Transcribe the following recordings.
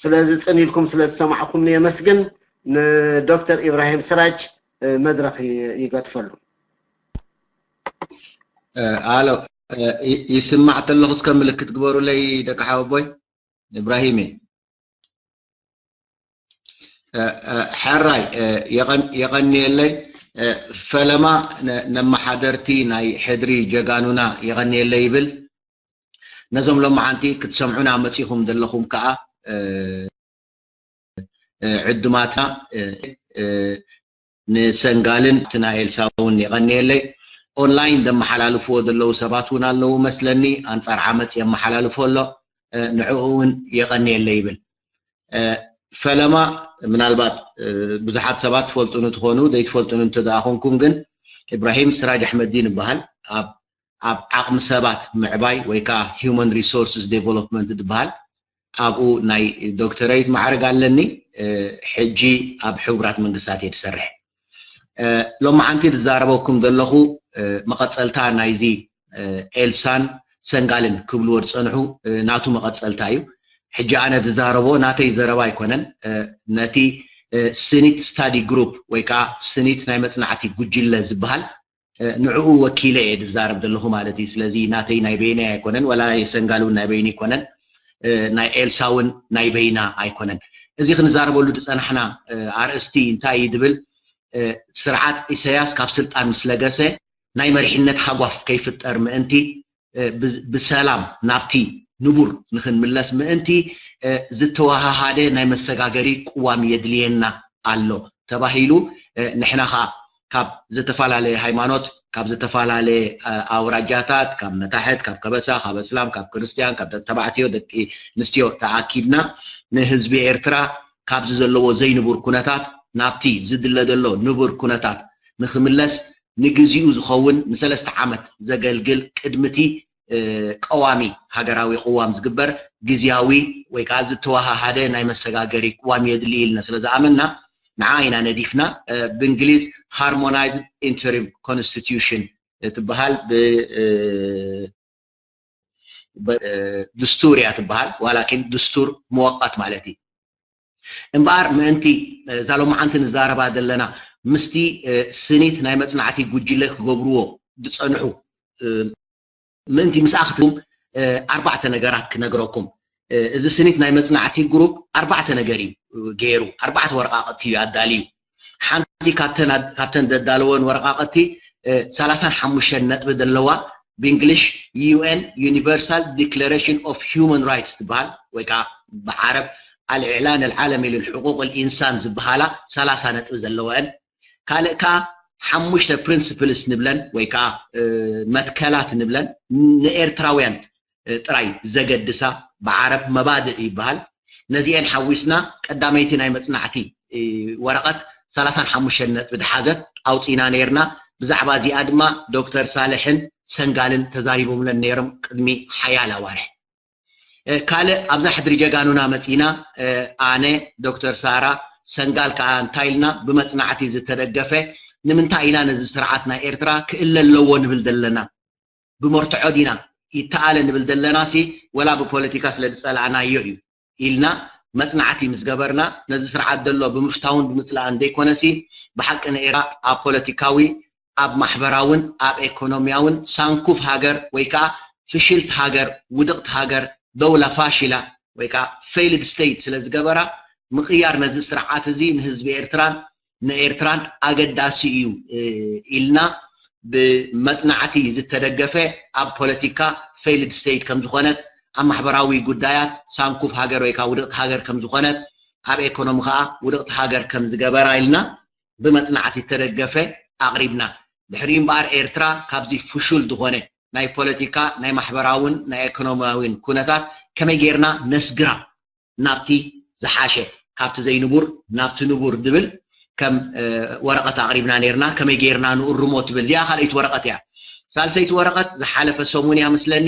ስለዚ ጽን ኢልኩም ስለ ዝሰማዕኩም የመስግን። ንዶክተር ኢብራሂም ስራጅ መድረኽ ይገድፈሉ። ኣሎ፣ ይስማዕ ተለኹ እስከ ምልክት ግበሩለይ ደቂ ሓወቦይ። ኢብራሂም፣ ሕራይ፣ የቐንየለይ። ፈለማ ነመሓደርቲ ናይ ሕድሪ ጀጋኑና የቐንየለይ ይብል። ነዞም ሎማዓንቲ ክትሰምዑና መጺኹም ዘለኹም ከኣ ዕዱማትና፣ ንሰንጋልን እቲ ናይ ኤልሳ እውን የቐንየለይ። ኦንላይን ዘመሓላልፍዎ ዘለዉ ሰባት እውን ኣለዉ መስለኒ፣ ኣንጻር ዓመፅ የመሓላልፎ ኣሎ። ንዕኡ እውን የቐንየለይ ይብል። ፈለማ ምናልባት ብዙሓት ሰባት ትፈልጡኒ ትኾኑ፣ ዘይትፈልጡኒ እንተ ደኣ ኮንኩም ግን፣ ኢብራሂም ስራጅ ኣሕመዲን ይበሃል። ኣብ ዓቕሚ ሰባት ምዕባይ ወይ ከዓ human resources development ዝበሃል ኣብኡ ናይ ዶክተረይት ማዕረግ ኣለኒ። ሕጂ ኣብ ሕቡራት መንግስታት እየ ዝሰርሕ። ሎማዓንቲ ዝዛረበኩም ዘለኹ መቐፀልታ ናይዚ ኤልሳን ሰንጋልን ክብልዎ ዝፀንሑ ናቱ መቐፀልታ እዩ። ሕጂ ኣነ ዝዛረቦ ናተይ ዘረባ ኣይኮነን። ነቲ ስኒት ስታዲ ግሩፕ ወይ ከዓ ስኒት ናይ መፅናዕቲ ጉጅለ ዝበሃል ንዕኡ ወኪለ እየ ዝዛረብ ዘለኹ ማለት እዩ። ስለዚ ናተይ ናይ በይነይ ኣይኮነን፣ ወላ ናይ ሰንጋል እውን ናይ በይኑ ኣይኮነን፣ ናይ ኤልሳ እውን ናይ በይና ኣይኮነን። እዚ ክንዛረበሉ ዝፀናሕና ኣርእስቲ እንታይ እዩ ዝብል፣ ስርዓት ኢሳያስ ካብ ስልጣን ምስ ለገሰ ናይ መሪሕነት ሃጓፍ ከይፍጠር ምእንቲ ብሰላም ናብቲ ንቡር ንክንምለስ ምእንቲ ዝተወሃሃደ ናይ መሰጋገሪ ቅዋም የድልየና ኣሎ ተባሂሉ። ንሕና ከዓ ካብ ዝተፈላለየ ሃይማኖት፣ ካብ ዝተፈላለየ ኣውራጃታት፣ ካብ መታሕት፣ ካብ ከበሳ፣ ካብ እስላም፣ ካብ ክርስትያን፣ ካብ ደቂ ተባዕትዮ፣ ደቂ ኣንስትዮ ተኣኪብና ንህዝቢ ኤርትራ ካብዚ ዘለዎ ዘይንቡር ኩነታት ናብቲ ዝድለ ዘሎ ንቡር ኩነታት ንክምለስ ንግዚኡ ዝኸውን ንሰለስተ ዓመት ዘገልግል ቅድምቲ ቀዋሚ ሃገራዊ ቅዋም ዝግበር ግዝያዊ ወይ ከዓ ዝተወሃሃደ ናይ መሰጋገሪ ቅዋም የድሊ ኢልና ስለ ዝኣመንና ንዓ ኢና ነዲፍና። ብእንግሊዝ harmonized interim constitution ትበሃል፣ ድስቱር እያ ትበሃል፣ ዋላኪን ድስቱር መወቀት ማለት እዩ። እምበኣር ምእንቲ እዛ ሎማዓንቲ ንዛረባ ዘለና ምስቲ ስኒት ናይ መፅናዕቲ ጉጅለ ክገብርዎ ዝፀንሑ ምእንቲ ምስኣ ክትም ኣርባዕተ ነገራት ክነግረኩም። እዚ ስኒት ናይ መፅናዕቲ ግሩፕ ኣርባዕተ ነገር እዩ ገይሩ፣ ኣርባዕተ ወረቃቅቲ እዩ ኣዳልዩ። ሓንቲ ካብተን ዘዳለወን ወረቃቅቲ ሰላሳን ሓሙሽተን ነጥቢ ዘለዋ ብእንግሊሽ UN Universal Declaration of Human Rights ትበሃል ወይ ከዓ ብዓረብ الإعلان العالمي لحقوق الإنسان ዝበሃላ ሰላሳ ነጥቢ ዘለወን ካልእ ከዓ ሓሙሽተ ፕሪንስፕልስ ንብለን ወይ ከዓ መትከላት ንብለን ንኤርትራውያን ጥራይ ዘገድሳ ብዓረብ መባድእ ይበሃል። ነዚአን ሓዊስና ቀዳመይቲ ናይ መፅናዕቲ ወረቐት ሰላሳን ሓሙሽተን ነጥቢ ዝሓዘት ኣውፂና ነይርና። ብዛዕባ እዚኣ ድማ ዶክተር ሳልሕን ሰንጋልን ተዛሪቦምለን ነይሮም ቅድሚ ሓያል ኣዋርሕ። ካልእ ኣብዛ ሕድሪ ጀጋኑና መፂና ኣነ፣ ዶክተር ሳራ፣ ሰንጋል ከዓ እንታይ ኢልና ብመፅናዕቲ ዝተደገፈ ንምንታይ ኢና ነዚ ስርዓት ናይ ኤርትራ ክእለ ኣለዎ ንብል ዘለና? ብመርትዖ ዲና ይተኣለ ንብል ዘለና ሲ ወላ ብፖለቲካ ስለ ዝፀላእናዮ እዩ ኢልና መፅናዕቲ ምስ ገበርና ነዚ ስርዓት ዘሎ ብምፍታውን ብምፅላእን ዘይኮነ ሲ ብሓቂ ንኤራ ኣብ ፖለቲካዊ ኣብ ማሕበራውን ኣብ ኤኮኖሚያውን ሳንኩፍ ሃገር ወይ ከዓ ፍሽልት ሃገር ውድቕት ሃገር ደውላ ፋሽላ ወይ ከዓ failed state ስለ ዝገበራ ምቕያር ነዚ ስርዓት እዚ ንህዝቢ ኤርትራን ንኤርትራን ኣገዳሲ እዩ ኢልና ብመፅናዕቲ ዝተደገፈ ኣብ ፖለቲካ failed state ከም ዝኾነት ኣብ ማሕበራዊ ጉዳያት ሳንኩፍ ሃገር ወይ ከዓ ውድቕቲ ሃገር ከም ዝኾነት ኣብ ኤኮኖሚ ከዓ ውድቕቲ ሃገር ከም ዝገበራ ኢልና ብመፅናዕቲ ዝተደገፈ ኣቕሪብና። ድሕሪኡ እምበኣር ኤርትራ ካብዚ ፍሹል ዝኾነ ናይ ፖለቲካ ናይ ማሕበራውን ናይ ኤኮኖሚያዊን ኩነታት ከመይ ጌርና ነስግራ ናብቲ ዝሓሸ ካብቲ ዘይንቡር ናብቲ ንቡር ዝብል ከም ወረቐት ኣቕሪብና ነርና። ከመይ ጌርና ንእርሞ ትብል እዚኣ ካልኣይቲ ወረቐት እያ። ሳልሰይቲ ወረቐት ዝሓለፈ ሰሙን እያ ምስለኒ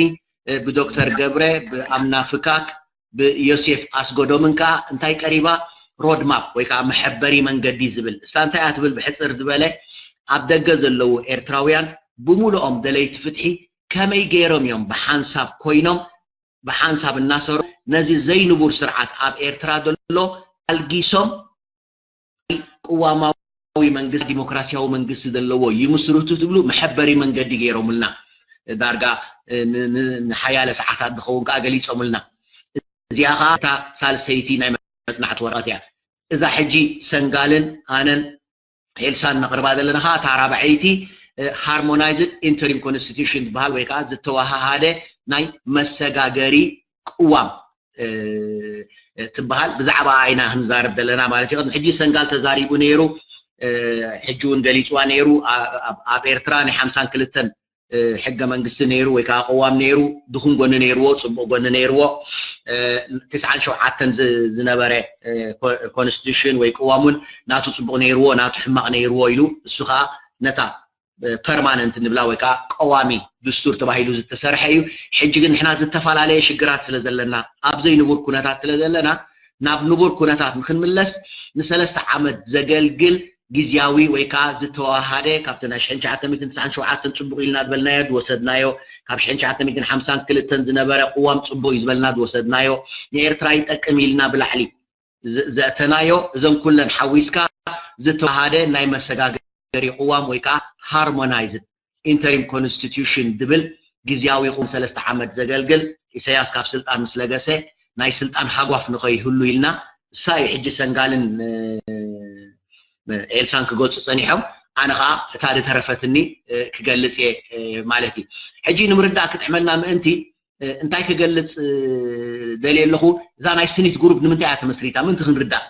ብዶክተር ገብረ ብኣምና ፍካክ ብዮሴፍ ኣስጎዶምን ከዓ እንታይ ቀሪባ? ሮድማፕ ወይ ከዓ መሐበሪ መንገዲ ዝብል እሳ እንታይ እያ ትብል? ብሕፅር ዝበለ ኣብ ደገ ዘለዉ ኤርትራውያን ብምሉኦም ደለይቲ ፍትሒ ከመይ ገይሮም እዮም ብሓንሳብ ኮይኖም ብሓንሳብ እናሰሩ ነዚ ዘይንቡር ስርዓት ኣብ ኤርትራ ዘሎ ኣልጊሶም ቅዋማዊ መንግስቲ፣ ዲሞክራሲያዊ መንግስቲ ዘለዎ ይምስርቱ ትብሉ መሐበሪ መንገዲ ገይሮምልና። ዳርጋ ንሓያለ ሰዓታት ዝኸውን ከዓ ገሊፆምልና። እዚኣ ከዓ እታ ሳልሰይቲ ናይ መፅናዕቲ ወረቐት እያ። እዛ ሕጂ ሰንጋልን ኣነን ኤልሳን ነቕርባ ዘለና ከዓ እታ ራብዐይቲ ሃርሞናይዝድ ኢንተሪም ኮንስቲቱሽን ዝበሃል ወይ ከዓ ዝተወሃሃደ ናይ መሰጋገሪ ቅዋም ትበሃል። ብዛዕባ ኣይና ክንዛረብ ዘለና ማለት እዩ። ሕጂ ሰንጋል ተዛሪቡ ነይሩ። ሕጂ እውን ገሊፅዋ ነይሩ። ኣብ ኤርትራ ናይ ሓምሳን ክልተን ሕገ መንግስቲ ነይሩ ወይ ከዓ ቅዋም ነይሩ። ድኹም ጎኒ ነይርዎ፣ ፅቡቅ ጎኒ ነይርዎ። ትስዓን ሸውዓተን ዝነበረ ኮንስቲቱሽን ወይ ቅዋም እውን ናቱ ፅቡቅ ነይርዎ፣ ናቱ ሕማቅ ነይርዎ ኢሉ እሱ ከዓ ነታ ፐርማነንት ንብላ ወይ ከዓ ቀዋሚ ድስቱር ተባሂሉ ዝተሰርሐ እዩ። ሕጂ ግን ንሕና ዝተፈላለየ ሽግራት ስለ ዘለና፣ ኣብ ዘይንቡር ኩነታት ስለ ዘለና፣ ናብ ንቡር ኩነታት ንክንምለስ ንሰለስተ ዓመት ዘገልግል ግዝያዊ ወይ ከዓ ዝተዋሃደ ካብቲ ናይ ሽሕን ትሽዓተ ሚእትን ትስዓን ሸውዓተን ፅቡቅ ኢልና ዝበልናዮ ዝወሰድናዮ፣ ካብ ሽሕን ትሽዓተ ሚእትን ሓምሳን ክልተን ዝነበረ ቅዋም ፅቡቅ እዩ ዝበልና ዝወሰድናዮ፣ ንኤርትራ ይጠቅም ኢልና ብላዕሊ ዘእተናዮ፣ እዞም ኩለን ሓዊስካ ዝተዋሃደ ናይ መሰጋገሪ ቅዋም ወይ ከዓ ሃርሞናይዝድ ኢንተሪም ኮንስቲቱሽን ዝብል ግዝያዊ ቅዋም ሰለስተ ዓመት ዘገልግል ኢሳያስ ካብ ስልጣን ምስ ለገሰ ናይ ስልጣን ሃጓፍ ንኸይህሉ ኢልና እሳ እዩ ሕጂ ሰንጋልን ኤልሳን ክገፁ ፀኒሖም። ኣነ ከዓ እታ ዝተረፈትኒ ክገልፅ እየ ማለት እዩ። ሕጂ ንምርዳእ ክጥዕመና ምእንቲ እንታይ ክገልፅ ደልየ ኣለኹ፣ እዛ ናይ ስኒት ግሩፕ ንምንታይ እያ ተመስሪታ ምእንቲ ክንርዳእ።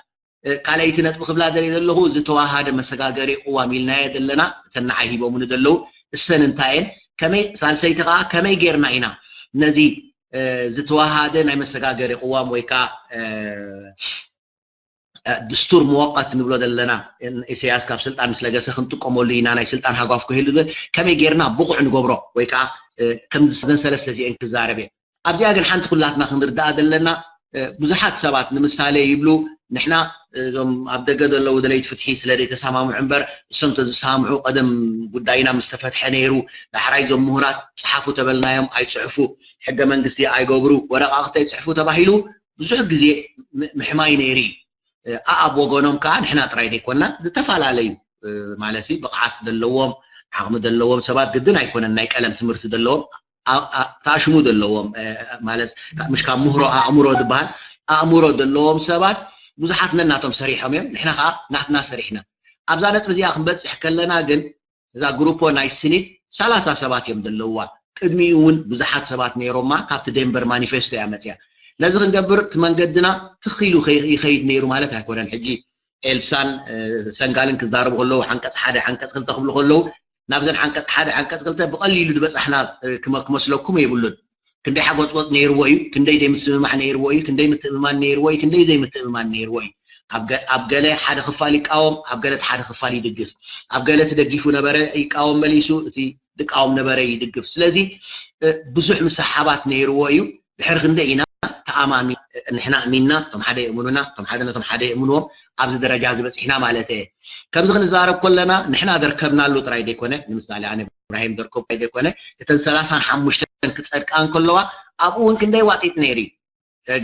ካልኣይቲ ነጥቢ ክብላ ደልየ ዘለኹ ዝተዋሃደ መሰጋገሪ ቅዋም ኢልናዮ ዘለና እተን ንዓይ ሂቦምኒ ዘለዉ እሰን እንታይ እየን፣ ከመይ ሳልሰይቲ ከዓ ከመይ ጌርና ኢና ነዚ ዝተዋሃደ ናይ መሰጋገሪ ቅዋም ወይ ከዓ ድስቱር መወቀት ንብሎ ዘለና ኢሳያስ ካብ ስልጣን ምስ ለገሰ ክንጥቀመሉ ኢና ናይ ስልጣን ሃጓፍ ክህሉ ዝብል ከመይ ጌርና ብቑዕ ንገብሮ ወይ ከዓ ከምዚ ዘን ሰለስተ እዚአን ክዛረብ እየ። ኣብዚኣ ግን ሓንቲ ኩላትና ክንርዳኣ ዘለና ብዙሓት ሰባት ንምሳሌ ይብሉ ንሕና እዞም ኣብ ደገ ዘለዉ ደለይቲ ፍትሒ ስለ ዘይተሰማምዑ እምበር እሶም ተዝሰማምዑ ቀደም ጉዳይና ምስ ተፈትሐ ነይሩ። ዳሕራይ እዞም ምሁራት ፀሓፉ ተበልናዮም ኣይፅሕፉ፣ ሕገ መንግስቲ ኣይገብሩ፣ ወረቃቅቲ ኣይፅሕፉ ተባሂሉ ብዙሕ ግዜ ምሕማይ ነይሩ እዩ። ኣኣብ ወገኖም ከዓ ንሕና ጥራይ ዘይኮና ዝተፈላለዩ ማለት ብቕዓት ዘለዎም ዓቕሚ ዘለዎም ሰባት ግድን ኣይኮነን ናይ ቀለም ትምህርቲ ዘለዎም ተኣሽሙ ዘለዎም ማለት ምሽ ካብ ምህሮ ኣእምሮ ዝበሃል ኣእምሮ ዘለዎም ሰባት ብዙሓት ነናቶም ሰሪሖም እዮም። ንሕና ከዓ ናትና ሰሪሕና። ኣብዛ ነጥቢ እዚኣ ክንበፅሕ ከለና ግን እዛ ግሩፖ ናይ ስኒት ሰላሳ ሰባት እዮም ዘለውዋ። ቅድሚኡ እውን ብዙሓት ሰባት ነይሮማ ካብቲ ዴንቨር ማኒፌስቶ እያ መፅያ። ነዚ ክንገብር እቲ መንገድና ትኽ ኢሉ ይኸይድ ነይሩ ማለት ኣይኮነን። ሕጂ ኤልሳን ሰንጋልን ክዛረቡ ከለዉ ሓንቀፅ ሓደ ሓንቀፅ ክልተ ክብሉ ከለዉ ናብዘን ሓንቀፅ ሓደ ሓንቀፅ ክልተ ብቐሊሉ ዝበፃሕና ክመስለኩም የብሉን። ክንደይ ሓጎፅጎፅ ነይርዎ እዩ፣ ክንደይ ዘይምስምማዕ ነይርዎ እዩ፣ ክንደይ ምትእምማን ነይርዎ እዩ፣ ክንደይ ዘይምትእምማን ነይርዎ እዩ። ኣብ ገለ ሓደ ክፋል ይቃወም፣ ኣብ ገለ ሓደ ክፋል ይድግፍ። ኣብ ገለ እቲ ደጊፉ ነበረ ይቃወም መሊሱ፣ እቲ ዝቃወም ነበረ ይድግፍ። ስለዚ ብዙሕ ምስሕሓባት ነይርዎ እዩ። ድሕሪ ክንደይ ኢና ተኣማሚ ንሕና ኣሚንና እቶም ሓደ የእምኑና እቶም ሓደ ነቶም ሓደ የእምንዎም ኣብዚ ደረጃ ዝበፅሕና ማለት እየ። ከምዚ ክንዛረብ ከለና ንሕና ዘርከብናሉ ጥራይ ዘይኮነ ንምሳሌ ኣነ እብራሂም ዘርከብ ጥራይ ዘይኮነ እተን ሰላሳን ሓሙሽተን ክፀድቃ እንከለዋ ኣብኡ እውን ክንደይ ዋጢጥ ነይሩ እዩ።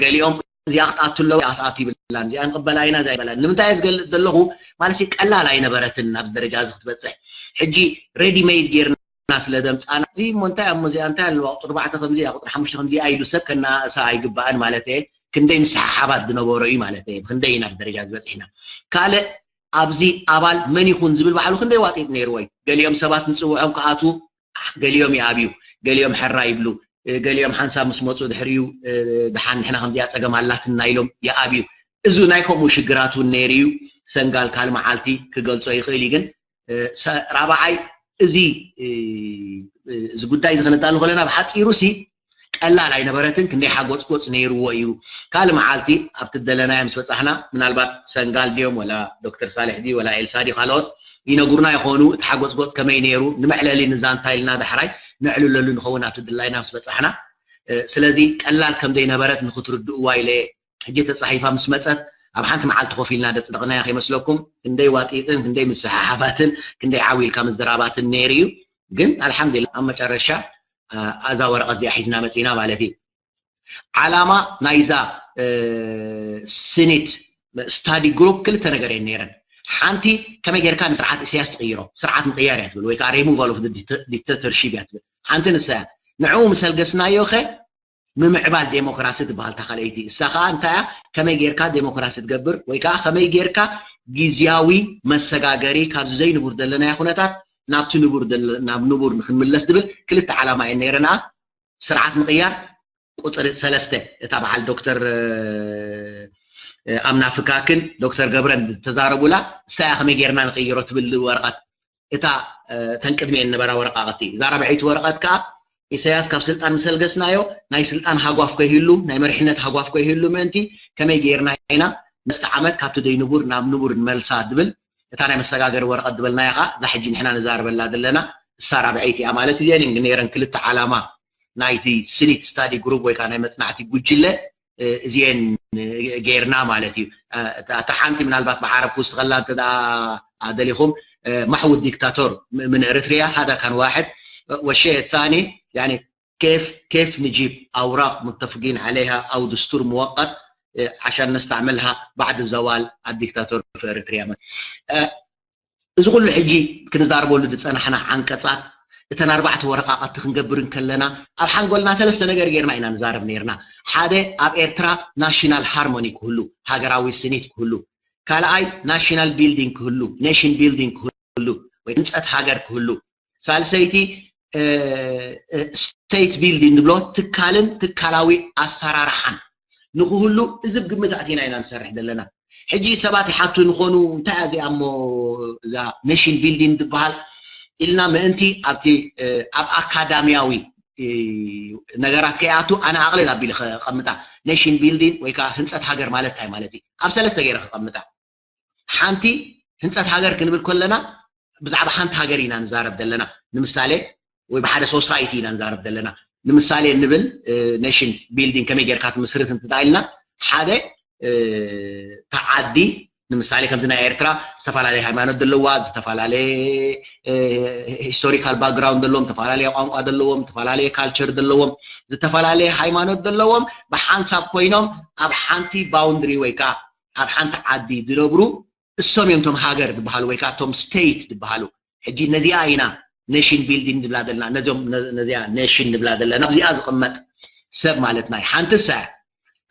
ገሊኦም እዚኣ ክትኣቱ ኣለዋ ክትኣቱ ይብላን እዚኣ ንቅበላ ኢና እዚኣ ይበላን ንምንታይ እየ ዝገልፅ ዘለኹ ማለት ቀላል ኣይነበረትን ኣብዚ ደረጃ እዚ ክትበፅሕ ሕጂ ሬዲ ሜድ ጌርና ስለ ዘምፃና እሞ እንታይ እሞ እዚኣ እንታይ ኣለዋ ቁፅሪ ኣርባዕተ ከምዚ እያ ቁፅሪ ሓሙሽተ ከምዚ እያ ኢሉ ሰብ ከነኣእሳ ኣይግባእን ማለት እየ። ክንደይ ምስሓሓባት ዝነበሮ እዩ ማለት እየ። ብክንደይ ኢና ብደረጃ ዝበፅሕና ካልእ ኣብዚ ኣባል መን ይኹን ዝብል ባዕሉ ክንደይ ዋጢጥ ነይርዎ እዩ። ገሊኦም ሰባት ንፅውዖም ክኣትዉ ገሊኦም ይኣብዩ፣ ገሊኦም ሕራ ይብሉ፣ ገሊኦም ሓንሳብ ምስ መፁ ድሕሪኡ ድሓን ንሕና ከምዚኣ ፀገም ኣላትና ኢሎም ይኣብዩ። እዚ ናይ ከምኡ ሽግራት እውን ነይሩ እዩ። ሰንጋል ካል መዓልቲ ክገልፆ ይኽእል እዩ ግን ራብዓይ እዚ እዚ ጉዳይ እዚ ከነዳሉ ከለና ብሓፂሩ ሲ ቀላል ኣይነበረትን ክንደይ ሓጎፅጎፅ ነይርዎ እዩ። ካልእ መዓልቲ ኣብቲ ደለናዮ ምስ በፃሕና ምናልባት ሰንጋል ድዮም ወላ ዶክተር ሳልሕ ድዩ ወላ ኤልሳ ድዩ ካልኦት ይነጉርና ይኾኑ እቲ ሓጎፅጎፅ ከመይ ነይሩ ንመዕለሊ ንዛንታ ኢልና ዳሕራይ ነዕልለሉ ንኸውን ኣብቲ ድላይና ምስ በፃሕና ስለዚ ቀላል ከም ዘይነበረት ንክትርድእዋ ኢለ ሕጂ ተፃሒፋ ምስ መፀት ኣብ ሓንቲ መዓልቲ ኮፍ ኢልና ደፅደቕናያ ከይመስለኩም ክንደይ ዋጢጥን ክንደይ ምስሓሓባትን ክንደይ ዓው ኢልካ ምዝራባትን ነይሩ እዩ ግን ኣልሓምዱሊላ ኣብ መጨረሻ ኣዛ ወረቐት እዚኣ ሒዝና መፂና ማለት እዩ ዓላማ ናይዛ ስኒት ስታዲ ግሩፕ ክልተ ነገር እየን ነይረን። ሓንቲ ከመይ ጌርካ ንስርዓት ኢሳያስ ትቕይሮ፣ ስርዓት ምቕያር እያ ትብል፣ ወይ ከዓ ሪሙቫል ኦፍ ዲክተተርሺፕ እያ ትብል። ሓንቲ ንሳ እያ። ንዕኡ ምስ ኣልገስናዮ ኸ ምምዕባል ዴሞክራሲ ትበሃል እታ ካልኣይቲ። እሳ ከዓ እንታይ እያ? ከመይ ጌርካ ዴሞክራሲ ትገብር፣ ወይ ከዓ ከመይ ጌርካ ግዝያዊ መሰጋገሪ ካብዚ ዘይንቡር ዘለናዮ ኩነታት ናብቲ ንቡር ዘለ-፣ ናብ ንቡር ንክንምለስ ትብል ክልተ ዓላማ እየን ነይረንኣ። ስርዓት ምቕያር ቁፅሪ ሰለስተ፣ እታ በዓል ዶክተር ኣምና ፍካክን ዶክተር ገብረን ዝተዛረቡላ እሳያ ከመይ ጌርና ንቕይሮ ትብል ወረቐት፣ እታ እተን ቅድሚኤን ነበራ ወረቓቕቲ። እዛ ራብዐይቲ ወረቐት ከዓ ኢሳያስ ካብ ስልጣን ምሰልገስናዮ ናይ ስልጣን ሃጓፍ ከይህሉ፣ ናይ መሪሕነት ሃጓፍ ከይህሉ ምእንቲ ከመይ ጌርና ኢና መስተ ዓመት ካብቲ ደይንቡር ናብ ንቡር ንመልሳ ትብል እታ ናይ መሰጋገሪ ወረቐት ዝበልናያ ከዓ እዛ ሕጂ ንሕና ንዛረበላ ዘለና እሳ ራብዐይቲ እያ ማለት እዩ። እዚአን ነይረን ክልተ ዓላማ ናይቲ ስኒት ስታዲ ግሩፕ ወይ ከዓ ናይ መፅናዕቲ ጉጅለ እዚኤን ጌርና ማለት እዩ። እታ ሓንቲ ምናልባት ብዓረብ ክውስኸላ እንተ ደኣ ደሊኹም ማሕውድ ዲክታቶር ምን እርትርያ هذا كان واحد والشيء الثاني يعني كيف كيف نجيب أوراق متفقين عليها أو دستور مؤقت عشان نستعملها بعد زوال الدكتاتور في إريتريا. እዚ ኩሉ ሕጂ ክንዛረበሉ ዝፀናሕና ዓንቀፃት እተን ኣርባዕተ ወረቃቐቲ ክንገብር እንከለና ኣብ ሓንጎልና ሰለስተ ነገር ጌርና ኢና ንዛረብ ነይርና። ሓደ ኣብ ኤርትራ ናሽናል ሃርሞኒ ክህሉ፣ ሃገራዊ ስኒት ክህሉ፣ ካልኣይ ናሽናል ቢልዲንግ ክህሉ፣ ኔሽን ቢልዲንግ ክህሉ ወይ ህንፀት ሃገር ክህሉ፣ ሳልሰይቲ ስቴት ቢልዲንግ ንብሎ ትካልን ትካላዊ ኣሰራርሓን ንክህሉ እዚ ብግምት ኣቲና ኢና ንሰርሕ ዘለና። ሕጂ ሰባት ይሓቱ ንኾኑ እንታይ እያ እዚኣ እሞ እዛ ኔሽን ቢልዲንግ ትበሃል ኢልና ምእንቲ ኣብቲ ኣብ ኣካዳሚያዊ ነገራት ከይኣቱ ኣነ ኣቕልል ኣቢሉ ከቐምጣ። ኔሽን ቢልዲንግ ወይ ከዓ ህንፀት ሃገር ማለት እንታይ ማለት እዩ? ኣብ ሰለስተ ገይረ ከቐምጣ። ሓንቲ ህንፀት ሃገር ክንብል ከለና ብዛዕባ ሓንቲ ሃገር ኢና ንዛረብ ዘለና። ንምሳሌ ወይ ብሓደ ሶሳይቲ ኢና ንዛረብ ዘለና። ንምሳሌ ንብል ኔሽን ቢልዲንግ ከመይ ጌርካ ትምስርት እንትዳ ኢልና ሓደ እታ ዓዲ ንምሳሌ ከምዚ ናይ ኤርትራ ዝተፈላለየ ሃይማኖት ዘለዋ፣ ዝተፈላለየ ሂስቶሪካል ባክግራውንድ ዘለዎም፣ ዝተፈላለየ ቋንቋ ዘለዎም፣ ዝተፈላለየ ካልቸር ዘለዎም፣ ዝተፈላለየ ሃይማኖት ዘለዎም ብሓንሳብ ኮይኖም ኣብ ሓንቲ ባውንድሪ ወይ ከዓ ኣብ ሓንቲ ዓዲ ዝነብሩ እሶም እዮም እቶም ሃገር ዝበሃሉ ወይ ከዓ እቶም ስቴት ዝበሃሉ። ሕጂ ነዚኣ ኢና ኔሽን ቢልዲንግ ንብላ ዘለና፣ ነዚኦም ነዚኣ ኔሽን ንብላ ዘለና። ኣብዚኣ ዝቕመጥ ሰብ ማለት ናይ ሓንቲ ሰ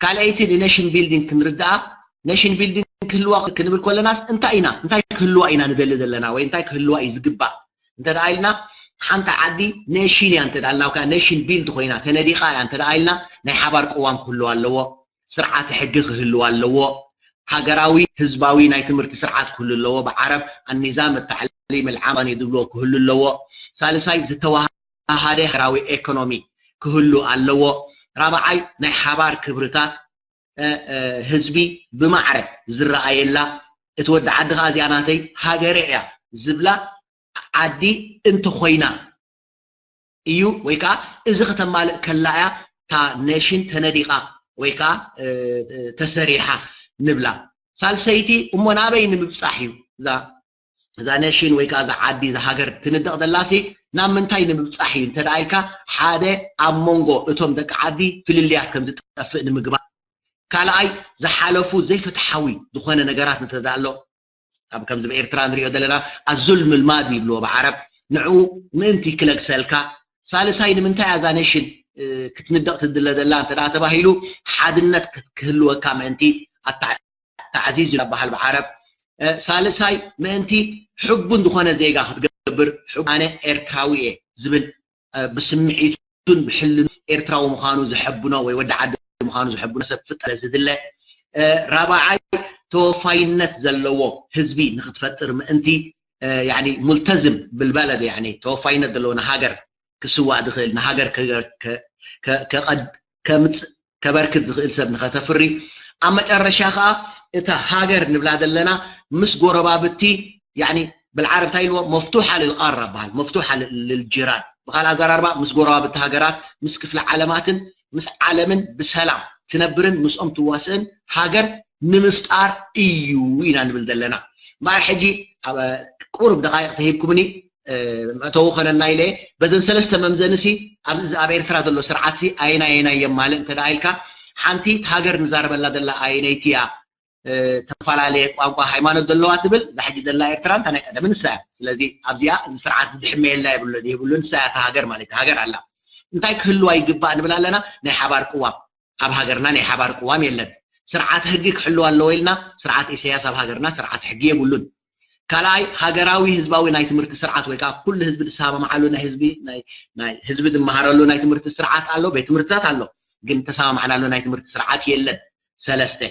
ካልኣይቲ ንኔሽን ቢልዲንግ ክንርዳኣ ኔሽን ቢልዲንግ ክህልዋ ክንብል ከለናስ እንታይ ኢና እንታይ ክህልዋ ኢና ንደሊ ዘለና ወይ እንታይ ክህልዋ እዩ ዝግባእ እንተ ደኣ ኢልና ሓንቲ ዓዲ ኔሽን እያ እንተ ደኣ ኢልና ወይ ከዓ ኔሽን ቢልድ ኮይና ተነዲቓ እያ እንተ ደኣ ኢልና ናይ ሓባር ቅዋም ክህልዋ ኣለዎ። ስርዓተ ሕጊ ክህልዋ ኣለዎ። ሃገራዊ ህዝባዊ ናይ ትምህርቲ ስርዓት ክህሉ ኣለዎ። ብዓረብ ኣኒዛም ተዕሊም ልዓማኒ ዝብልዎ ክህሉ ኣለዎ። ሳልሳይ ዝተዋሃደ ሃገራዊ ኤኮኖሚ ክህሉ ኣለዎ። ራብዓይ ናይ ሓባር ክብርታት ህዝቢ ብማዕረ ዝረኣየላ እቲ ወዲ ዓዲ ከዓ እዚኣ ናተይ ሃገረ እያ ዝብላ ዓዲ እንተኮይና እዩ ወይ ከዓ እዚ ከተማልእ ከላ እያ እታ ኔሽን ተነዲቓ ወይ ከዓ ተሰሪሓ ንብላ። ሳልሰይቲ እሞ ናበይ ንምብፃሕ እዩ እዛ እዛ ኔሽን ወይ ከዓ እዛ ዓዲ እዛ ሃገር ትንደቕ ዘላሲ ናብ ምንታይ ንምብፃሕ እዩ እንተ ኢልካ ሓደ ኣብ መንጎ እቶም ደቂ ዓዲ ፍልልያት ከም ዝጠፍእ ንምግባር ካልኣይ ዝሓለፉ ዘይፍትሓዊ ዝኾነ ነገራት እንተ ኣሎ ኣብ ከምዚ ብኤርትራ ንሪኦ ዘለና ኣዙልም ልማዲ ይብልዎ ብዓረብ ንዕኡ ምእንቲ ክለግሰልካ ሳልሳይ ንምንታይ እያ እዛ ኔሽን ክትንደቕ ትድለ ዘላ እንተ ተባሂሉ ሓድነት ክህልወካ ምእንቲ ኣተዓዚዝ እዩ በሃል ብዓረብ ሳልሳይ ምእንቲ ሕቡን ዝኾነ ዜጋ ክትገብር ኣነ ኤርትራዊ እየ ዝብል ብስምዒቱን ብሕልኑ ኤርትራዊ ምዃኑ ዝሐብኖ ወይ ወዲ ዓዲ ምዃኑ ዝሕብኖ ሰብ ፍጠር ዝድለ ራብዓይ ተወፋይነት ዘለዎ ህዝቢ ንክትፈጥር ምእንቲ ሙልተዝም ብልበለድ ተወፋይነት ዘለዎ ንሃገር ክስዋእ ዝኽእል ንሃገር ከምፅእ ከበርክት ዝኽእል ሰብ ንኸተፍሪ ኣብ መጨረሻ ከዓ እታ ሃገር ንብላ ዘለና ምስ ጎረባብቲ ብልዓረብ እንታይ ኢልዎ መፍቱሓ ልልቃራ በሃል መፍቱሓ ልልጅራን ብካል ኣዘራርባ ምስ ጎረባብቲ ሃገራት ምስ ክፍሊ ዓለማትን ምስ ዓለምን ብሰላም ትነብርን ምስኦም ትዋስእን ሃገር ንምፍጣር እዩ ኢና ንብል ዘለና እምበኣር ሕጂ ቁሩብ ደቃይቅ ተሂብኩምኒ መእተዊ ኮነና ኢለ በዘን ሰለስተ መምዘንሲ ኣብዚ ኣብ ኤርትራ ዘሎ ስርዓትሲ ኣየናይ ኣየናይ የማልእ እንተ ደኣ ኢልካ ሓንቲ ሃገር ንዛረበላ ዘላ ኣየነይቲ እያ ተፈላለየ ቋንቋ ሃይማኖት ዘለዋ ትብል እዛ ሕጂ ዘላ ኤርትራ እንታ ናይ ቀደም ንሳ እያ ስለዚ ኣብዚኣ እዚ ስርዓት ዝድሕመየላ የብሉን ይብሉ ንሳ እያ ሃገር ማለት ሃገር ኣላ እንታይ ክህልዋ ይግባእ ንብል ኣለና ናይ ሓባር ቅዋም ኣብ ሃገርና ናይ ሓባር ቅዋም የለን ስርዓት ሕጊ ክሕልዋ ኣለዎ ኢልና ስርዓት ኢሳያስ ኣብ ሃገርና ስርዓት ሕጊ የብሉን ካልኣይ ሃገራዊ ህዝባዊ ናይ ትምህርቲ ስርዓት ወይ ከዓ ኩሉ ህዝቢ ዝሰማማዓሉ ናይ ህዝቢ ናይ ህዝቢ ዝመሃረሉ ናይ ትምህርቲ ስርዓት ኣሎ ቤት ትምህርትታት ኣሎ ግን ተሰማማዕናሉ ናይ ትምህርቲ ስርዓት የለን ሰለስተ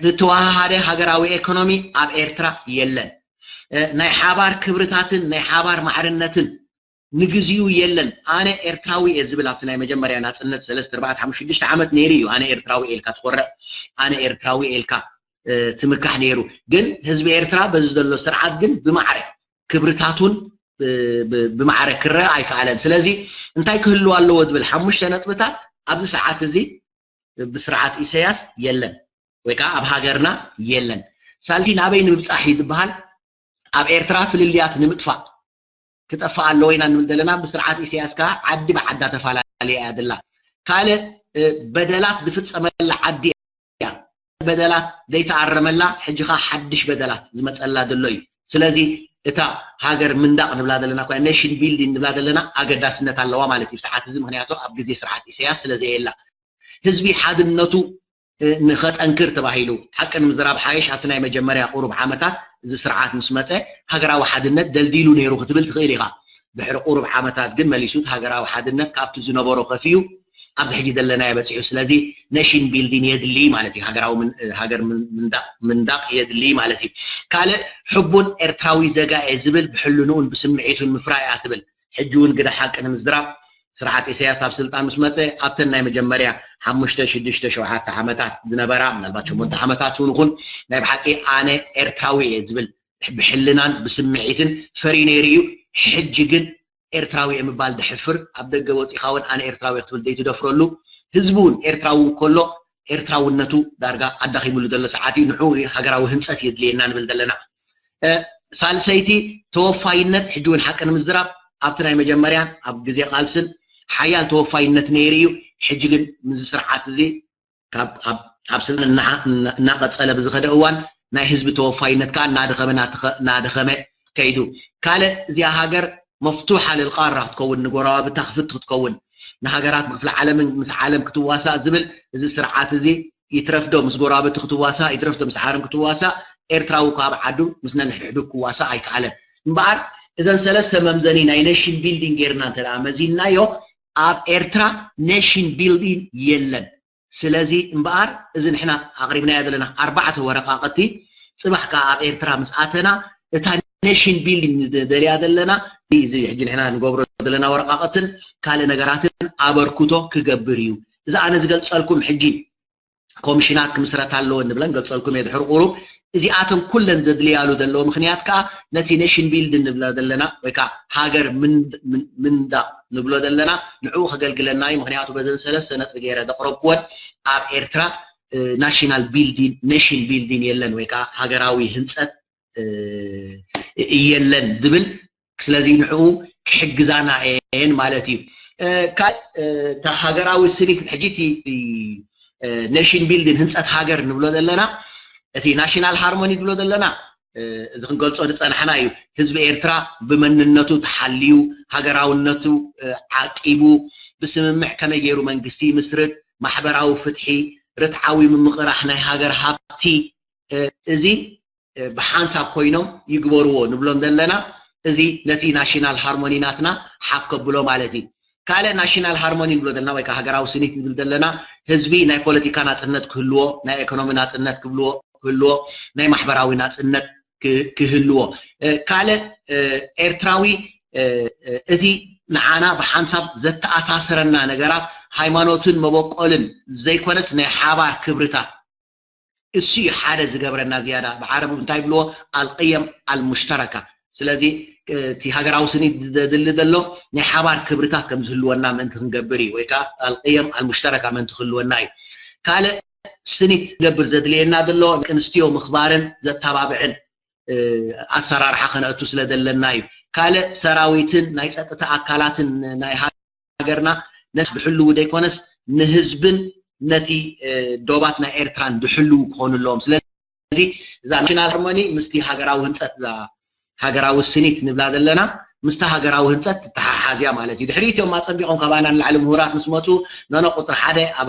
ዝተዋሃሃደ ሃገራዊ ኤኮኖሚ ኣብ ኤርትራ የለን ናይ ሓባር ክብርታትን ናይ ሓባር ማዕርነትን ንግዚኡ የለን ኣነ ኤርትራዊ እየ ዝብል ኣብቲ ናይ መጀመርያ ናፅነት ሰለስተ ኣርባዕተ ሓሙሽተ ሽዱሽተ ዓመት ነይሩ እዩ ኣነ ኤርትራዊ እየ ኢልካ ትኮርዕ ኣነ ኤርትራዊ እየ ኢልካ ትምካሕ ነይሩ ግን ህዝቢ ኤርትራ በዚ ዘሎ ስርዓት ግን ብማዕረ ክብርታቱን ብማዕረ ክረአ ኣይከኣለን ስለዚ እንታይ ክህልው ኣለዎ ዝብል ሓሙሽተ ነጥብታት ኣብዚ ሰዓት እዚ ብስርዓት ኢሳያስ የለን ወይ ከዓ ኣብ ሃገርና የለን ሳልሲ ናበይ ንምብፃሕ እዩ ዝበሃል ኣብ ኤርትራ ፍልልያት ንምጥፋእ ክጠፍእ ኣለዎ ኢና ንብል ዘለና ብስርዓት ኢሳያስ ከዓ ዓዲ ብዓዳ ተፈላለያ እያ ዘላ ካልእ በደላት ዝፍፀመላ ዓዲ እያ በደላት ዘይተኣረመላ ሕጂ ከዓ ሓድሽ በደላት ዝመፀላ ዘሎ እዩ ስለዚ እታ ሃገር ምንዳቕ ንብላ ዘለና ኮይና nation building ንብላ ዘለና ኣገዳስነት ኣለዋ ማለት እዩ ሰዓት እዚ ምክንያቱ ኣብ ግዜ ስርዓት ኢሳያስ ስለ ዘየላ ህዝቢ ሓድነቱ ንኸጠንክር ተባሂሉ ሓቂ ንምዝራብ ሓይሽ ኣብቲ ናይ መጀመርያ ቁሩብ ዓመታት እዚ ስርዓት ምስ መፀ ሃገራዊ ሓድነት ደልዲሉ ነይሩ ክትብል ትኽእል ኢኻ ድሕሪ ቁሩብ ዓመታት ግን መሊሱ ሃገራዊ ሓድነት ካብቲ ዝነበሮ ከፊኡ ኣብዚ ሕጂ ዘለናዮ በፂሑ ስለዚ nation building የድሊ ማለት እዩ ሃገራዊ ሃገር ምንዳቕ የድሊ ማለት እዩ ካልእ ሕቡን ኤርትራዊ ዘጋ እየ ዝብል ብሕልንኡን ብስምዒቱን ምፍራይ እያ ትብል ሕጂ እውን ግደ ሓቂ ንምዝራብ ስርዓት ኢሳያስ ኣብ ስልጣን ምስ መፀ ኣብተን ናይ መጀመርያ ሓሙሽተ ሽዱሽተ ሸውዓተ ዓመታት ዝነበራ ምናልባት ሸሞንተ ዓመታት እውን ይኹን ናይ ብሓቂ ኣነ ኤርትራዊ እየ ዝብል ብሕልናን ብስምዒትን ፈርዩ ነይሩ እዩ ሕጂ ግን ኤርትራዊ እየ ምባል ደሕፍር ኣብ ደገ ወፂኻ እውን ኣነ ኤርትራዊ ክትብል ዘይትደፍረሉ ህዝቢ እውን ኤርትራዊ እውን ከሎ ኤርትራውነቱ ዳርጋ ኣዳኺሙሉ ዘሎ ሰዓት እዩ ንዕኡ ሃገራዊ ህንፀት የድልየና ንብል ዘለና ሳልሰይቲ ተወፋይነት ሕጂ እውን ሓቂ ንምዝራብ ኣብቲ ናይ መጀመርያን ኣብ ግዜ ቃልስን ሓያል ተወፋይነት ነይሩ እዩ ሕጂ ግን ምዚ ስርዓት እዚ ካብ ኣብ ስልጣን እናቐፀለ ብዝኸደ እዋን ናይ ህዝቢ ተወፋይነት ከዓ እናደኸመ እናደኸመ ከይዱ ካልእ እዚኣ ሃገር መፍቱሓ ልልቃራ ክትከውን ንጎረባብታ ክፍት ክትከውን ንሃገራት ክፍለ ዓለምን ምስ ዓለም ክትዋሳእ ዝብል እዚ ስርዓት እዚ ይትረፍዶ ምስ ጎረባብቲ ክትዋሳእ ይትረፍዶ ምስ ዓለም ክትዋሳእ ኤርትራዊ ካብ ዓዱ ምስ ነንሕድሕዱ ክዋሳእ ኣይከኣለን እምበኣር እዘን ሰለስተ መምዘኒ ናይ nation building ጌርና እንተ መዚንናዮ ኣብ ኤርትራ nation building የለን ስለዚ እምበኣር እዚ ንሕና ኣቕሪብናዮ ዘለና ኣርባዕተ ወረቃቕቲ ፅባሕ ከዓ ኣብ ኤርትራ ምስ ኣተና እታ nation building ንደልያ ዘለና እዚ ሕጂ ንሕና ንገብሮ ዘለና ወረቃቕትን ካልእ ነገራትን ኣበርክቶ ክገብር እዩ እዚ ኣነ ዝገልፀልኩም ሕጂ ኮሚሽናት ክምስረታ ኣለዎ ንብለን ገልፀልኩም እየ ድሕሪ ቁሩብ እዚኣተን ኩለን ዘድልያሉ ዘለዎ ምክንያት ከዓ ነቲ nation building ንብሎ ዘለና ወይ ከዓ ሃገር ምንዳቕ ንብሎ ዘለና ንዕኡ ከገልግለና እዩ ምክንያቱ በዘን ሰለስተ ነጥቢ ገይረ ዘቕረብኩወን ኣብ ኤርትራ national building nation building የለን ወይ ከዓ ሃገራዊ ህንፀት የለን ዝብል ስለዚ ንዕኡ ክሕግዛና እየን ማለት እዩ ካልእ ሃገራዊ ስኒት ሕጂ nation building ህንፀት ሃገር ንብሎ ዘለና እቲ national harmony ንብሎ ዘለና እዚ ክንገልፆ ዝፀናሕና እዩ ህዝቢ ኤርትራ ብመንነቱ ተሓልዩ ሃገራውነቱ ዓቂቡ ብስምምዕ ከመይ ገይሩ መንግስቲ ይምስርት ማሕበራዊ ፍትሒ ርትዓዊ ምምቕራሕ ናይ ሃገር ሃብቲ እዚ ብሓንሳብ ኮይኖም ይግበርዎ ንብሎም ዘለና እዚ ነቲ national harmony ናትና ሓፍ ከብሎ ማለት እዩ ካልእ national harmony ንብሎ ዘለና ወይ ሃገራዊ ስኒት ንብል ዘለና ህዝቢ ናይ ፖለቲካ ናፅነት ክህልዎ ናይ ኤኮኖሚ ናፅነት ክብልዎ ክህልዎ ናይ ማሕበራዊ ናፅነት ክህልዎ ካልእ ኤርትራዊ እቲ ንዓና ብሓንሳብ ዘተኣሳስረና ነገራት ሃይማኖትን መበቆልን ዘይኮነስ ናይ ሓባር ክብርታት እሱ እዩ ሓደ ዝገብረና ዝያዳ ብዓረቡ እንታይ ብልዎ ኣልቅየም ኣልሙሽተረካ ስለዚ እቲ ሃገራዊ ስኒት ዘድሊ ዘሎ ናይ ሓባር ክብርታት ከም ዝህልወና ምእንቲ ክንገብር እዩ ወይ ከዓ ኣልቅየም ኣልሙሽተረካ ምእንቲ ክህልወና እዩ ካልእ ስኒት ገብር ዘድልየና ዘሎ ደቂ ኣንስትዮ ምኽባርን ዘተባብዕን ኣሰራርሓ ከነእቱ ስለ ዘለና እዩ። ካልእ ሰራዊትን ናይ ፀጥታ ኣካላትን ናይ ሃገርና ነቲ ዝሕልው ዘይኮነስ ንህዝብን ነቲ ዶባት ናይ ኤርትራን ዝሕልው ክኾኑ ኣለዎም። ስለዚ እዛ ናሽናል ሃርሞኒ ምስቲ ሃገራዊ ህንፀት፣ እዛ ሃገራዊ ስኒት ንብላ ዘለና ምስቲ ሃገራዊ ህንፀት ትተሓሓዝ እያ ማለት እዩ። ድሕሪ እቲኦም ኣፀቢቖም ካባና ንላዕሊ ምሁራት ምስ መፁ፣ ኖኖ ቁፅሪ ሓደ ኣብ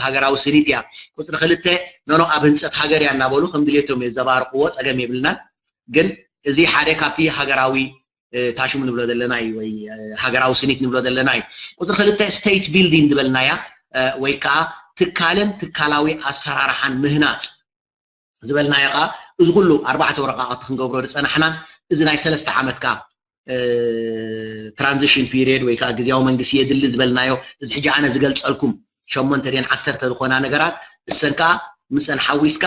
ሃገራዊ ስኒት እያ፣ ቁፅሪ ክልተ ኖኖ ኣብ ህንፀት ሃገር እያ እናበሉ ከም ድሌቶም የዘባርቅዎ፣ ፀገም የብልናን። ግን እዚ ሓደ ካብቲ ሃገራዊ ታሽሙ ንብሎ ዘለና እዩ፣ ወይ ሃገራዊ ስኒት ንብሎ ዘለና እዩ። ቁፅሪ ክልተ ስቴት ቢልዲንግ ዝበልናያ ወይ ከዓ ትካልን ትካላዊ ኣሰራርሓን ምህናፅ ዝበልናዮ ከዓ እዚ ኩሉ ኣርባዕተ ወረቃቅቲ ክንገብሮ ዝፀናሕናን እዚ ናይ ሰለስተ ዓመት ከዓ ትራንዚሽን ፒሪየድ ወይ ከዓ ግዜያዊ መንግስቲ የድሊ ዝበልናዮ እዚ ሕጂ ኣነ ዝገልፀልኩም ሸሞንተ ድን ዓሰርተ ዝኾና ነገራት እሰን ከዓ ምስአን ሓዊስካ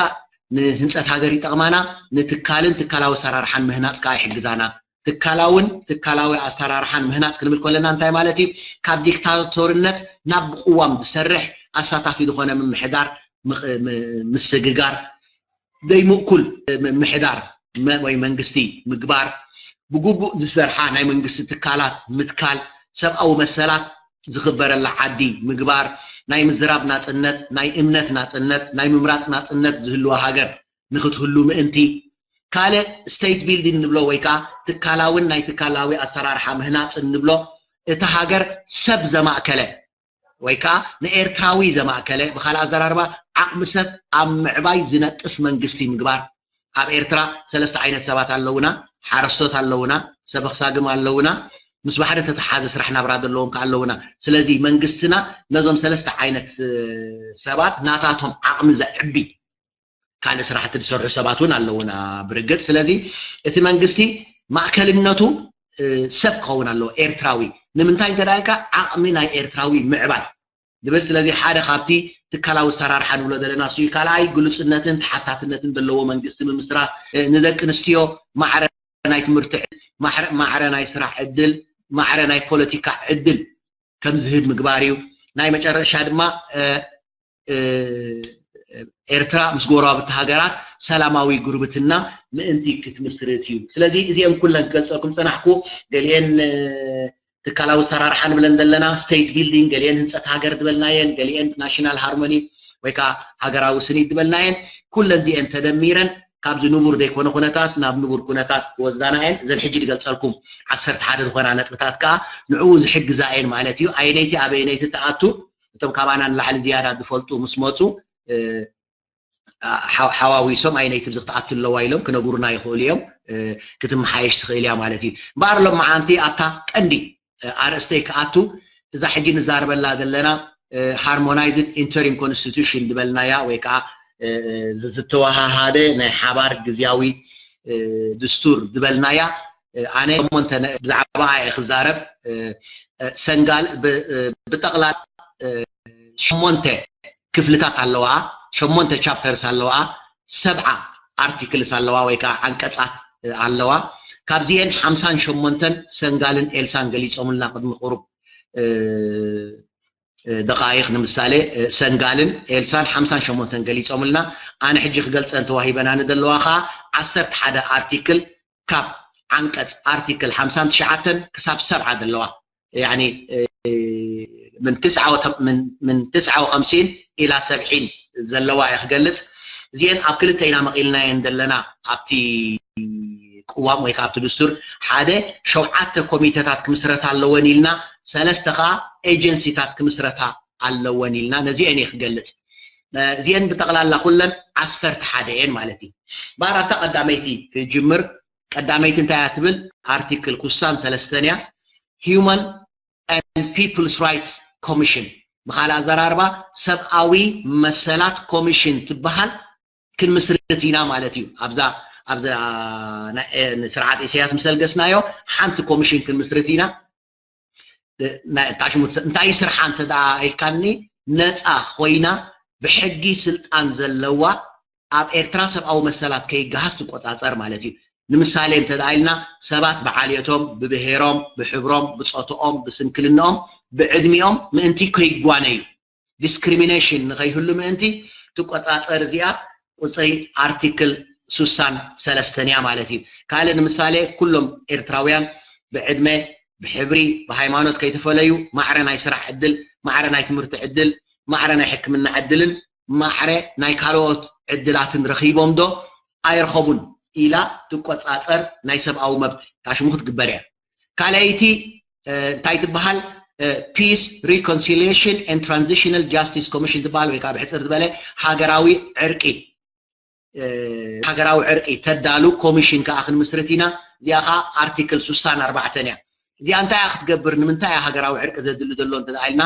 ንህንፀት ሃገር ይጠቕማና፣ ንትካልን ትካላዊ ኣሰራርሓን ምህናፅ ከዓ ይሕግዛና። ትካላውን ትካላዊ ኣሰራርሓን ምህናፅ ክንብል ከለና እንታይ ማለት እዩ? ካብ ዲክታቶርነት ናብ ብቅዋም ዝሰርሕ ኣሳታፊ ዝኾነ ምምሕዳር ምስግጋር፣ ዘይምእኩል ምምሕዳር ወይ መንግስቲ ምግባር፣ ብግቡእ ዝሰርሓ ናይ መንግስቲ ትካላት ምትካል፣ ሰብኣዊ መሰላት ዝኽበረላ ዓዲ ምግባር፣ ናይ ምዝራብ ናፅነት፣ ናይ እምነት ናፅነት፣ ናይ ምምራፅ ናፅነት ዝህልዋ ሃገር ንክትህሉ ምእንቲ፣ ካልእ ስቴት ቢልዲንግ ንብሎ ወይ ከዓ ትካላውን ናይ ትካላዊ ኣሰራርሓ ምህናፅ እንብሎ እቲ ሃገር ሰብ ዘማእከለ ወይ ከዓ ንኤርትራዊ ዘማእከለ፣ ብካልእ ኣዘራርባ ዓቕሚ ሰብ ኣብ ምዕባይ ዝነጥፍ መንግስቲ ምግባር። ኣብ ኤርትራ ሰለስተ ዓይነት ሰባት ኣለውና፣ ሓረስቶት ኣለውና፣ ሰበኽሳግም ኣለውና፣ ምስ ባሕሪ ተተሓዘ ስራሕ ናብራ ዘለዎም ከዓ ኣለውና። ስለዚ መንግስትና ነዞም ሰለስተ ዓይነት ሰባት ናታቶም ዓቕሚ ዘዕቢ ካልእ ስራሕቲ ዝሰርሑ ሰባት እውን ኣለውና ብርግፅ። ስለዚ እቲ መንግስቲ ማእከልነቱ ሰብ ክኸውን ኣለዎ፣ ኤርትራዊ። ንምንታይ እንተ ኢልካ ዓቕሚ ናይ ኤርትራዊ ምዕባይ ዝብል። ስለዚ ሓደ ካብቲ ትካላዊ ኣሰራርሓ ንብሎ ዘለና እሱ እዩ። ካልኣይ ግሉፅነትን ተሓታትነትን ዘለዎ መንግስቲ ምምስራት፣ ንደቂ ኣንስትዮ ማዕረ ናይ ትምህርቲ፣ ማዕረ ናይ ስራሕ ዕድል፣ ማዕረ ናይ ፖለቲካ ዕድል ከም ዝህብ ምግባር እዩ። ናይ መጨረሻ ድማ ኤርትራ ምስ ጎረባብቲ ሃገራት ሰላማዊ ጉርብትና ምእንቲ ክትምስርት እዩ። ስለዚ እዚአን ኩለን ክገልፀልኩም ፀናሕኩ። ገሊአን ትካላዊ ኣሰራርሓ ንብለን ዘለና ስቴት ቢልዲንግ፣ ገሊአን ህንፀት ሃገር ዝበልናየን፣ ገሊአን ናሽናል ሃርሞኒ ወይ ከዓ ሃገራዊ ስኒት ዝበልናየን፣ ኩለን እዚአን ተደሚረን ካብዚ ንቡር ዘይኮነ ኩነታት ናብ ንቡር ኩነታት ክወስዳና እየን። እዘን ሕጂ ዝገልፀልኩም ዓሰርተ ሓደ ዝኾና ነጥብታት ከዓ ንዕኡ ዝሕግዛ እየን ማለት እዩ። ኣየነይቲ ኣበየነይቲ ትኣቱ፣ እቶም ካባና ንላዕሊ ዝያዳ ዝፈልጡ ምስ መፁ ሓዋዊሶም ኣየነይቲ ኣብዚ ክትኣቱ ኣለዋ ኢሎም ክነግሩና ይኽእሉ እዮም። ክትመሓየሽ ትኽእል እያ ማለት እዩ። እምበኣር ሎመዓንቲ ኣብታ ቀንዲ ኣርእስተይ ክኣቱ፣ እዛ ሕጂ ንዛረበላ ዘለና ሃርሞናይዝድ ኢንተሪም ኮንስቲቱሽን ዝበልናያ ወይ ከዓ ዝተወሃሃደ ናይ ሓባር ግዝያዊ ድስቱር ዝበልናያ፣ ኣነ ሸሞንተ ብዛዕባ እየ ክዛረብ። ሰንጋል ብጠቕላላ ሸሞንተ ክፍልታት ኣለዋ፣ ሸሞንተ ቻፕተርስ ኣለዋ፣ ሰብዓ ኣርቲክልስ ኣለዋ ወይ ከዓ ዓንቀፃት ኣለዋ። ካብዚአን ሓምሳን ሸሞንተን ሰንጋልን ኤልሳን ገሊፆምልና ቅድሚ ቁሩብ ደቃይቅ። ንምሳሌ ሰንጋልን ኤልሳን ሓምሳን ሸሞንተን ገሊፆምልና። ኣነ ሕጂ ክገልፀን ተዋሂበናኒ ዘለዋ ከዓ ዓሰርተ ሓደ ኣርቲክል፣ ካብ ዓንቀፅ ኣርቲክል ሓምሳን ትሽዓተን ክሳብ ሰብዓ ዘለዋ፣ ያኒ ምን ትስዓ ወኸምሲን ኢላ ሰብዒን ዘለዋ እየ ክገልፅ። እዚአን ኣብ ክልተ ኢና መቒልናየን ዘለና ኣብቲ ቅዋም ወይ ከዓ ኣብቲ ድስቱር። ሓደ ሸውዓተ ኮሚተታት ክምስረታ ኣለወን ኢልና፣ ሰለስተ ከዓ ኤጀንሲታት ክምስረታ ኣለወን ኢልና፣ ነዚአን እየ ክገልፅ። እዚአን ብጠቕላላ ኩለን ዓሰርተ ሓደ እየን ማለት እዩ። እምበኣር ኣብታ ቀዳመይቲ ክጅምር። ቀዳመይቲ እንታይ እያ ትብል? ኣርቲክል ኩሳን ሰለስተን እያ። Human and People's Rights Commission፣ ብኻልእ ኣዘራርባ ሰብኣዊ መሰላት ኮሚሽን ትበሃል ክንምስርት ኢና ማለት እዩ። ኣብዛ ኣብዛ ስርዓት ኢሳያስ ምስ ኣልገስናዮ ሓንቲ ኮሚሽን ክንምስርት ኢና። እንታይ ስርሓ እንተ ኢልካኒ፣ ነፃ ኮይና ብሕጊ ስልጣን ዘለዋ፣ ኣብ ኤርትራ ሰብኣዊ መሰላት ከይገሃስ ትቆፃፀር ማለት እዩ። ንምሳሌ እንተ ኢልና፣ ሰባት ብዓልየቶም፣ ብብሄሮም፣ ብሕብሮም፣ ብፆትኦም፣ ብስንክልንኦም፣ ብዕድሚኦም ምእንቲ ከይጓነዩ፣ ዲስክሪሚኔሽን ንኸይህሉ ምእንቲ ትቆፃፀር እዚኣ ቁፅሪ ኣርቲክል ሱሳን ሰለስተን እያ ማለት እዩ። ካልእ ንምሳሌ ኩሎም ኤርትራውያን ብዕድመ ብሕብሪ ብሃይማኖት ከይተፈለዩ ማዕረ ናይ ስራሕ ዕድል፣ ማዕረ ናይ ትምህርቲ ዕድል፣ ማዕረ ናይ ሕክምና ዕድልን ማዕረ ናይ ካልኦት ዕድላትን ረኺቦም ዶ ኣይረኸቡን ኢላ ትቆጻጸር ናይ ሰብኣዊ መብት ታሽሙ ክትግበር እያ። ካልኣይቲ እንታይ ትበሃል? Peace Reconciliation and Transitional Justice Commission ትበሃል ወይ ከዓ ብሕፅር ዝበለ ሃገራዊ ዕርቂ ሃገራዊ ዕርቂ ተዳሉ ኮሚሽን ከዓ ክንምስርት ኢና። እዚኣ ከዓ ኣርቲክል ሱሳን ኣርባዕተን እያ። እዚኣ እንታይ እያ ክትገብር? ንምንታይ እያ ሃገራዊ ዕርቂ ዘድሊ ዘሎ እንተ ኢልና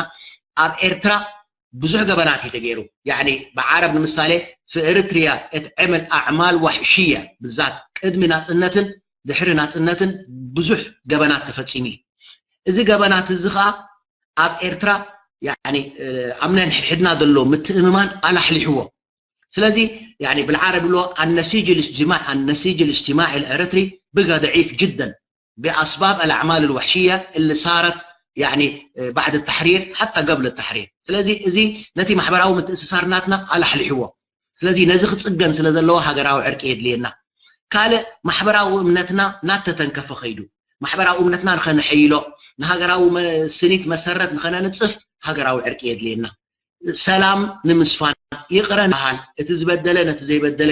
ኣብ ኤርትራ ብዙሕ ገበናት እዩ ተገይሩ። ያኒ ብዓረብ ንምሳሌ في إريتريا اتعمل أعمال وحشية ብዛት ቅድሚ ናፅነትን ድሕሪ ናፅነትን ብዙሕ ገበናት ተፈፂሙ እዩ። እዚ ገበናት እዚ ከዓ ኣብ ኤርትራ ያኒ ኣብ ነንሕድሕድና ዘሎ ምትእምማን ኣላሕሊሕዎ። ስለዚ ያኒ ብልዓረብ ይብልዎ النسيج الاجتماعي النسيج الاجتماعي الإريتري بقى ضعيف جدا بأسباب الأعمال الوحشية اللي صارت يعني بعد التحرير حتى قبل التحرير. ስለዚ እዚ ነቲ ማሕበራዊ ምትእስሳር ናትና ኣላሕሊሕዎ። ስለዚ ነዚ ክፅገን ስለ ዘለዎ ሃገራዊ ዕርቂ የድልየና። ካልእ ማሕበራዊ እምነትና ናተተንከፈ ከይዱ ማሕበራዊ እምነትና ንኸነሐይሎ ንሃገራዊ ስኒት መሰረት ንኸነንፅፍ ሃገራዊ ዕርቂ የድልየና። ሰላም ንምስፋን ይቕረ ንበሃል፣ እቲ ዝበደለ ነቲ ዘይበደለ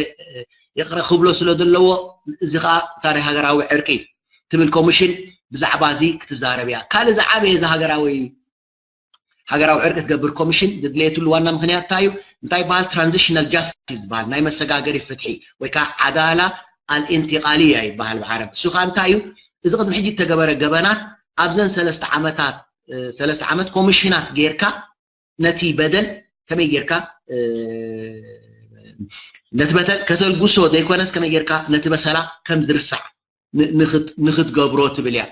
ይቕረ ክብሎ ስለ ዘለዎ እዚ ከዓ እታ ናይ ሃገራዊ ዕርቂ ትብል ኮሚሽን ብዛዕባ እዚ ክትዛረብ እያ። ካልእ ዝዓበየ እዚ ሃገራዊ ሃገራዊ ዕርቂ ትገብር ኮሚሽን ድድልየትሉ ዋና ምክንያት እንታይ እዩ? እንታይ ይበሃል? ትራንዚሽናል ጃስቲስ ዝበሃል ናይ መሰጋገሪ ፍትሒ ወይ ከዓ ዓዳላ ኣልኢንቲቃልያ ይበሃል ብዓረብ። እሱ ከዓ እንታይ እዩ? እዚ ቅድሚ ሕጂ እተገበረ ገበናት ኣብዘን ሰለስተ ዓመታት ሰለስተ ዓመት ኮሚሽናት ጌርካ ነቲ በደል ከመይ ጌርካ ነቲ በደል ከተልጉሶ ዘይኮነስ ከመይ ጌርካ ነቲ በሰላ ከም ዝርሳዕ ንክትገብሮ ትብል እያ።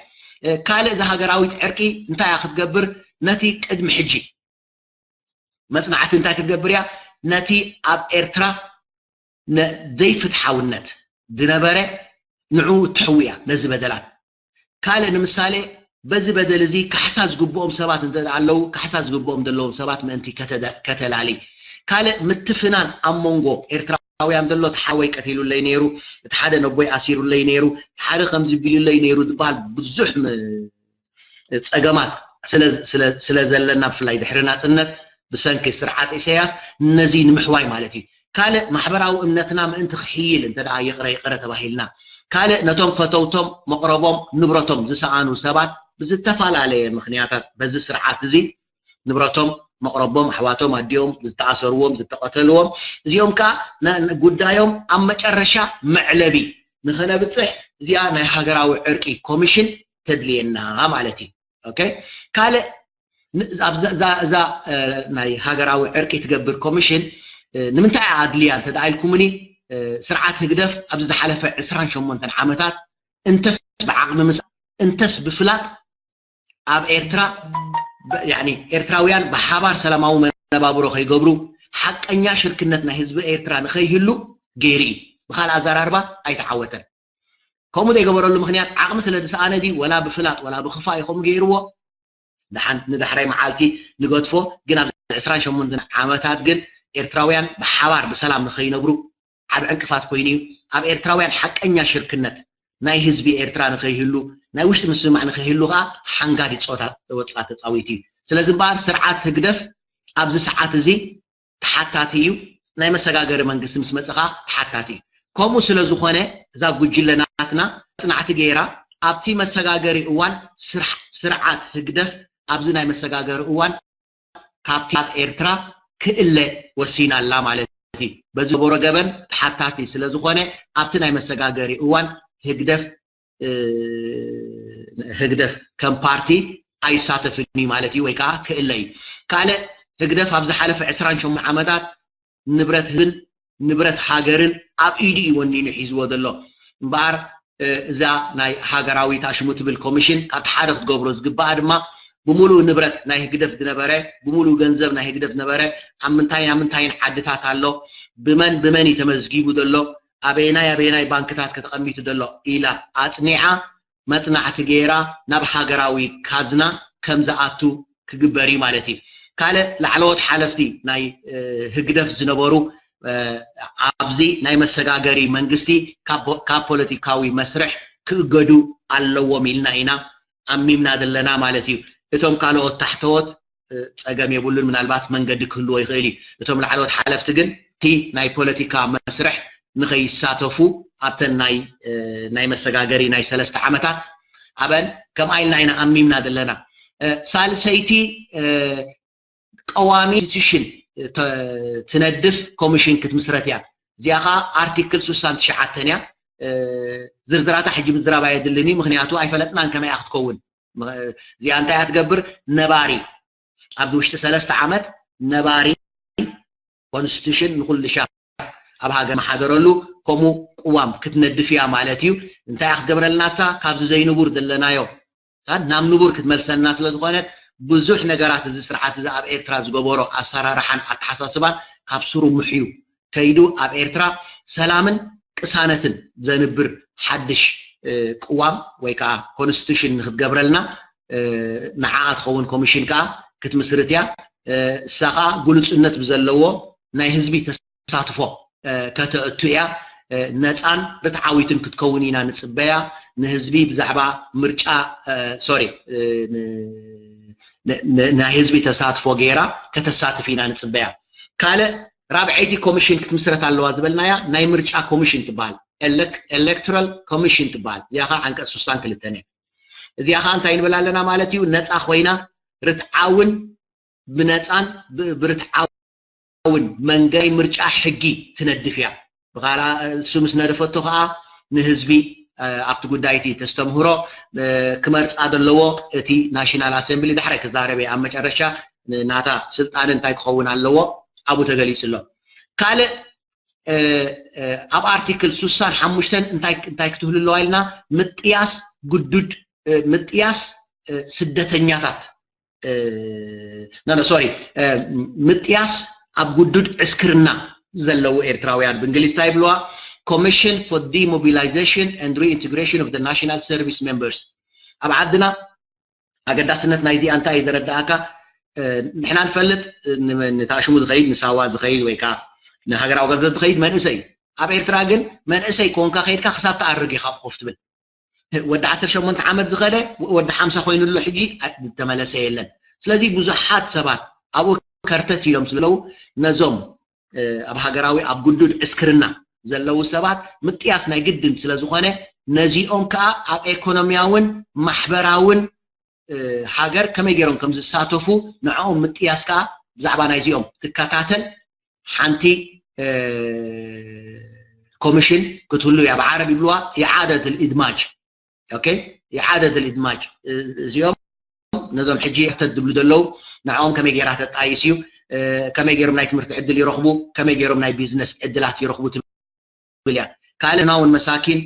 ካልእ እዛ ሃገራዊት ዕርቂ እንታይ እያ ክትገብር? ነቲ ቅድሚ ሕጂ መፅናዕቲ እንታይ ክትገብር እያ? ነቲ ኣብ ኤርትራ ዘይፍትሓውነት ዝነበረ ንዕኡ እትሕዊ እያ ነዚ በደላት። ካልእ ንምሳሌ በዚ በደል እዚ ካሕሳ ዝግብኦም ሰባት እንተ ኣለዉ ካሕሳ ዝግብኦም ዘለዎም ሰባት ምእንቲ ከተላሊ። ካልእ ምትፍናን ኣብ መንጎ ኤርትራውያን ዘሎ እቲ ሓወይ ቀቲሉለይ ነይሩ፣ እቲ ሓደ ነቦይ ኣሲሩለይ ነይሩ፣ እቲ ሓደ ከምዚ ቢሉለይ ነይሩ ዝበሃል ብዙሕ ጸገማት ስለ ዘለና ብፍላይ ድሕሪ ናጽነት ብሰንኪ ስርዓት ኢሳያስ ነዚ ንምሕዋይ ማለት እዩ። ካልእ ማሕበራዊ እምነትና ምእንቲ ክሕይል እንተ ደኣ ይቕረ ይቕረ ተባሂልና ካልእ ነቶም ፈተውቶም መቕረቦም ንብረቶም ዝሰኣኑ ሰባት ብዝተፈላለየ ምኽንያታት በዚ ስርዓት እዚ ንብረቶም መቕረቦም ኣሕዋቶም ኣዲኦም ዝተኣሰርዎም ዝተቐተልዎም እዚኦም ከዓ ጉዳዮም ኣብ መጨረሻ መዕለቢ ንኸነብፅሕ እዚኣ ናይ ሃገራዊ ዕርቂ ኮሚሽን ተድልየና ማለት እዩ። ካልእ እዛ ናይ ሃገራዊ ዕርቂ ትገብር ኮሚሽን ንምንታይ ኣድልያ እንተ ኢልኩምኒ ስርዓት ህግደፍ ኣብዚ ዝሓለፈ ዕስራን ሸሞንተን ዓመታት እንተስ ብዓቕሚ ምስ እንተስ ብፍላጥ ኣብ ኤርትራ ኤርትራውያን ብሓባር ሰላማዊ መነባብሮ ከይገብሩ ሓቀኛ ሽርክነት ናይ ህዝቢ ኤርትራ ንኸይህሉ ገይሩ እዩ። ብካልእ ኣዘራርባ ኣይተዓወተን። ከምኡ ዘይገበረሉ ምክንያት ዓቕሚ ስለ ዝሰኣነ ድዩ ወላ ብፍላጥ ወላ ብክፋእ እዩ ከምኡ ገይርዎ? ደሓን ንዳሕራይ መዓልቲ ንገድፎ። ግን ኣብዚ ዕስራን ሸሞንተን ዓመታት ግን ኤርትራውያን ብሓባር ብሰላም ንኸይነብሩ ዓብ ዕንቅፋት ኮይኑ እዩ። ኣብ ኤርትራውያን ሓቀኛ ሽርክነት ናይ ህዝቢ ኤርትራ ንኸይህሉ ናይ ውሽጢ ምስምማዕ ንኸይህሉ ከዓ ሓንጋዲ ፆታ ወፃ ተፃዊቱ እዩ። ስለዚ እምበኣር ስርዓት ህግደፍ ኣብዚ ሰዓት እዚ ተሓታቲ እዩ። ናይ መሰጋገሪ መንግስቲ ምስ መፀ ከዓ ተሓታቲ እዩ። ከምኡ ስለ ዝኾነ እዛ ጉጅለ ናትና መፅናዕቲ ገይራ ኣብቲ መሰጋገሪ እዋን ስርዓት ህግደፍ ኣብዚ ናይ መሰጋገሪ እዋን ካብቲ ኣብ ኤርትራ ክእለ ወሲና ኣላ ማለት እዩ። በዚ ዝገበሮ ገበን ተሓታቲ ስለ ዝኾነ ኣብቲ ናይ መሰጋገሪ እዋን ህግደፍ ህግደፍ ከም ፓርቲ ኣይሳተፍን እዩ ማለት እዩ ወይ ከዓ ክእለ እዩ። ካልእ ህግደፍ ኣብ ዝሓለፈ ዕስራን ሸሞንተን ዓመታት ንብረት ህዝብን ንብረት ሃገርን ኣብ ኢዱ እዩ ወኒኑ ሒዝዎ ዘሎ እምበኣር እዛ ናይ ሃገራዊት ኣሽሙ ትብል ኮሚሽን ካብቲ ሓደ ክትገብሮ ዝግባኣ ድማ ብምሉእ ንብረት ናይ ህግደፍ ዝነበረ ብምሉእ ገንዘብ ናይ ህግደፍ ዝነበረ ኣብ ምንታይን ኣብ ምንታይን ዓድታት ኣሎ ብመን ብመን እዩ ተመዝጊቡ ዘሎ ኣበየናይ ኣበየናይ ባንክታት ከተቐሚጡ ዘሎ ኢላ ኣፅኒዓ መፅናዕቲ ገይራ ናብ ሃገራዊ ካዝና ከም ዝኣቱ ክግበር እዩ ማለት እዩ። ካልእ ላዕለዎት ሓለፍቲ ናይ ህግደፍ ዝነበሩ ኣብዚ ናይ መሰጋገሪ መንግስቲ ካብ ፖለቲካዊ መስርሕ ክእገዱ ኣለዎም ኢልና ኢና ኣሚምና ዘለና ማለት እዩ። እቶም ካልኦት ታሕተዎት ጸገም የብሉን፣ ምናልባት መንገዲ ክህልዎ ይኽእል እዩ። እቶም ላዕለዎት ሓለፍቲ ግን እቲ ናይ ፖለቲካ መስርሕ ንኸይሳተፉ ኣብተን ናይ መሰጋገሪ ናይ ሰለስተ ዓመታት ኣብአን ከምኣ ኢልና ኢና ኣሚምና ዘለና። ሳልሰይቲ ቀዋሚ ኮንስቲቱሽን ትነድፍ ኮሚሽን ክትምስረት እያ። እዚኣ ከዓ ኣርቲክል ስሳን ትሽዓተን እያ። ዝርዝራታ ሕጂ ምዝራብ ኣየድልን እዩ፣ ምክንያቱ ኣይፈለጥናን ከመይ ክትከውን። እዚኣ እንታይ እያ ትገብር? ነባሪ ኣብዚ ውሽጢ ሰለስተ ዓመት ነባሪ ኮንስቲቱሽን ንኩሉ ሻ ኣብ ሃገር መሓደረሉ ከምኡ ቅዋም ክትነድፍ እያ ማለት እዩ። እንታይ ክትገብረልና እሳ? ካብዚ ዘይንቡር ዘለናዮ ናብ ንቡር ክትመልሰልና ስለ ዝኾነት ብዙሕ ነገራት እዚ ስርዓት እዚ ኣብ ኤርትራ ዝገበሮ ኣሰራርሓን ኣተሓሳስባን ካብ ስሩ ምሕዩ ከይዱ ኣብ ኤርትራ ሰላምን ቅሳነትን ዘንብር ሓድሽ ቅዋም ወይ ከዓ ኮንስቲቱሽን ንክትገብረልና ንዓኣ ትኸውን ኮሚሽን ከዓ ክትምስርት እያ። እሳ ከዓ ግሉፅነት ብዘለዎ ናይ ህዝቢ ተሳትፎ ከተእቱ እያ። ነፃን ርትዓዊትን ክትከውን ኢና ንፅበያ። ንህዝቢ ብዛዕባ ምርጫ ሶሪ ናይ ህዝቢ ተሳትፎ ገይራ ከተሳትፍ ኢና ንፅበያ። ካልእ ራብዐይቲ ኮሚሽን ክትምስረት ኣለዋ ዝበልናያ ናይ ምርጫ ኮሚሽን ትበሃል። ኤሌክትራል ኮሚሽን ትበሃል። እዚኣ ከዓ ዓንቀፅ ስሳን ክልተን እያ። እዚኣ ከዓ እንታይ ንብል ኣለና ማለት እዩ? ነፃ ኮይና ርትዓውን ብነፃን ብርትዓውን መንገዲ ምርጫ ሕጊ ትነድፍ እያ። ብኻልኣ እሱ ምስ ነደፈቶ ከዓ ንህዝቢ ኣብቲ ጉዳይ እቲ ተስተምህሮ ክመርፃ ዘለዎ እቲ ናሽናል ኣሰምብሊ ዳሕራይ ክዛረብ እየ። ኣብ መጨረሻ ናታ ስልጣን እንታይ ክኸውን ኣለዎ ኣብኡ ተገሊፁ ኣሎ። ካልእ ኣብ ኣርቲክል ስሳን ሓሙሽተን እንታይ ክትህሉ ኣለዋ ኢልና ምጥያስ ግዱድ ምጥያስ ስደተኛታት ኖ ኖ ሶሪ ምጥያስ ኣብ ግዱድ ዕስክርና ዘለዉ ኤርትራውያን ብእንግሊዝ እንታይ ይብልዋ? Commission for Demobilization and Reintegration of the National Service Members ኣብ ዓድና ኣገዳስነት ናይዚኣ እንታይ እዩ ዘረዳእካ? ንሕና ንፈልጥ ንታሽሙ ዝኸይድ ንሳዋ ዝኸይድ ወይ ከዓ ንሃገራዊ ኣገልግሎት ዝኸይድ መንእሰይ እዩ። ኣብ ኤርትራ ግን መንእሰይ ኮንካ ከይድካ ክሳብ ትኣርግ ኢኻ ኮፍ ትብል። ወዲ ዓሰርተ ሸሞንተ ዓመት ዝኸደ ወዲ ሓምሳ ኮይኑ ኣሎ ሕጂ ዝተመለሰ የለን። ስለዚ ብዙሓት ሰባት ኣብኡ ከርተት ኢሎም ስለለዉ ነዞም ኣብ ሃገራዊ ኣብ ግዱድ ዕስክርና ዘለዉ ሰባት ምጥያስ ናይ ግድን ስለዝኾነ ነዚኦም ከዓ ኣብ ኤኮኖሚያውን ማሕበራውን ሃገር ከመይ ገይሮም ከም ዝሳተፉ ንዕኦም ምጥያስ ከዓ ብዛዕባ ናይዚኦም ትከታተል ሓንቲ ኮሚሽን ክትህሉ እያ። ብዓረብ ይብልዋ ኢዓደት ልኢድማጅ ኦኬ ኢዓደት ልኢድማጅ እዚኦም ነዞም ሕጂ ሕተት ዝብሉ ዘለዉ ንዕኦም ከመይ ገይራ ተጣይስ እዩ ከመይ ገይሮም ናይ ትምህርቲ ዕድል ይረኽቡ ከመይ ገይሮም ናይ ቢዝነስ ዕድላት ይረኽቡ ትብል እያ። ካልእ ናውን መሳኪን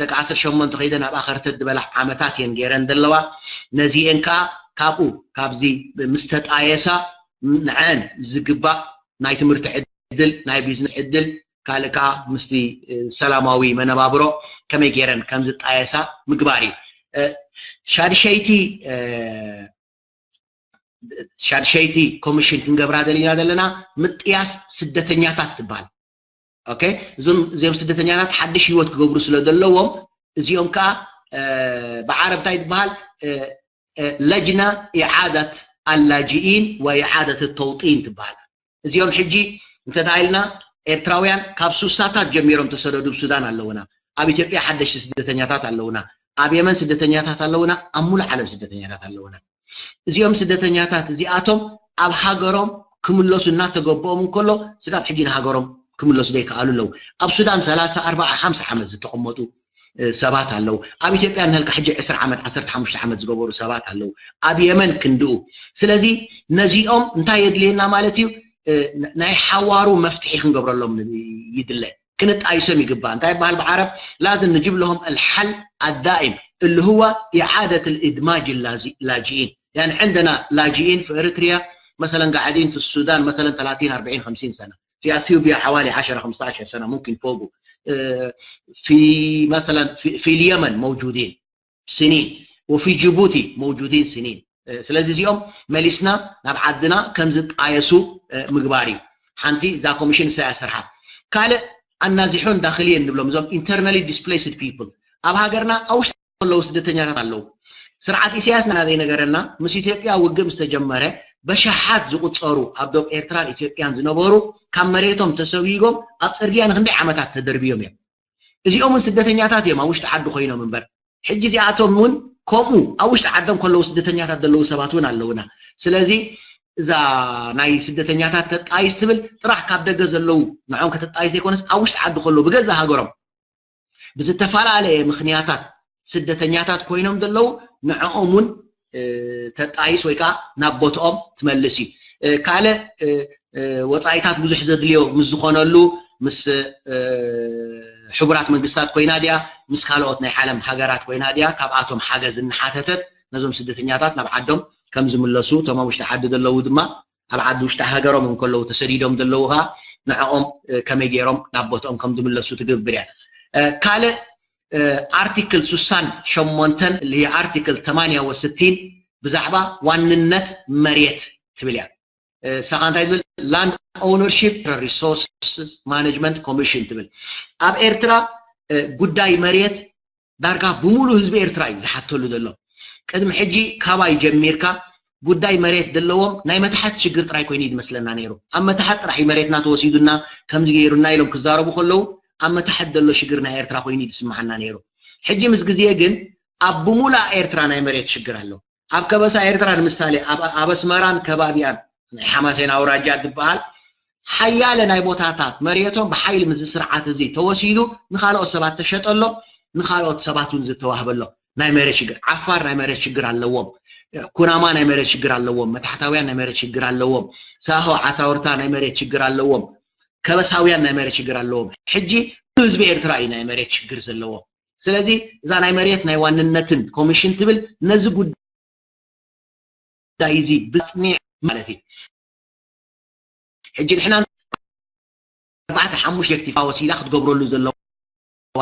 ደቂ ዓሰርተ ሸሞንተ ከይደን ኣብ ኣኸርተት ዝበላ ዓመታት እየን ገይረን ዘለዋ። ነዚአን ከዓ ካብኡ ካብዚ ምስ ተጣየሳ ንዐን ዝግባእ ናይ ትምህርቲ ዕድል ናይ ቢዝነስ ዕድል ካልእ ከዓ ምስቲ ሰላማዊ መነባብሮ ከመይ ገይረን ከም ዝጣየሳ ምግባር እዩ። ሻድሸይቲ ሻድሸይቲ ኮሚሽን ክንገብራ ደሊና ዘለና ምጥያስ ስደተኛታት ትበሃል። ኦኬ እዞም እዚኦም ስደተኛታት ሓድሽ ህይወት ክገብሩ ስለ ዘለዎም እዚኦም ከዓ ብዓረብ እንታይ ትበሃል ለጅና ኢዓደት ኣላጅኢን ወኢዓደት ተውጢን ትበሃል። እዚኦም ሕጂ እንተተኢልና ኤርትራውያን ካብ ሱሳታት ጀሚሮም ተሰደዱ ብሱዳን ኣለውና፣ ኣብ ኢትዮጵያ ሓደሽቲ ስደተኛታት ኣለውና፣ ኣብ የመን ስደተኛታት ኣለውና፣ ኣብ ሙሉእ ዓለም ስደተኛታት ኣለውና። እዚኦም ስደተኛታት እዚኣቶም ኣብ ሃገሮም ክምለሱ እናተገበኦም እንከሎ ስጋብ ሕጂ ንሃገሮም ክምለሱ ዘይከኣሉ ኣለዉ። ኣብ ሱዳን ሰላሳ ኣርባዓ ሓምሳ ዓመት ዝተቐመጡ ሰባት ኣለዉ። ኣብ ኢትዮጵያ ንህልካ ሕጂ ዕስራ ዓመት ዓሰርተ ሓሙሽተ ዓመት ዝገበሩ ሰባት ኣለዉ። ኣብ የመን ክንድኡ። ስለዚ ነዚኦም እንታይ የድልየና ማለት እዩ? ናይ ሓዋሩ መፍትሒ ክንገብረሎም ይድለ። ክንጣይሶም ይግባእ። እንታይ ይበሃል ብዓረብ? ላዝም ንጅብ ለሆም ኣልሓል ኣዳኢም እሊ ህዋ ኢዓደት ልእድማጅ ላጂኢን። ያኒ ዕንደና ላጂኢን ፊ ኤርትርያ መሰለን ጋዕዲን ፊ ሱዳን መሰለን ተላቲን ኣርባዒን ኸምሲን ሰና ፊ ኣትዮጵያ ሓዋሊ ዓሸረ ኸምስተ ዓሸር ሰና ሙምኪን ፎጉ ፊ መሰለን ፊ ልየመን መውጁዲን ስኒን ወፊ ጅቡቲ መውጁዲን ስኒን። ስለዚ እዚኦም መሊስና ናብ ዓድና ከም ዝጣየሱ ምግባር እዩ። ሓንቲ እዛ ኮሚሽን እሳ እያ ስርሓ። ካልእ ኣናዚሖን ዳኽልየን ንብሎም፣ እዞም internally displaced people ኣብ ሃገርና ኣብ ውሽጢ ዘለዉ ስደተኛታት ኣለዉ። ስርዓት ኢሳያስ ንዓና ዘይነገረና፣ ምስ ኢትዮጵያ ውግእ ምስ ተጀመረ በሽሓት ዝቑጸሩ ኣብ ዶብ ኤርትራን ኢትዮጵያን ዝነበሩ ካብ መሬቶም ተሰጒጎም ኣብ ጽርግያ ንክንደይ ዓመታት ተደርብዮም እዮም። እዚኦም እውን ስደተኛታት እዮም ኣብ ውሽጢ ዓዲ ኮይኖም እምበር። ሕጂ እዚኣቶም እውን ከምኡ ኣብ ውሽጢ ዓዶም ከለዉ ስደተኛታት ዘለዉ ሰባት እውን ኣለዉና። ስለዚ እዛ ናይ ስደተኛታት ተጣይስ ትብል ጥራሕ ካብ ደገ ዘለዉ ንዕኦም ከተጣይስ ዘይኮነስ ኣብ ውሽጢ ዓዲ ከለዉ ብገዛ ሃገሮም ብዝተፈላለየ ምኽንያታት ስደተኛታት ኮይኖም ዘለዉ ንዕኦም እውን ተጣይስ ወይ ከዓ ናብ ቦትኦም ትመልስ እዩ። ካልእ ወፃኢታት ብዙሕ ዘድልዮ ምስ ዝኾነሉ ምስ ሕቡራት መንግስታት ኮይና ድያ ምስ ካልኦት ናይ ዓለም ሃገራት ኮይና ድያ ካብኣቶም ሓገዝ እናሓተተት ነዞም ስደተኛታት ናብ ዓዶም ከም ዝምለሱ እቶም ኣብ ውሽጢ ዓዲ ዘለዉ ድማ ኣብ ዓዲ ውሽጢ ሃገሮም እንከለዉ ተሰዲዶም ዘለዉ ከዓ ንዕኦም ከመይ ገይሮም ናብ ቦትኦም ከም ዝምለሱ ትገብር እያ። ካልእ ኣርቲክል ስሳን ሸሞንተን ኣርቲክል ተማንያ ወስቲን ብዛዕባ ዋንነት መሬት ትብል እያ። ሳኻ እንታይ ትብል? Land Ownership Resources Management Commission ትብል። ኣብ ኤርትራ ጉዳይ መሬት ዳርጋ ብሙሉ ህዝቢ ኤርትራ እዩ ዝሓተሉ ዘሎ። ቅድሚ ሕጂ ካባይ ጀሚርካ ጉዳይ መሬት ዘለዎም ናይ መታሕት ሽግር ጥራይ ኮይኑ እዩ ዝመስለና ነይሩ። ኣብ መታሕት ጥራሕ እዩ መሬትና ተወሲዱና ከምዚ ገይሩና ኢሎም ክዛረቡ ከለዉ ኣብ መታሕት ዘሎ ሽግር ናይ ኤርትራ ኮይኑ እዩ ዝስምዓና ነይሩ። ሕጂ ምስ ግዜ ግን ኣብ ብሙላእ ኤርትራ ናይ መሬት ሽግር ኣሎ። ኣብ ከበሳ ኤርትራ ንምሳሌ ኣብ ኣስመራን ከባቢኣን ናይ ሓማሴን ኣውራጃ ዝበሃል ሓያለ ናይ ቦታታት መሬቶም ብሓይሊ ምስዚ ስርዓት እዚ ተወሲዱ ንኻልኦት ሰባት ተሸጠሎ፣ ንኻልኦት ሰባት እውን ዝተዋህበሎ ናይ መሬት ሽግር። ዓፋር ናይ መሬት ሽግር ኣለዎም፣ ኩናማ ናይ መሬት ሽግር ኣለዎም፣ መታሕታውያን ናይ መሬት ሽግር ኣለዎም፣ ሳሆ ዓሳውርታ ናይ መሬት ሽግር ኣለዎም፣ ከበሳውያን ናይ መሬት ሽግር ኣለዎም። ሕጂ ህዝቢ ኤርትራ እዩ ናይ መሬት ሽግር ዘለዎ። ስለዚ እዛ ናይ መሬት ናይ ዋንነትን ኮሚሽን ትብል ነዚ ጉዳይ እዚ ብፅኒዕ ማለት እዩ። ሕጂ ንሕና ኣርባዕተ ሓሙሽተ ኦብጀክቲቭ ወሲዳ ክትገብረሉ ዘለዋ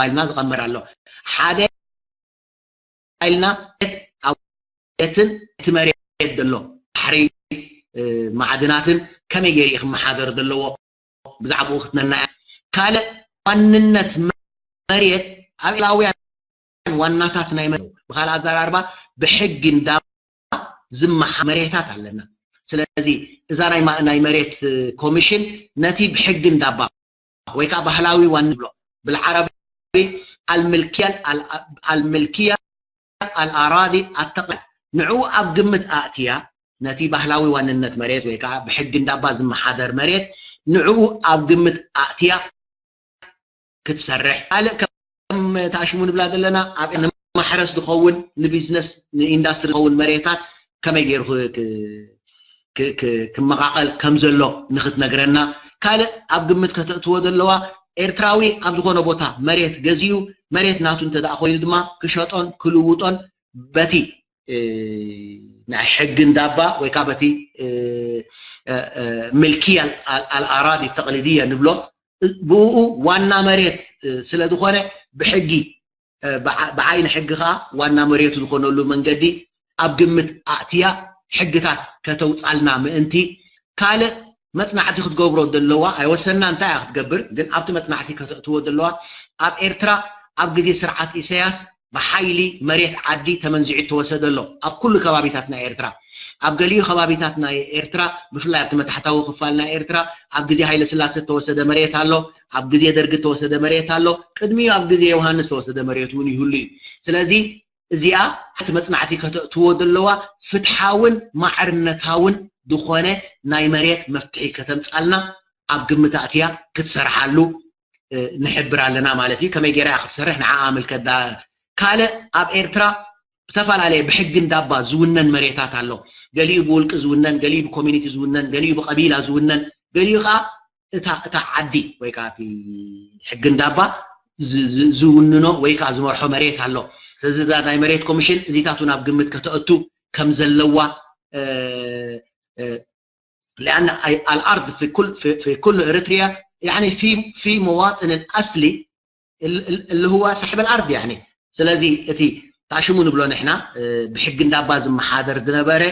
ኢልና ዝቐመር ኣሎ። ሓደ ኢልና እቲ መሬት ዘሎ ባሕሪ ማዕድናትን ከመይ ገይሩ ክመሓደር ዘለዎ ብዛዕባኡ ክትነና እያ። ካልእ ዋንነት መሬት ኣብ ላውያን ዋናታት ናይ መሬት ብካልእ ኣዘራርባ ብሕጊ እንዳባ ዝመሓ መሬታት ኣለና። ስለዚ እዛ ናይ መሬት ኮሚሽን ነቲ ብሕጊ እንዳባ ወይ ከዓ ባህላዊ ዋን ንብሎ ብልዓረቢ ኣልምልክያ ኣልኣራዲ ኣተቕላል ንዕኡ ኣብ ግምት ኣእትያ ነቲ ባህላዊ ዋንነት መሬት ወይ ከዓ ብሕጊ እንዳባ ዝመሓደር መሬት ንዕኡ ኣብ ግምት ኣእትያ ክትሰርሕ ካልእ ከም ታሽሙ ንብላ ዘለና ኣብ ንማሕረስ ዝኸውን ንቢዝነስ ንኢንዳስትሪ ዝኸውን መሬታት ከመይ ገይሩ ክመቓቐል ከም ዘሎ ንክትነግረና ካልእ ኣብ ግምት ከተእትዎ ዘለዋ ኤርትራዊ ኣብ ዝኾነ ቦታ መሬት ገዚኡ መሬት ናቱ እንተ ኮይኑ ድማ ክሸጦን ክልውጦን በቲ ናይ ሕጊ እንዳባ ወይ ከዓ በቲ ምልኪ ኣልኣራዲ ተቕሊድየ ንብሎ ብኡ ዋና መሬት ስለ ዝኾነ ብሕጊ ብዓይኒ ሕጊ ከዓ ዋና መሬቱ ዝኾነሉ መንገዲ ኣብ ግምት ኣእትያ ሕግታት ከተውፃልና ምእንቲ ካልእ መፅናዕቲ ክትገብሮ ዘለዋ ኣይወሰና እንታይ እያ ክትገብር ግን ኣብቲ መፅናዕቲ ከተእትዎ ዘለዋ ኣብ ኤርትራ ኣብ ግዜ ስርዓት ኢሳያስ ብሓይሊ መሬት ዓዲ ተመንዚዑ ተወሰደ ኣሎ ኣብ ኩሉ ከባቢታት ናይ ኤርትራ ኣብ ገሊኡ ከባቢታት ናይ ኤርትራ ብፍላይ ኣብቲ መታሕታዊ ክፋል ናይ ኤርትራ ኣብ ግዜ ሃይለ ስላሰ ተወሰደ መሬት ኣሎ ኣብ ግዜ ደርጊ ተወሰደ መሬት ኣሎ ቅድሚኡ ኣብ ግዜ ዮሃንስ ተወሰደ መሬት እውን ይህሉ እዩ ስለዚ እዚኣ ሓንቲ መፅናዕቲ ከተእትዎ ዘለዋ ፍትሓውን ማዕርነታውን ዝኾነ ናይ መሬት መፍትሒ ከተምፃልና ኣብ ግምት ኣእትያ ክትሰርሓሉ ንሕብር ኣለና ማለት እዩ ከመይ ገይራ ክትሰርሕ ንዓኣ ምልከት ካልእ ኣብ ኤርትራ ዝተፈላለየ ብሕጊ እንዳባ ዝውነን መሬታት ኣሎ ገሊኡ ብውልቂ ዝውነን ገሊኡ ብኮሚኒቲ ዝውነን ገሊኡ ብቀቢላ ዝውነን ገሊኡ ከዓ እታ እታ ዓዲ ወይ ከዓ እቲ ሕጊ እንዳባ ዝውንኖ ወይ ከዓ ዝመርሖ መሬት ኣሎ ስለዚ ናይ መሬት ኮሚሽን እዚታት ናብ ግምት ከተእቱ ከም ዘለዋ لأن الأرض في كل في, في كل إريتريا يعني في في مواطن الأصلي اللي هو صاحب الأرض يعني ስለዚ እቲ ታሽሙ ንብሎ ንሕና ብሕጊ እንዳባ ዝመሓደር ዝነበረ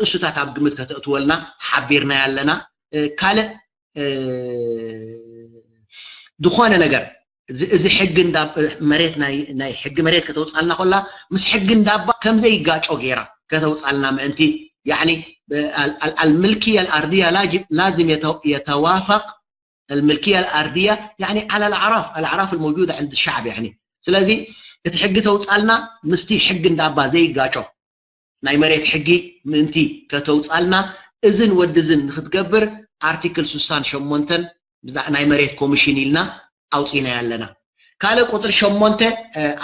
እሱታት ኣብ ግምት ከተእትወልና ሓቢርና ያለና ካልእ ዝኾነ ነገር እዚ ሕጊ መሬት ናይ ሕጊ መሬት ከተውፃልና ኮላ ምስ ሕጊ እንዳባ ከምዘይ ይጋጮ ገይራ ከተውፃልና ምእንቲ الملكية الأرضية لازم يتوافق الملكية الأرضية يعني على الأعراف الأعراف الموجودة عند الشعب يعني ስለዚ እቲ ሕጊ ተውፃልና ምስቲ ሕጊ እንዳባ ዘይጋጮ ናይ መሬት ሕጊ ምእንቲ ከተውፃልና እዝን ወድዝን ንክትገብር ኣርቲክል ሱሳን ሸሞንተን ናይ መሬት ኮሚሽን ኢልና ኣውፂና ኣለና። ካልእ ቁፅሪ ሸሞንተ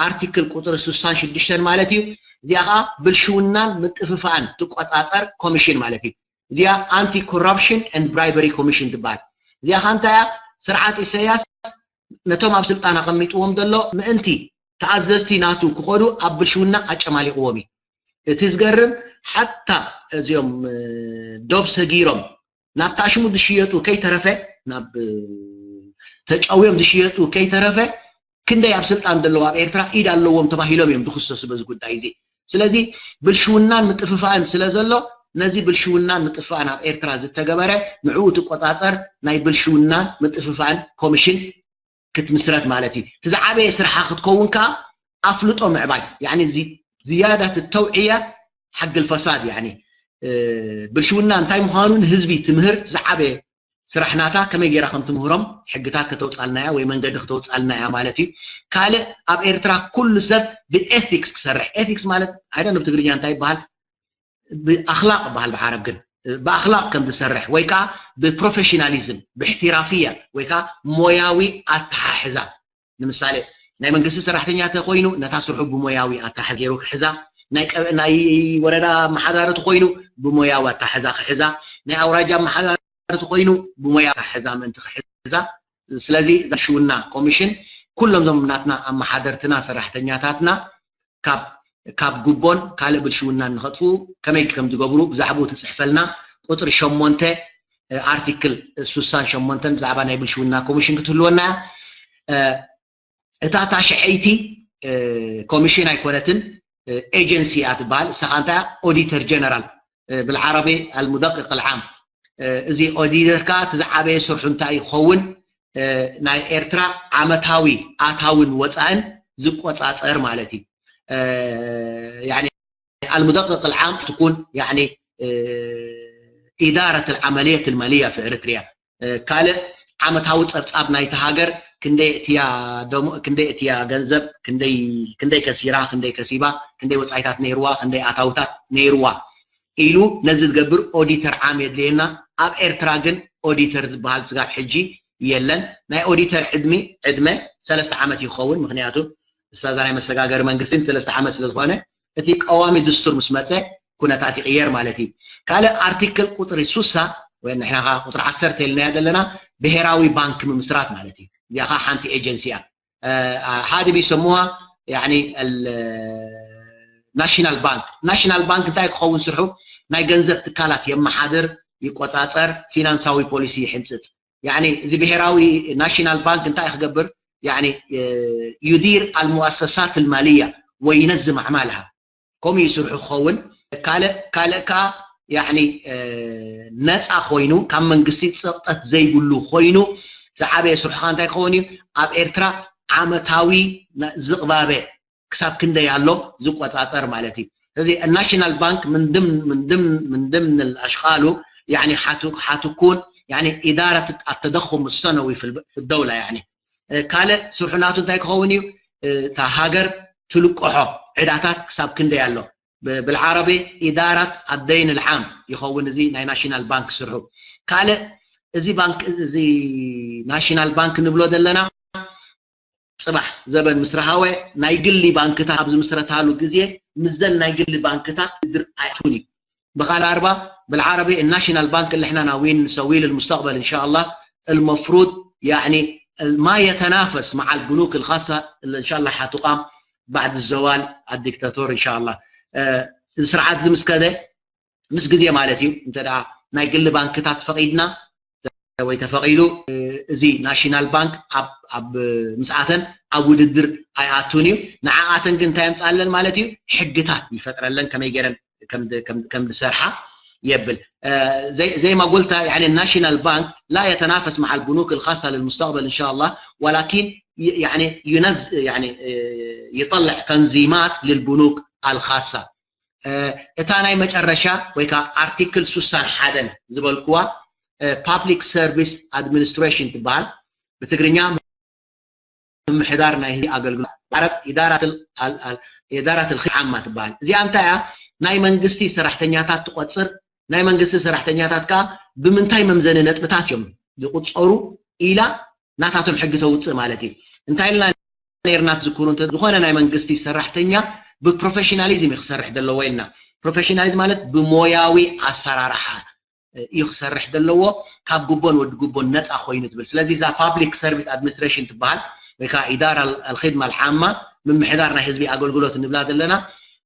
ኣርቲክል ቁፅሪ ሱሳን ሽዱሽተን ማለት እዩ። እዚኣ ከዓ ብልሽውናን ምጥፍፋእን ትቆፃፀር ኮሚሽን ማለት እዩ። እዚኣ ኣንቲ ኮራፕሽን ን ብራይበሪ ኮሚሽን ትበሃል። እዚኣ ከዓ እንታይ እያ? ስርዓት ኢሳያስ ነቶም ኣብ ስልጣን ኣቐሚጥዎም ዘሎ ምእንቲ ተኣዘዝቲ ናቱ ክኸዱ ኣብ ብልሽውና ኣጨማሊቕዎም እዩ። እቲ ዝገርም ሓታ እዚኦም ዶብ ሰጊሮም ናብ ታሽሙ ዝሽየጡ ከይተረፈ ናብ ተጨውዮም ዝሽየጡ ከይተረፈ ክንደይ ኣብ ስልጣን ዘለዉ ኣብ ኤርትራ ኢድ ኣለዎም ተባሂሎም እዮም ዝኽሰሱ በዚ ጉዳይ እዚ። ስለዚ ብልሽውናን ምጥፍፋእን ስለ ዘሎ ነዚ ብልሽውናን ምጥፍፋእን ኣብ ኤርትራ ዝተገበረ ንዕኡ ትቆፃፀር ናይ ብልሽውናን ምጥፍፋእን ኮሚሽን ክትምስረት ማለት እዩ። እቲ ዝዓበየ ስርሓ ክትከውን ከዓ ኣፍልጦ ምዕባይ يعني زيادة في التوعية حق الفساد يعني ብልሽውና እንታይ ምዃኑ ንህዝቢ ትምህር ዝዓበየ ስራሕ ናታ ከመይ ገይራ ከም ትምህሮም ሕግታት ከተውፃልና እያ ወይ መንገዲ ከተውፃልና እያ ማለት እዩ። ካልእ ኣብ ኤርትራ ኩሉ ሰብ ብኤቲክስ ክሰርሕ ኤቲክስ ማለት ኣይደ ብትግርኛ እንታይ ይበሃል ብኣኽላቕ በሃል ብዓረብ ግን ብኣኽላቕ ከም ዝሰርሕ ወይ ከዓ ብፕሮፌሽናሊዝም ብእሕትራፍያ ወይ ከዓ ሞያዊ ኣተሓሕዛ ንምሳሌ ናይ መንግስቲ ሰራሕተኛ ተኮይኑ ነታ ስርሑ ብሞያዊ ኣታሕዛ ገይሩ ክሕዛ ናይ ወረዳ ኣመሓዳሪ ተኮይኑ ብሞያዊ ኣታሕዛ ክሕዛ ናይ ኣውራጃ ኣመሓዳሪ ተኮይኑ ብሞያዊ ኣታሕዛ ምእንቲ ክሕዛ ስለዚ እዛ ሽውና ኮሚሽን ኩሎም ዞም ናትና ኣመሓደርትና ሰራሕተኛታትና ካብ ካብ ጉቦን ካልእ ብልሽውናን ንኸጥፍኡ ከመይ ከም ዝገብሩ ብዛዕባኡ ትፅሕፈልና ቁፅሪ ሸሞንተ ኣርቲክል ሱሳን ሸሞንተን ብዛዕባ ናይ ብልሽውና ኮሚሽን ክትህልወና እያ። እታ ታሽዐይቲ ኮሚሽን ኣይኮነትን ኤጀንሲ እያ ትበሃል። እሳ ከዓ እንታይ ኦዲተር ጀነራል ብልዓረቢ ኣልሙደቅቅ ልዓም እዚ ኦዲተር ከዓ እቲ ዝዓበየ ስርሑ እንታይ ክኸውን ናይ ኤርትራ ዓመታዊ ኣታውን ወፃእን ዝቆፃፀር ማለት እዩ። المدقق العام تكون يعني إدارة العملية المالية في إريتريا ካልእ ዓመታዊ ፀብፃብ ናይቲ ሃገር ክንደይ እትያ ገንዘብ ክንደይ ከሲራ ክንደይ ከሲባ ክንደይ ወፃኢታት ነይርዋ ክንደይ ኣታውታት ነይርዋ ኢሉ ነዚ ዝገብር ኦዲተር ዓም የድልየና። ኣብ ኤርትራ ግን ኦዲተር ዝበሃል ስጋብ ሕጂ የለን። ናይ ኦዲተር ዕድሚ ዕድመ ሰለስተ ዓመት ይኸውን። ምክንያቱ እሳዛ ናይ መሰጋገሪ መንግስቲ ሰለስተ ዓመት ስለ ዝኾነ እቲ ቀዋሚ ድስቱር ምስ መፀ ኩነታት ይቕየር ማለት እዩ። ካልእ ኣርቲክል ቁፅሪ ሱሳ ወይ ንሕና ቁፅሪ ዓሰርተ ኢልናያ ዘለና ብሄራዊ ባንክ ምምስራት ማለት እዩ። እዚኣ ከዓ ሓንቲ ኤጀንሲ እያ። ሓዲ ቢሰሙሃ ናሽናል ባንክ ናሽናል ባንክ እንታይ ክኸውን ስርሑ ናይ ገንዘብ ትካላት የመሓድር ይቆፃፀር ፊናንሳዊ ፖሊሲ ይሕንፅፅ يعني እዚ ብሄራዊ ናሽናል ባንክ እንታይ ክገብር يعني يدير المؤسسات المالية وينظم أعمالها ከምኡ ይስርሑ ክኸውን ካልእ ካልእ ከዓ يعني ነፃ ኮይኑ ካብ መንግስቲ ፀቕጠት ዘይብሉ ኮይኑ ዝዓበየ ስርሑ ከዓ እንታይ ክኸውን እዩ ኣብ ኤርትራ ዓመታዊ ዝቕባበ ክሳብ ክንደይ ኣሎ ዝቆፃፀር ማለት እዩ። ስለዚ ናሽናል ባንክ من ضمن من ضمن من ضمن الأشغال يعني حتكون يعني إدارة التضخم السنوي في الدولة يعني ካልእ ስርሑ ናቱ እንታይ ክኸውን እዩ እታ ሃገር ትልቅሖ ዕዳታት ክሳብ ክንደይ ኣሎ ብልዓረቢ إدارة الدين العام ይኸውን እዚ ናይ ናሽናል ባንክ ስርሑ ካልእ እዚ ባንክ እዚ ናሽናል ባንክ ንብሎ ዘለና ፅባሕ ዘበን ምስ ረሃወ ናይ ግሊ ባንክታት ኣብ ዝምስረታሉ ግዜ ምስዘን ናይ ግሊ ባንክታት ድር ኣይኣቱን እዩ። ብኻል ኣርባ بالعربي الناشنال بانك اللي احنا ناويين نسويه للمستقبل ان شاء الله المفروض يعني ما يتنافس مع البنوك الخاصة اللي ان شاء الله حتقام بعد الزوال الدكتاتور ان شاء الله እዚ ስርዓት እዚ ምስ ከደ ምስ ግዜ ማለት እዩ እንተ ናይ ግሊ ባንክታት ፈቒድና ወይ ተፈቒዱ እዚ ናሽናል ባንክ ኣብ ምስኣተን ኣብ ውድድር ኣይኣቱን እዩ። ንዓኣተን ግን እንታይ የምፅኣለን ማለት እዩ ሕግታት ይፈጥረለን ከመይ ገይረን ከም ዝሰርሓ يبل. آه، زي زي ما قلت، يعني الناشونال بانك لا يتنافس مع البنوك الخاصه للمستقبل ان شاء الله، ولكن ي- يعني ينز يعني آه، يطلع تنظيمات للبنوك الخاصه. آه، እታ ናይ መጨረሻ ወይ ከዓ ኣርቲክል ስሳን ሓደን ዝበልኩዋ ፓብሊክ ሰርቪስ ኣድሚኒስትሬሽን ትበሃል። ብትግርኛ ምምሕዳር ናይ ህዝቢ ኣገልግሎት፣ ዓረብ ኢዳራት ኢዳራት ልዓማ ትበሃል። እዚኣ እንታይ እያ? ናይ መንግስቲ ሰራሕተኛታት ትቆፅር። ናይ መንግስቲ ሰራሕተኛታት ከዓ ብምንታይ መምዘኒ ነጥብታት እዮም ዝቁፀሩ ኢላ ናታቶም ሕጊ ተውፅእ ማለት እዩ። እንታይ ኢልና ነርና ትዝክሩ እንተ ዝኾነ ናይ መንግስቲ ሰራሕተኛ ብፕሮፌሽናሊዝም እዩ ክሰርሕ ዘለዎ ኢልና። ፕሮፌሽናሊዝም ማለት ብሞያዊ ኣሰራርሓ እዩ ክሰርሕ ዘለዎ፣ ካብ ጉቦን ወዲ ጉቦን ነፃ ኮይኑ ትብል። ስለዚ እዛ ፓብሊክ ሰርቪስ ኣድሚኒስትሬሽን ትበሃል ወይ ከዓ ኢዳራ ኣልክድማ ኣልዓማ፣ ምምሕዳር ናይ ህዝቢ ኣገልግሎት እንብላ ዘለና፣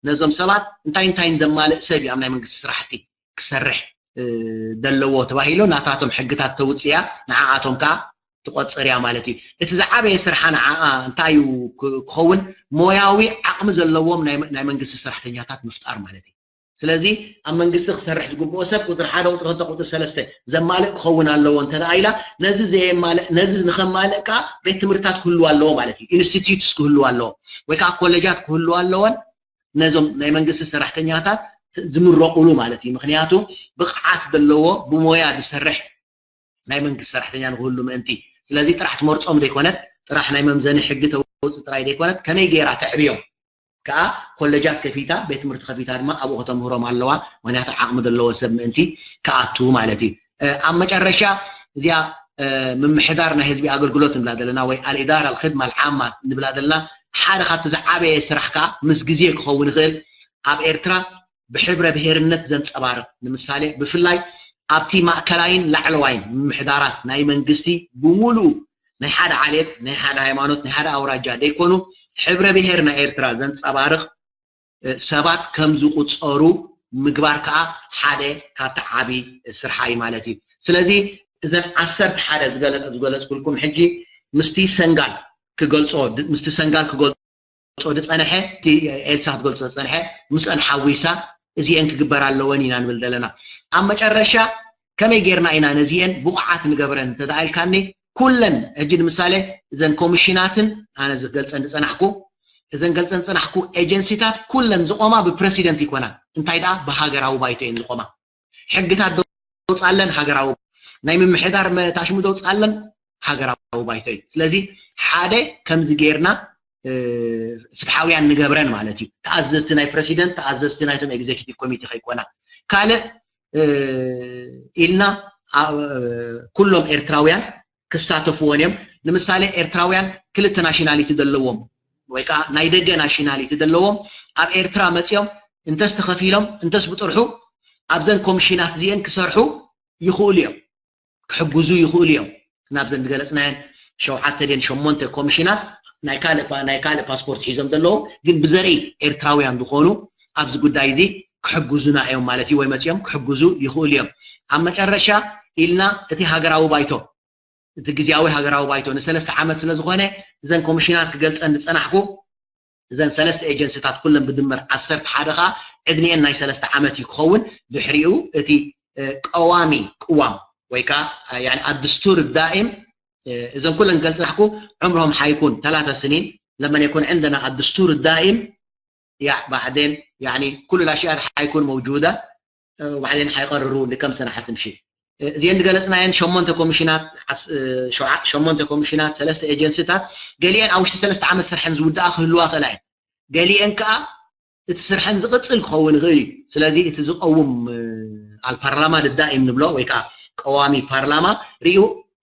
ነዞም ሰባት እንታይ እንታይን ዘማልእ ሰብ እዩ ኣብ ናይ መንግስቲ ስራሕቲ ክሰርሕ ዘለዎ ተባሂሉ ናታቶም ሕግታት ተውፅያ፣ ንዓኣቶም ከዓ ትቆፅር እያ ማለት እዩ። እቲ ዝዓበየ ስርሓ ንዓኣ እንታይ እዩ ክኸውን? ሞያዊ ዓቕሚ ዘለዎም ናይ መንግስቲ ሰራሕተኛታት ምፍጣር ማለት እዩ። ስለዚ ኣብ መንግስቲ ክሰርሕ ዝግብኦ ሰብ ቁፅሪ ሓደ፣ ቁፅሪ ክልተ፣ ቁፅሪ ሰለስተ ዘማልእ ክኸውን ኣለዎ እንተ ኢላ፣ ነዚ ዘየማልእ፣ ነዚ ንኸማልእ ከዓ ቤት ትምህርትታት ክህልው ኣለዎ ማለት እዩ። ኢንስቲትዩትስ ክህልው ኣለዎ ወይ ከዓ ኮሌጃት ክህልው ኣለዎን ነዞም ናይ መንግስቲ ሰራሕተኛታት ዝምረቑሉ ማለት እዩ። ምክንያቱ ብቕዓት ዘለዎ ብሞያ ዝሰርሕ ናይ መንግስቲ ሰራሕተኛ ንክህሉ ምእንቲ። ስለዚ ጥራሕ ትመርፆም ዘይኮነት፣ ጥራሕ ናይ መምዘኒ ሕጊ ተውፅእ ጥራይ ዘይኮነት፣ ከመይ ገይራ ተዕብዮም ከዓ ኮለጃት ከፊታ፣ ቤት ትምህርቲ ከፊታ ድማ ኣብኡ ከተምህሮም ኣለዋ። ምክንያቱ ዓቕሚ ዘለዎ ሰብ ምእንቲ ክኣቱ ማለት እዩ። ኣብ መጨረሻ እዚኣ ምምሕዳር ናይ ህዝቢ ኣገልግሎት ንብላ ዘለና ወይ ኣልኢዳራ ኣልክድማ ኣልዓማ ንብላ ዘለና ሓደ ካብቲ ዝዓበየ ስራሕ ከዓ ምስ ግዜ ክኸውን ይኽእል ኣብ ኤርትራ ብሕብረ ብሄርነት ዘንጸባርቕ ንምሳሌ ብፍላይ ኣብቲ ማእከላይን ላዕለዋይን ምምሕዳራት ናይ መንግስቲ ብሙሉኡ ናይ ሓደ ዓሌት ናይ ሓደ ሃይማኖት ናይ ሓደ ኣውራጃ ደይኮኑ ሕብረ ብሄር ናይ ኤርትራ ዘንጸባርቕ ሰባት ከም ዝቑጸሩ ምግባር ከዓ ሓደ ካብቲ ዓቢ ስርሓ እዩ ማለት እዩ። ስለዚ እዘን ዓሰርተ ሓደ ዝገለጸ ዝገለጽኩልኩም ሕጂ ምስቲ ሰንጋል ክገልጾ ምስቲ ሰንጋል ክገልጾ ዝጸንሐ እቲ ኤልሳ ክትገልጾ ዝጸንሐ ምስአን ሓዊሳ እዚአን ክግበር ኣለወን ኢና ንብል ዘለና። ኣብ መጨረሻ ከመይ ጌርና ኢና ነዚአን ብቑዓት ንገብረን እንተደኣ ኢልካኒ ኩለን ሕጂ ንምሳሌ እዘን ኮሚሽናትን ኣነ ዝገልጸን ዝጸናሕኩ እዘን ገልጸን ዝጸናሕኩ ኤጀንሲታት ኩለን ዝቆማ ብፕረሲደንት ይኮናን እንታይ ደኣ ብሃገራዊ ባይቶ እየን ዝቆማ። ሕግታት ደውፃለን ሃገራዊ ናይ ምምሕዳር መታሽሙ ደውፃለን ሃገራዊ ባይቶ እዩ። ስለዚ ሓደ ከምዚ ጌርና ፍትሓውያን ንገብረን ማለት እዩ። ተኣዘዝቲ ናይ ፕረሲደንት ተኣዘዝቲ ናይቶም ኤግዜኪቲቭ ኮሚቴ ከይኮና ካልእ ኢልና ኩሎም ኤርትራውያን ክሳተፍዎን እዮም። ንምሳሌ ኤርትራውያን ክልተ ናሽናሊቲ ዘለዎም ወይ ከዓ ናይ ደገ ናሽናሊቲ ዘለዎም ኣብ ኤርትራ መፅኦም እንተስ ተኸፊሎም እንተስ ብጥርሑ ኣብዘን ኮሚሽናት እዚአን ክሰርሑ ይኽእሉ እዮም፣ ክሕግዙ ይኽእሉ እዮም። ናብዘን ዝገለፅናየን ሸውዓተ ድን ሸሞንተ ኮሚሽናት ናይ ካልእ ፓ- ናይ ካልእ ፓስፖርት ሒዞም ዘለዎም ግን ብዘርኢ ኤርትራውያን ዝኾኑ ኣብዚ ጉዳይ እዚ ክሕግዙና እዮም ማለት እዩ፣ ወይ መፅኦም ክሕግዙ ይኽእሉ እዮም። ኣብ መጨረሻ ኢልና እቲ ሃገራዊ ባይቶ እቲ ግዝያዊ ሃገራዊ ባይቶ ንሰለስተ ዓመት ስለ ዝኾነ እዘን ኮሚሽናት ክገልፀን ዝፀናሕኩ እዘን ሰለስተ ኤጀንሲታት ኩለን ብድምር ዓሰርተ ሓደ ከዓ ዕድሚኤን ናይ ሰለስተ ዓመት እዩ ክኸውን። ድሕሪኡ እቲ ቀዋሚ ቅዋም ወይ ከዓ ኣብ ድስቱር ዳኢም እዘን ኩለን ገልፅናሕኩ ዕምሮም ሓይኩን ثلاث سنين لما يكون عندنا الدستور الدائم يا بعدين يعني كل الاشياء حيكون موجوده وبعدين حيقرروا لكم سنه حتمشي እዚአን ዝገለፅናየን ሸሞንተ ኮሚሽናት ሸሞንተ ኮሚሽናት ሰለስተ ኤጀንሲታት ገሊአን ኣብ ውሽጢ ሰለስተ ዓመት ስርሐን ዝውድኣ ክህልዋ ክእላ እየን። ገሊአን ከዓ እቲ ስርሐን ዝቕፅል ክኸውን ይኽእል እዩ። ስለዚ እቲ ዝቀውም ኣልፓርላማ ድዳኢም ንብሎ ወይ ከዓ ቀዋሚ ፓርላማ ርዩ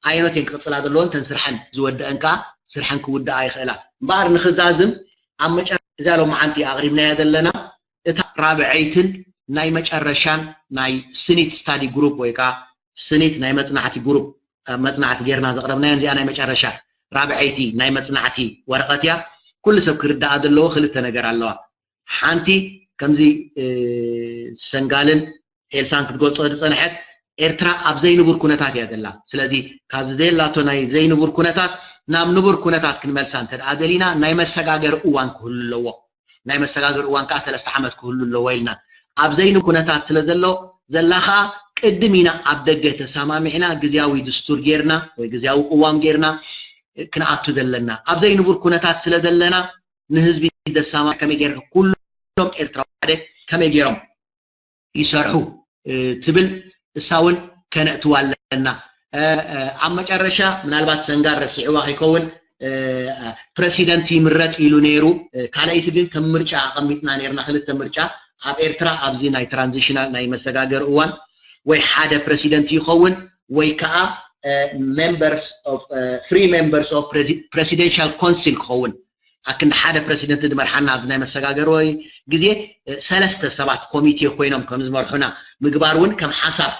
ኣየኖት እየን ክቕፅላ ዘለዎን ተን ስርሐን ዝወደአን ከዓ ስርሐን ክውድኣ ይኽእላ እምበኣር ንክዛዝም ኣብ መጨረ እዚኣ ሎማዓንቲ ኣቕሪብናያ ዘለና እታ ራብዐይትን ናይ መጨረሻን ናይ ስኒት ስታዲ ግሩፕ ወይ ከዓ ስኒት ናይ መፅናዕቲ ግሩፕ መፅናዕቲ ጌርና ዘቕረብናዮ እዚኣ ናይ መጨረሻ ራብዐይቲ ናይ መፅናዕቲ ወረቐት እያ። ኩሉ ሰብ ክርዳኣ ዘለዎ ክልተ ነገር ኣለዋ። ሓንቲ ከምዚ ሰንጋልን ኤልሳን ክትገልፆ ዝፀንሐት ኤርትራ ኣብ ዘይንቡር ኩነታት እያ ዘላ። ስለዚ ካብዚ ዘየላቶ ናይ ዘይንቡር ኩነታት ናብ ንቡር ኩነታት ክንመልሳ እንተ ደኣ ደሊና ናይ መሰጋገሪ እዋን ክህሉ ኣለዎ። ናይ መሰጋገሪ እዋን ከዓ ሰለስተ ዓመት ክህሉ ኣለዎ ኢልና ኣብ ዘይንቡር ኩነታት ስለ ዘሎ ዘላ ከዓ ቅድም ኢና ኣብ ደገ ተሰማሚዕና ግዝያዊ ድስቱር ጌርና ወይ ግዝያዊ ቅዋም ጌርና ክንኣቱ ዘለና። ኣብ ዘይንቡር ኩነታት ስለ ዘለና ንህዝቢ ዘሰማምዕ ከመይ ጌርካ ኩሎም ኤርትራዊ ሓደ ከመይ ጌሮም ይሰርሑ ትብል እሳ እውን ከነእትዋ ኣለና። ኣብ መጨረሻ ምናልባት ሰንጋል ረሲዕዋ ከይከውን ፕረሲደንት ይምረፅ ኢሉ ነይሩ። ካልኣይቲ ግን ከም ምርጫ ኣቐሚጥና ነይርና ክልተ ምርጫ ኣብ ኤርትራ ኣብዚ ናይ ትራንዚሽናል ናይ መሰጋገር እዋን ወይ ሓደ ፕረሲደንት ይኸውን ወይ ከዓ members of three members of presidential council ክኸውን ኣክንዲ ሓደ ፕረሲደንት ዝመርሓና ኣብዚ ናይ መሰጋገሪ ግዜ ሰለስተ ሰባት ኮሚቴ ኮይኖም ከም ዝመርሑና ምግባር እውን ከም ሓሳብ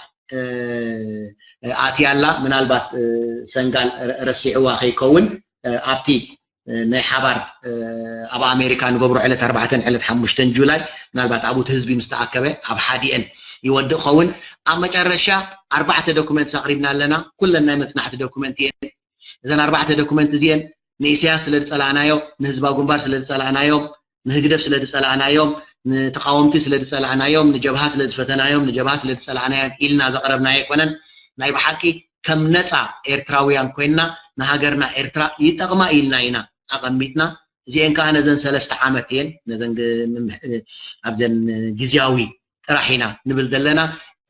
ኣትያላ ምናልባት ሰንጋል ረሲዕዋ ከይከውን ኣብቲ ናይ ሓባር ኣብ ኣሜሪካ ንገብሮ ዕለት ኣርባዕተን ዕለት ሓሙሽተን ጁላይ ምናልባት ኣብኡ ህዝቢ ምስ ተኣከበ ኣብ ሓዲአን ይወድእ ኸውን ኣብ መጨረሻ ኣርባዕተ ዶኩመንት ኣቅሪብና ኣለና ኩለን ናይ መፅናዕቲ ዶኩመንት እየን እዘን ኣርባዕተ ዶኩመንት እዚአን ንኢሳያስ ስለ ዝፀላእናዮ ንህዝባዊ ግንባር ስለ ዝፀላእናዮም ንህግደፍ ስለ ዝፀላእናዮም ንተቃወምቲ ስለ ዝፀላእናዮም ንጀብሃ ስለ ዝፈተናዮም ንጀብሃ ስለ ዝፀላእናዮም ኢልና ዘቅረብናዮ ኣይኮነን ናይ ብሓቂ ከም ነፃ ኤርትራውያን ኮይና ንሃገርና ኤርትራ ይጠቅማ ኢልና ኢና ኣቀሚጥና እዚአን ከዓ ነዘን ሰለስተ ዓመት እየን ነዘን ኣብዘን ግዝያዊ ጥራሕ ኢና ንብል ዘለና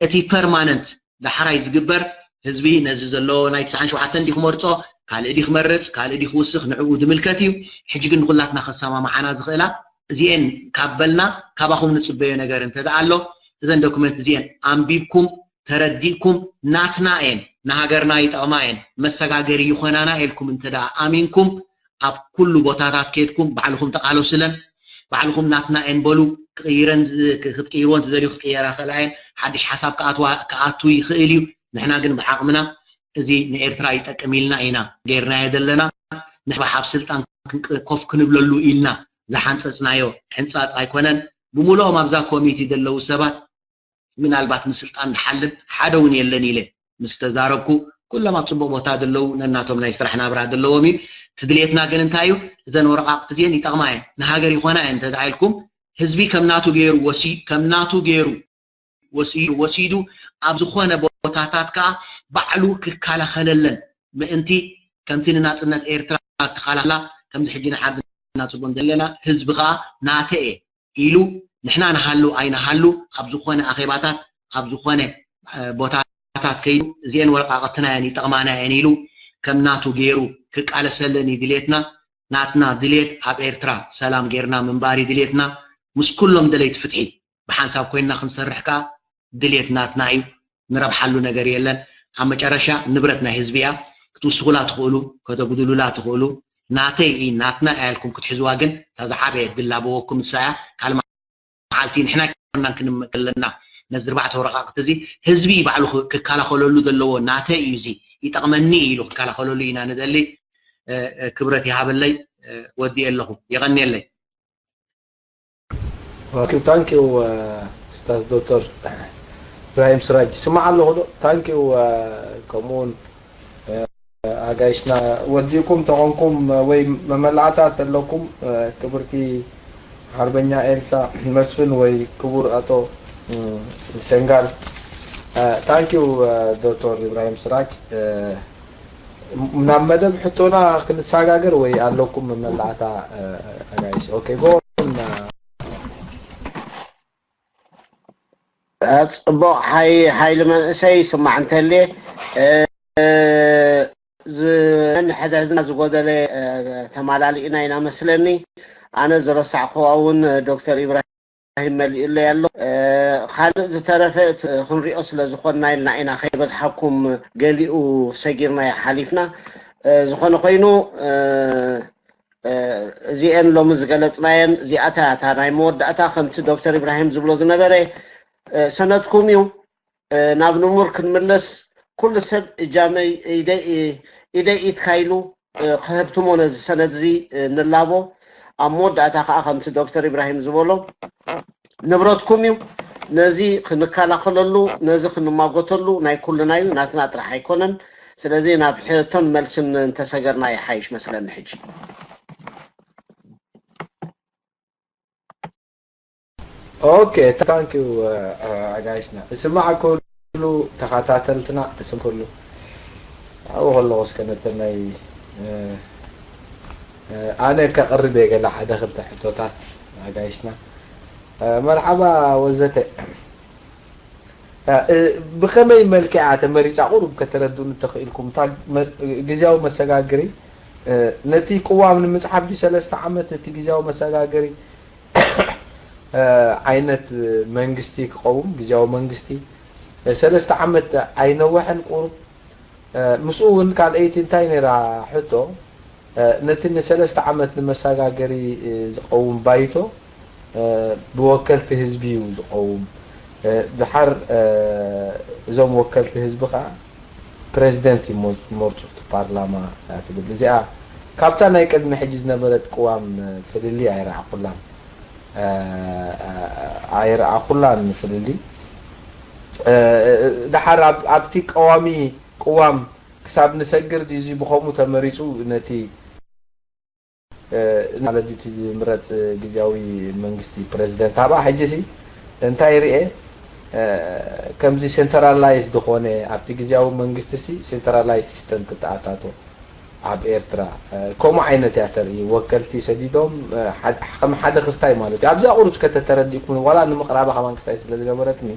እቲ ፐርማነንት ዳሕራይ ዝግበር ህዝቢ ነዚ ዘሎ ናይ ትስዓን ሸውዓተን ድዩ ክመርፆ ካልእ ድዩ ክመርፅ ካልእ ድዩ ክውስኽ ንዕኡ ዝምልከት እዩ ሕጂ ግን ንኩላትና ከሰማምዓና ዝኽእላ እዚኤን ካብ በልና ካባኹም ንፅበዮ ነገር እንተ ደኣ ኣሎ እዘን ዶክመንት እዚኤን ኣንቢብኩም ተረዲእኩም ናትና እየን ንሃገርና ይጠቕማ እየን መሰጋገሪ ይኾናና ኢልኩም እንተ ደኣ ኣሚንኩም ኣብ ኩሉ ቦታታት ከድኩም ባዕልኹም ተቃለሱለን ባዕልኹም ናትና እየን በሉ ክቅይረን ክትቅይርወን ትደልዩ ክትቅየራ ክእላ እየን ሓድሽ ሓሳብ ክኣቱ ይኽእል እዩ ንሕና ግን ብዓቕምና እዚ ንኤርትራ ይጠቅም ኢልና ኢና ጌርናዮ ዘለና ንሕባሓብ ስልጣን ኮፍ ክንብለሉ ኢልና ዝሓንፀፅናዮ ሕንፃፅ ኣይኮነን ብምልኦም ኣብዛ ኮሚቲ ዘለዉ ሰባት ምናልባት ንስልጣን ዝሓልም ሓደ እውን የለን ኢለ ምስ ተዛረብኩ ኩሎም ኣብ ፅቡቅ ቦታ ዘለዉ ነናቶም ናይ ስራሕ ናብራ ዘለዎም እዩ ትድልየትና ግን እንታይ እዩ እዘን ወረቃቅቲ እዚአን ይጠቅማ እየን ንሃገር ይኮና እየን እንተደኣ ኢልኩም ህዝቢ ከም ናቱ ገይሩ ወሲ ከም ናቱ ገይሩ ወሲዱ ወሲዱ ኣብ ዝኾነ ቦታታት ከዓ ባዕሉ ክከላኸለለን ምእንቲ ከምቲ ንናፅነት ኤርትራ ትኸላኸላ ከምዚ ሕጂ ንዓዲ እናፅጎን ዘለና ህዝቢ ከዓ ናተ እየ ኢሉ ንሕና ንሃሉ ኣይንሃሉ ኣብ ዝኾነ ኣኼባታት ኣብ ዝኾነ ቦታታት ከይዱ እዚአን ወረቃቅትና እየን ይጠቕማና እየን ኢሉ ከም ናቱ ገይሩ ክቃለሰለን እዩ ድልየትና ናትና ድልየት ኣብ ኤርትራ ሰላም ጌርና ምንባር እዩ ድልየትና ምስ ኩሎም ደለይቲ ፍትሒ ብሓንሳብ ኮይንና ክንሰርሕ ከኣ ድልየት ናትና እዩ ንረብሓሉ ነገር የለን ኣብ መጨረሻ ንብረት ናይ ህዝቢ እያ ክትውስኹላ ትኽእሉ ከተጉድሉላ ትኽእሉ ናተይ እዩ ናትና እያ ኢልኩም ክትሕዝዋ ግን እታ ዝዓበየት ድላበወኩም ንሳ እያ ካልእ መዓልቲ ንሕና ኣይኮናን ክንምእ ከለና ነዚ ኣርባዕተ ወረቃቅቲ እዚ ህዝቢ እዩ ባዕሉ ክከላኸለሉ ዘለዎ ናተይ እዩ እዚ ይጠቕመኒ እዩ ኢሉ ክከላኸለሉ ኢና ንደሊ ክብረት ይሃበለይ ወዲኤ ኣለኹ የቐንየለይ Okay, thank you, uh, Ustaz Doctor Ibrahim Siraj. ስማዕ ኣለኹ ዶ? Thank you, uh, ከምኡውን ኣጋይሽና ወዲእኩም ተኾንኩም ወይ መመላእታ ተለኩም ክብርቲ ሓርበኛ ኤልሳ መስፍን ወይ ክቡር ኣቶ ሰንጋል thank you ዶክተር ኢብራሂም ስራጅ ናብ መደብ ሕቶና ክንሰጋገር ወይ ኣለኩም መመላእታ ኣጋይሽ okay go ፅቡቕ ሓይ ሓይሊ መንእሰይ ይስማዕ እንተልየ ዝንሕድሕድና ዝጎደለ ተማላሊእና ኢና መስለኒ ኣነ ዝረሳዕክዋ እውን ዶክተር ኢብራሂም መሊኡለይ ኣሎ ካልእ ዝተረፈ ክንሪኦ ስለ ዝኾንና ኢልና ኢና ከይበዝሓኩም ገሊኡ ሰጊርና ሓሊፍና ዝኾነ ኮይኑ እዚኤን ሎሚ ዝገለፅናየን እዚኣታ እታ ናይ መወዳእታ ከምቲ ዶክተር ኢብራሂም ዝብሎ ዝነበረ ሰነድኩም እዩ ናብ ንሙር ክንምለስ ኩሉ ሰብ እጃመይ ኢደይ ኢትካ ኢሉ ክህብትሞ ነዚ ሰነድ እዚ ንላቦ ኣብ መወዳእታ ከዓ ከምቲ ዶክተር ኢብራሂም ዝበሎ ንብረትኩም እዩ ነዚ ክንከላኸለሉ ነዚ ክንማጎተሉ ናይ ኩልና እዩ ናትና ጥራሕ ኣይኮነን ስለዚ ናብ ሕቶን መልስን እንተሰገርና ይሓይሽ መስለኒ ሕጂ Okay, thank you, uh, uh, ኣጋይሽና። እስማዕ ኩሉ ተኸታተልትና፣ እስም ኩሉ ኣብኡ ከለኹ እስከ ነተን ናይ፣ uh, uh, ኣነ ከቕርብ እየ ገለ ሓደ ክልተ ሕቶታት ኣጋይሽና። Uh, መርሓባ ወዘተ። Uh, uh, ብኸመይ መልክዓ ተመሪጻ ቁሩብ ከተረድኡኒ ተኽኢልኩም። እታ መ-፣ ግዝያዊ መሰጋገሪ፣ uh፣ ነቲ ቅዋም ንምጽሓፍ ድዩ ሰለስተ ዓመት እቲ ግዝያዊ መሰጋገሪ? ዓይነት መንግስቲ ክቐውም፣ ግዝያዊ መንግስቲ ሰለስተ ዓመት ኣይነውሐን ቁሩብ። ምስኡ እውን ካልኣይቲ እንታይ ነይራ ሕቶ፣ ነቲ ንሰለስተ ዓመት ንመሰጋገሪ ዝቐውም ባይቶ ብወከልቲ ህዝቢ እዩ ዝቐውም። ድሓር እዞም ወከልቲ ህዝቢ ከዓ ፕሬዚደንት ይመርፁ እቲ ፓርላማ ትብል። እዚኣ ካብታ ናይ ቅድሚ ሕጂ ዝነበረት ቅዋም ፍልልይ ኣይረኣኹላን፣ ኣይረኣኹላን ፍልልይ። ድሓር ኣብ-፣ ኣብቲ ቀዋሚ ቅዋም ክሳብ ንሰግር ድዩ እዚ ብኸምኡ ተመሪፁ ነቲ ማለት እቲ ዝምረፅ ግዝያዊ መንግስቲ ፕሬዚደንት ኣብኣ ሕጂ ሲ እንታይ ርኤ፣ ከምዚ ሴንትራላይዝ ዝኾነ ኣብቲ ግዝያዊ መንግስቲ ሲ ሴንትራላይዝ ሲስተም ክተኣታቶ ኣብ ኤርትራ ከምኡ ዓይነት እያ ተርኢ። ወከልቲ ሰዲዶም ከም ሓደ ክስታይ ማለት እዩ። ኣብዛ ቁሩብ ከተተረዲእኩም ዋላ ንምቕራባ ከማን ክስታይ ስለ ዝገበረትኒ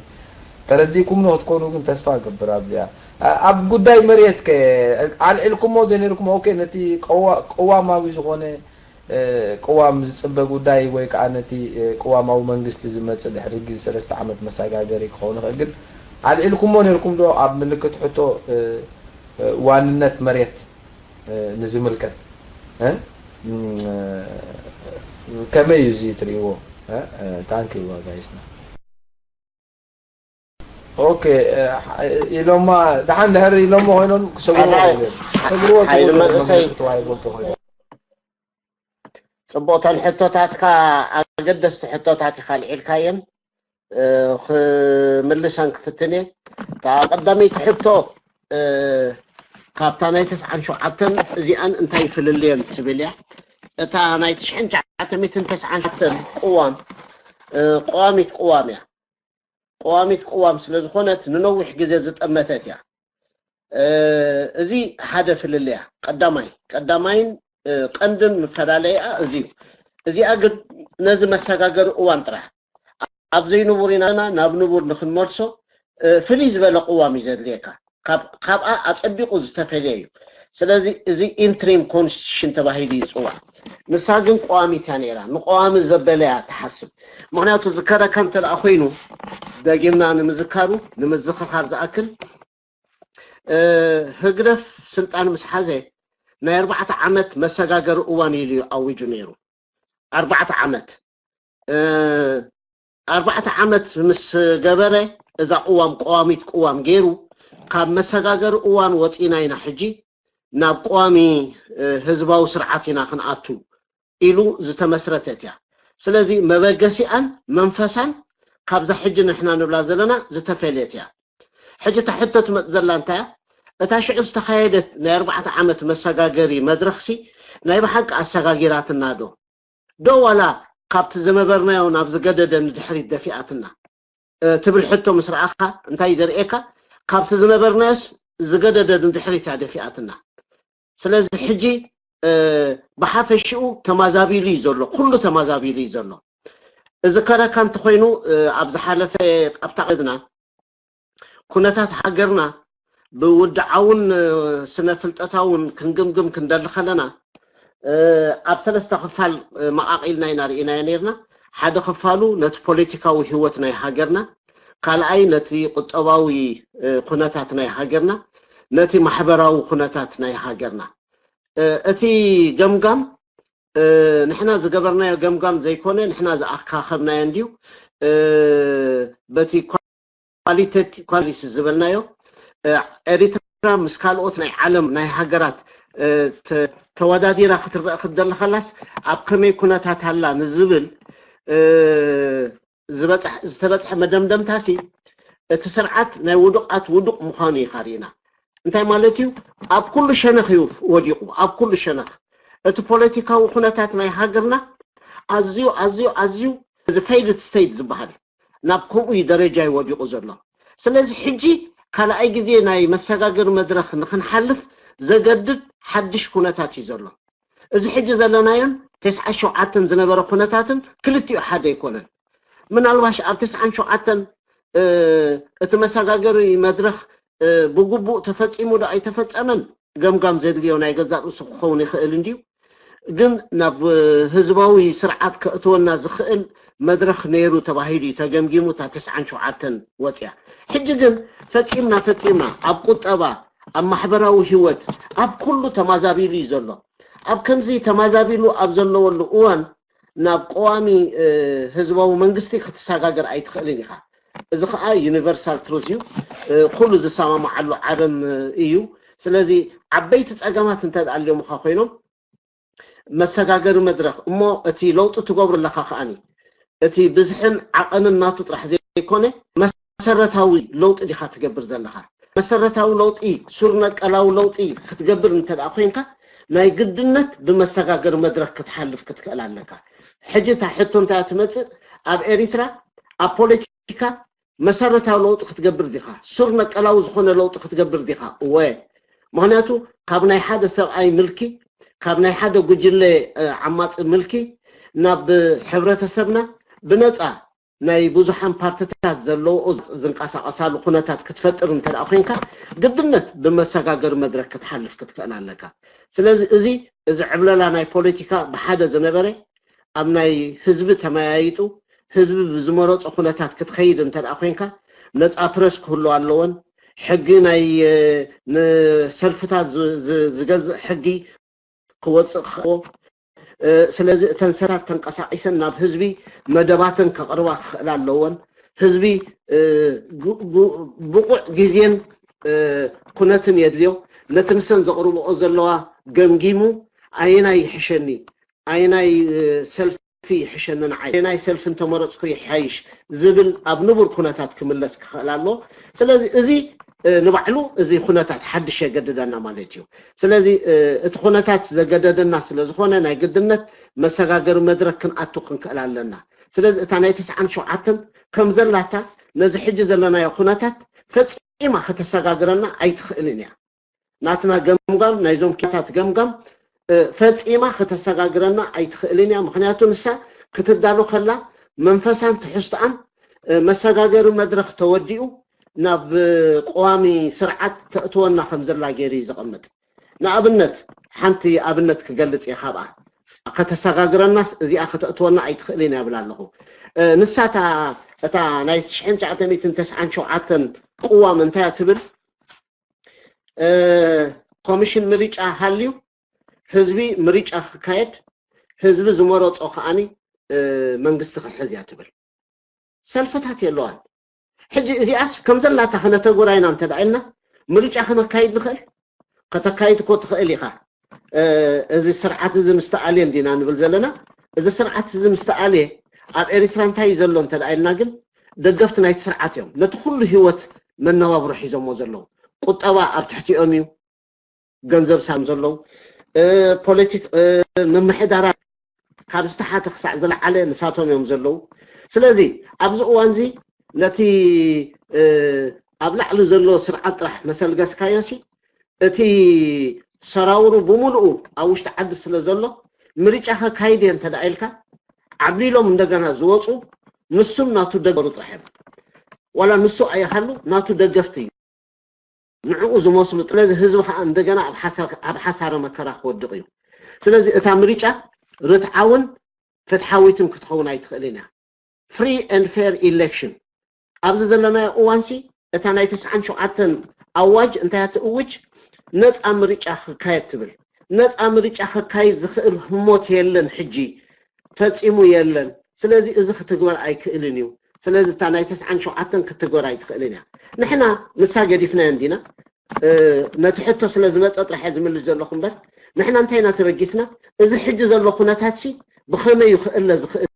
ተረዲእኩም ክትኮኑ ግን ተስፋ እገብር ኣብዚኣ። ኣብ ጉዳይ መሬት ከ ኣልዒልኩሞ ዶ ነይርኩም? ኦኬ፣ ነቲ ቅዋማዊ ዝኾነ ቅዋም ዝፅበ ጉዳይ ወይ ከዓ ነቲ ቅዋማዊ መንግስቲ ዝመፅእ ድሕሪ ግዜ ሰለስተ ዓመት መሰጋገሪ ክኸውን ይኽእል፣ ግን ኣልዒልኩሞ ነይርኩም ዶ ኣብ ምልክት ሕቶ ዋንነት መሬት ንዝምልከት? ከመይ እዩ እዚ ትርእይዎ? ታንኪዩ ኣጋይስና። ኦኬ፣ ኢሎማ ደሓን ድሕሪ ኢሎሞ ኮይኖም ክሰግርዎ ሓይሊ መንእሰይ ተዋሂቦም ተኾይኑ። ፅቡቕተን ሕቶታትካ ኣገደስቲ ሕቶታት ኢኻ ኣልዒልካየን። ክምልሰን ክፍትን እየ። እታ ቀዳመይቲ ሕቶ ካብታ ናይ ተስዓን ሸውዓተን እዚኣን እንታይ ፍልልየን ትብል እያ። እታ ናይ ትሽዓን ትሽዓተ ሚእትን ተስዓን ሸውዓተን ቅዋም ቀዋሚት ቅዋም እያ። ቀዋሚት ቅዋም ስለ ዝኾነት ንነዊሕ ግዜ ዝጠመተት እያ። እዚ ሓደ ፍልልያ ቀዳማይ ቀዳማይን ቀንድን መፈላለያ እዚ እዩ። እዚኣ ግን ነዚ መሰጋገሪ እዋን ጥራሕ ኣብ ዘይንቡር ኢና ናብ ንቡር ንክንመልሶ ፍልይ ዝበለ ቅዋም እዩ ዘድልየካ። ካብኣ ኣፀቢቑ ዝተፈለየ እዩ። ስለዚ እዚ ኢንትሪም ኮንስቲቱሽን ተባሂሉ ይፅዋዕ። ንሳ ግን ቀዋሚት እያ ነይራ። ንቀዋሚ ዘበለ እያ ትሓስብ። ምክንያቱ ዝከረካ እንተ ደኣ ኮይኑ ደጊምና ንምዝካሩ ንምዝኽኻር ዝኣክል ህግደፍ ስልጣን ምስ ሓዘ ናይ ኣርባዕተ ዓመት መሰጋገሪ እዋን ኢሉ እዩ ኣዊጁ ነይሩ። ኣርባዕተ ዓመት ኣርባዕተ ዓመት ምስ ገበረ እዛ ቅዋም ቀዋሚት ቅዋም ገይሩ ካብ መሰጋገሪ እዋን ወፂና ኢና ሕጂ ናብ ቀዋሚ ህዝባዊ ስርዓት ኢና ክንኣቱ ኢሉ ዝተመስረተት እያ። ስለዚ መበገሲኣን መንፈሳን ካብዛ ሕጂ ንሕና ንብላ ዘለና ዝተፈለየት እያ። ሕጂ እታ ሕቶ ትመፅ ዘላ እንታይ እያ? እታ ሽዑ ዝተኻየደት ናይ ኣርባዕተ ዓመት መሰጋገሪ መድረኽሲ ናይ ብሓቂ ኣሰጋጊራትና ዶ? ዶ ዋላ ካብቲ ዝነበርናዮ ናብ ዝገደደ ንድሕሪት ደፊኣትና ትብል ሕቶ ምስ ረኣኻ እንታይ እዩ ዘርእየካ? ካብቲ ዝነበርናዮስ ዝገደደ ንድሕሪት እያ ደፊኣትና። ስለዚ ሕጂ ብሓፈሽኡ ተማዛቢሉ እዩ ዘሎ፣ ኩሉ ተማዛቢሉ እዩ ዘሎ። እዚ ከረካ እንተኮይኑ ኣብ ዝሓለፈ ኣብታ ቅድና ኩነታት ሃገርና ብውድዓውን ስነ ፍልጠታውን ክንግምግም ክንደሊ ከለና ኣብ ሰለስተ ክፋል መቃቂልና ኢና ርኢናዮ ነርና። ሓደ ክፋሉ ነቲ ፖለቲካዊ ህይወት ናይ ሃገርና፣ ካልኣይ ነቲ ቁጠባዊ ኩነታት ናይ ሃገርና፣ ነቲ ማሕበራዊ ኩነታት ናይ ሃገርና። እቲ ገምጋም ንሕና ዝገበርናዮ ገምጋም ዘይኮነ ንሕና ዝኣካኸብናዮ እንድዩ። በቲ ኳሊቴቲ ኳሊሲ ዝበልናዮ ኤሪትራ ምስ ካልኦት ናይ ዓለም ናይ ሃገራት ተወዳዲራ ክትረአ ክትደሊ ከላስ ኣብ ከመይ ኩነታት ኣላ ንዝብል ዝተበፅሐ መደምደምታሲ እቲ ስርዓት ናይ ውዱቃት ውዱቅ ምዃኑ ኢኻ ርኢና። እንታይ ማለት እዩ? ኣብ ኩሉ ሸነኽ እዩ ወዲቑ። ኣብ ኩሉ ሸነኽ እቲ ፖለቲካዊ ኩነታት ናይ ሃገርና ኣዝዩ ኣዝዩ ኣዝዩ እዚ failed state ዝበሃል ናብ ከምኡ እዩ ደረጃ እዩ ወዲቑ ዘሎ። ስለዚ ሕጂ ካልኣይ ግዜ ናይ መሰጋገሪ መድረኽ ንክንሓልፍ ዘገድድ ሓድሽ ኩነታት እዩ ዘሎ። እዚ ሕጂ ዘለናዮን ተስዓን ሸውዓተን ዝነበረ ኩነታትን ክልቲኡ ሓደ ኣይኮነን። ምናልባሽ ኣብ ተስዓን ሸውዓተን እቲ መሰጋገሪ መድረኽ ብግቡእ ተፈፂሙ ዶ ኣይተፈፀመን ገምጋም ዘድልዮ ናይ ገዛእ ርእሱ ክኸውን ይኽእል እንድዩ። ግን ናብ ህዝባዊ ስርዓት ከእትወና ዝኽእል መድረኽ ነይሩ ተባሂሉ እዩ ተገምጊሙ እታ ተስዓን ሸውዓተን ወፅያ። ሕጂ ግን ፈፂምና ፈፂምና ኣብ ቁጠባ፣ ኣብ ማሕበራዊ ህይወት፣ ኣብ ኩሉ ተማዛቢሉ እዩ ዘሎ። ኣብ ከምዚ ተማዛቢሉ ኣብ ዘለወሉ እዋን ናብ ቀዋሚ ህዝባዊ መንግስቲ ክትሰጋገር ኣይትኽእልን ኢኻ። እዚ ከዓ ዩኒቨርሳል ትሩዝ እዩ። ኩሉ ዝሰማማዓሉ ዓለም እዩ። ስለዚ ዓበይቲ ፀገማት እንተ ደኣ ኣልዮምኻ ኮይኖም መሰጋገሪ መድረኽ እሞ እቲ ለውጢ ትገብሩ ኣለኻ ከዓኒ እቲ ብዝሕን ዓቐንን ናቱ ጥራሕ ዘይኮነ መሰረታዊ ለውጢ ዲኻ ትገብር ዘለኻ? መሰረታዊ ለውጢ፣ ሱር ነቀላዊ ለውጢ ክትገብር እንተ ደኣ ኮይንካ ናይ ግድነት ብመሰጋገሪ መድረኽ ክትሓልፍ ክትክእል ኣለካ። ሕጂ እታ ሕቶ እንታይ እያ ትመጽእ? ኣብ ኤሪትራ ኣብ ፖለቲካ መሰረታዊ ለውጢ ክትገብር ዲኻ? ሱር ነቀላዊ ዝኾነ ለውጢ ክትገብር ዲኻ? እወ። ምኽንያቱ ካብ ናይ ሓደ ሰብኣይ ምልኪ፣ ካብ ናይ ሓደ ጉጅለ ዓማፂ ምልኪ ናብ ሕብረተሰብና ብነፃ ናይ ብዙሓን ፓርትታት ዘለዎ ዝንቀሳቐሳሉ ኩነታት ክትፈጥር እንተ ደኣ ኮይንካ ግድነት ብመሰጋገሪ መድረክ ክትሓልፍ ክትክእል ኣለካ። ስለዚ እዚ እዚ ዕብለላ ናይ ፖለቲካ ብሓደ ዝነበረ ኣብ ናይ ህዝቢ ተመያይጡ ህዝቢ ብዝመረፆ ኩነታት ክትኸይድ እንተ ደኣ ኮይንካ ነፃ ፕረስ ክህሉ ኣለዎን ሕጊ ናይ ንሰልፍታት ዝገዝእ ሕጊ ክወፅእ ክኸዎ ስለዚ እተን ሰልፍታት ተንቀሳቒሰን ናብ ህዝቢ መደባተን ከቕርባ ክኽእላ ኣለዎን ህዝቢ ብቑዕ ግዜን ኩነትን የድልዮ ነቲ ንሰን ዘቕርብኦ ዘለዋ ገምጊሙ ኣየናይ ይሕሸኒ ኣየናይ ሰልፊ ይሕሸኒ ንዓይ ኣየናይ ሰልፊ እንተመረፅኩ ይሓይሽ ዝብል ኣብ ንቡር ኩነታት ክምለስ ክኽእል ኣለዎ ስለዚ እዚ ንባዕሉ እዚ ኩነታት ሓድሽ የገድደና ማለት እዩ ስለዚ እቲ ኩነታት ዘገደደና ስለ ዝኾነ ናይ ግድነት መሰጋገሪ መድረክ ክንኣቱ ክንክእል ኣለና ስለዚ እታ ናይ ተስዓን ሸውዓተን ከም ዘላታ ነዚ ሕጂ ዘለናዮ ኩነታት ፈፂማ ከተሰጋግረና ኣይትኽእልን እያ ናትና ገምጋም ናይዞም ኪታት ገምጋም ፈፂማ ከተሰጋግረና ኣይትኽእልን እያ ምኽንያቱ ንሳ ክትዳሎ ከላ መንፈሳን ትሕዝቶኣን መሰጋገሪ መድረኽ ተወዲኡ ናብ ቀዋሚ ስርዓት ተእትወና ከም ዘላ ገይሩ እዩ ዘቐምጥ ንኣብነት ሓንቲ ኣብነት ክገልፅ እየ ካብኣ ከተሰጋግረናስ እዚኣ ከተእትወና ኣይትኽእልን እያ ብል ኣለኹ ንሳታ እታ ናይ ትሽዓን ትሽዓተ ሚእትን ተስዓን ሸውዓተን ቅዋም እንታይ ትብል ኮሚሽን ምርጫ ሃልዩ ህዝቢ ምርጫ ክካየድ ህዝቢ ዝመረፆ ከዓኒ መንግስቲ ክሕዝ እያ ትብል ሰልፍታት የለዋን ሕጂ እዚኣስ ከም ዘላታ ክነተጉራይና እንተ ኢልና ምርጫ ክነካይድ ንኽእል ከተካይድ እኮ ትኽእል ኢኻ እዚ ስርዓት እዚ ምስተኣልየ እንዲና ንብል ዘለና እዚ ስርዓት እዚ ምስተኣልየ ኣብ ኤሪትራ እንታይ እዩ ዘሎ እንተ ኢልና ግን ደገፍቲ ናይቲ ስርዓት እዮም ነቲ ኩሉ ህይወት መነባብሮ ሒዞሞ ዘለዉ ቁጠባ ኣብ ትሕቲኦም እዩ ገንዘብ ሳም ዘለዉ ፖለቲክ ምምሕዳራት ካብ ዝተሓተ ክሳዕ ዝለዓለ ንሳቶም እዮም ዘለዉ ስለዚ ኣብዚ እዋን እዚ ነቲ ኣብ ላዕሊ ዘሎ ስርዓት ጥራሕ መሰልገስካዮ ሲ እቲ ሰራውሩ ብምሉኡ ኣብ ውሽጢ ዓዲ ስለ ዘሎ ምርጫ ከካይድ እየ እንተ ኢልካ ዓብሊሎም እንደገና ዝወፁ ንሱን ናቱ ደገሩ ጥራሕ እዮም ዋላ ንሱ ኣይሃሉ ናቱ ደገፍቲ እዩ ንዕኡ ዝመስሉ ስለዚ ህዝቢ ከዓ እንደገና ኣብ ሓሳረ መከራ ክወድቕ እዩ ስለዚ እታ ምርጫ ርትዓውን ፍትሓዊትን ክትኸውን ኣይትኽእልን እያ free and fair election ኣብዚ ዘለናዮ እዋንሲ እታ ናይ ተስዓን ሸውዓተን ኣዋጅ እንታይ ትእውጅ ነፃ ምርጫ ክካየድ ትብል ነፃ ምርጫ ክካየድ ዝኽእል ህሞት የለን ሕጂ ፈፂሙ የለን ስለዚ እዚ ክትግበር ኣይክእልን እዩ ስለዚ እታ ናይ ተስዓን ሸውዓተን ክትግበር ኣይትኽእልን እያ ንሕና ንሳ ገዲፍናዮ እንዲና ነቲ ሕቶ ስለ ዝመፀ ጥራሕ ዝምልስ ዘለኹ እምበር ንሕና እንታይ ኢና ተበጊስና እዚ ሕጂ ዘሎ ኩነታት ሲ ብኸመይ ይኽእለ ዝኽእል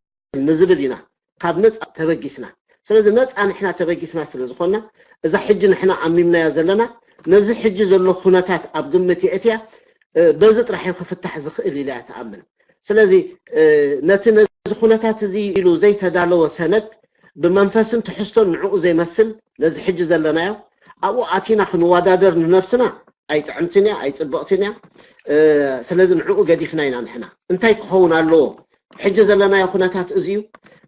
ንዝብል ኢና ካብ ነፃ ተበጊስና ስለዚ ነፃ ንሕና ተበጊስና ስለ ዝኾንና እዛ ሕጂ ንሕና ኣሚምናያ ዘለና ነዚ ሕጂ ዘሎ ኩነታት ኣብ ግምት የእትያ በዚ ጥራሕ ክፍታሕ ዝኽእል ኢላ እያ ትኣምን ስለዚ ነቲ ነዚ ኩነታት እዚ ኢሉ ዘይተዳለወ ሰነድ ብመንፈስን ትሕዝቶን ንዕኡ ዘይመስል ነዚ ሕጂ ዘለናዮ ኣብኡ ኣቲና ክንወዳደር ንነብስና ኣይጥዕምትን እያ ኣይፅብቕትን እያ። ስለዚ ንዕኡ ገዲፍና ኢና ንሕና። እንታይ ክኸውን ኣለዎ? ሕጂ ዘለናዮ ኩነታት እዚ እዩ።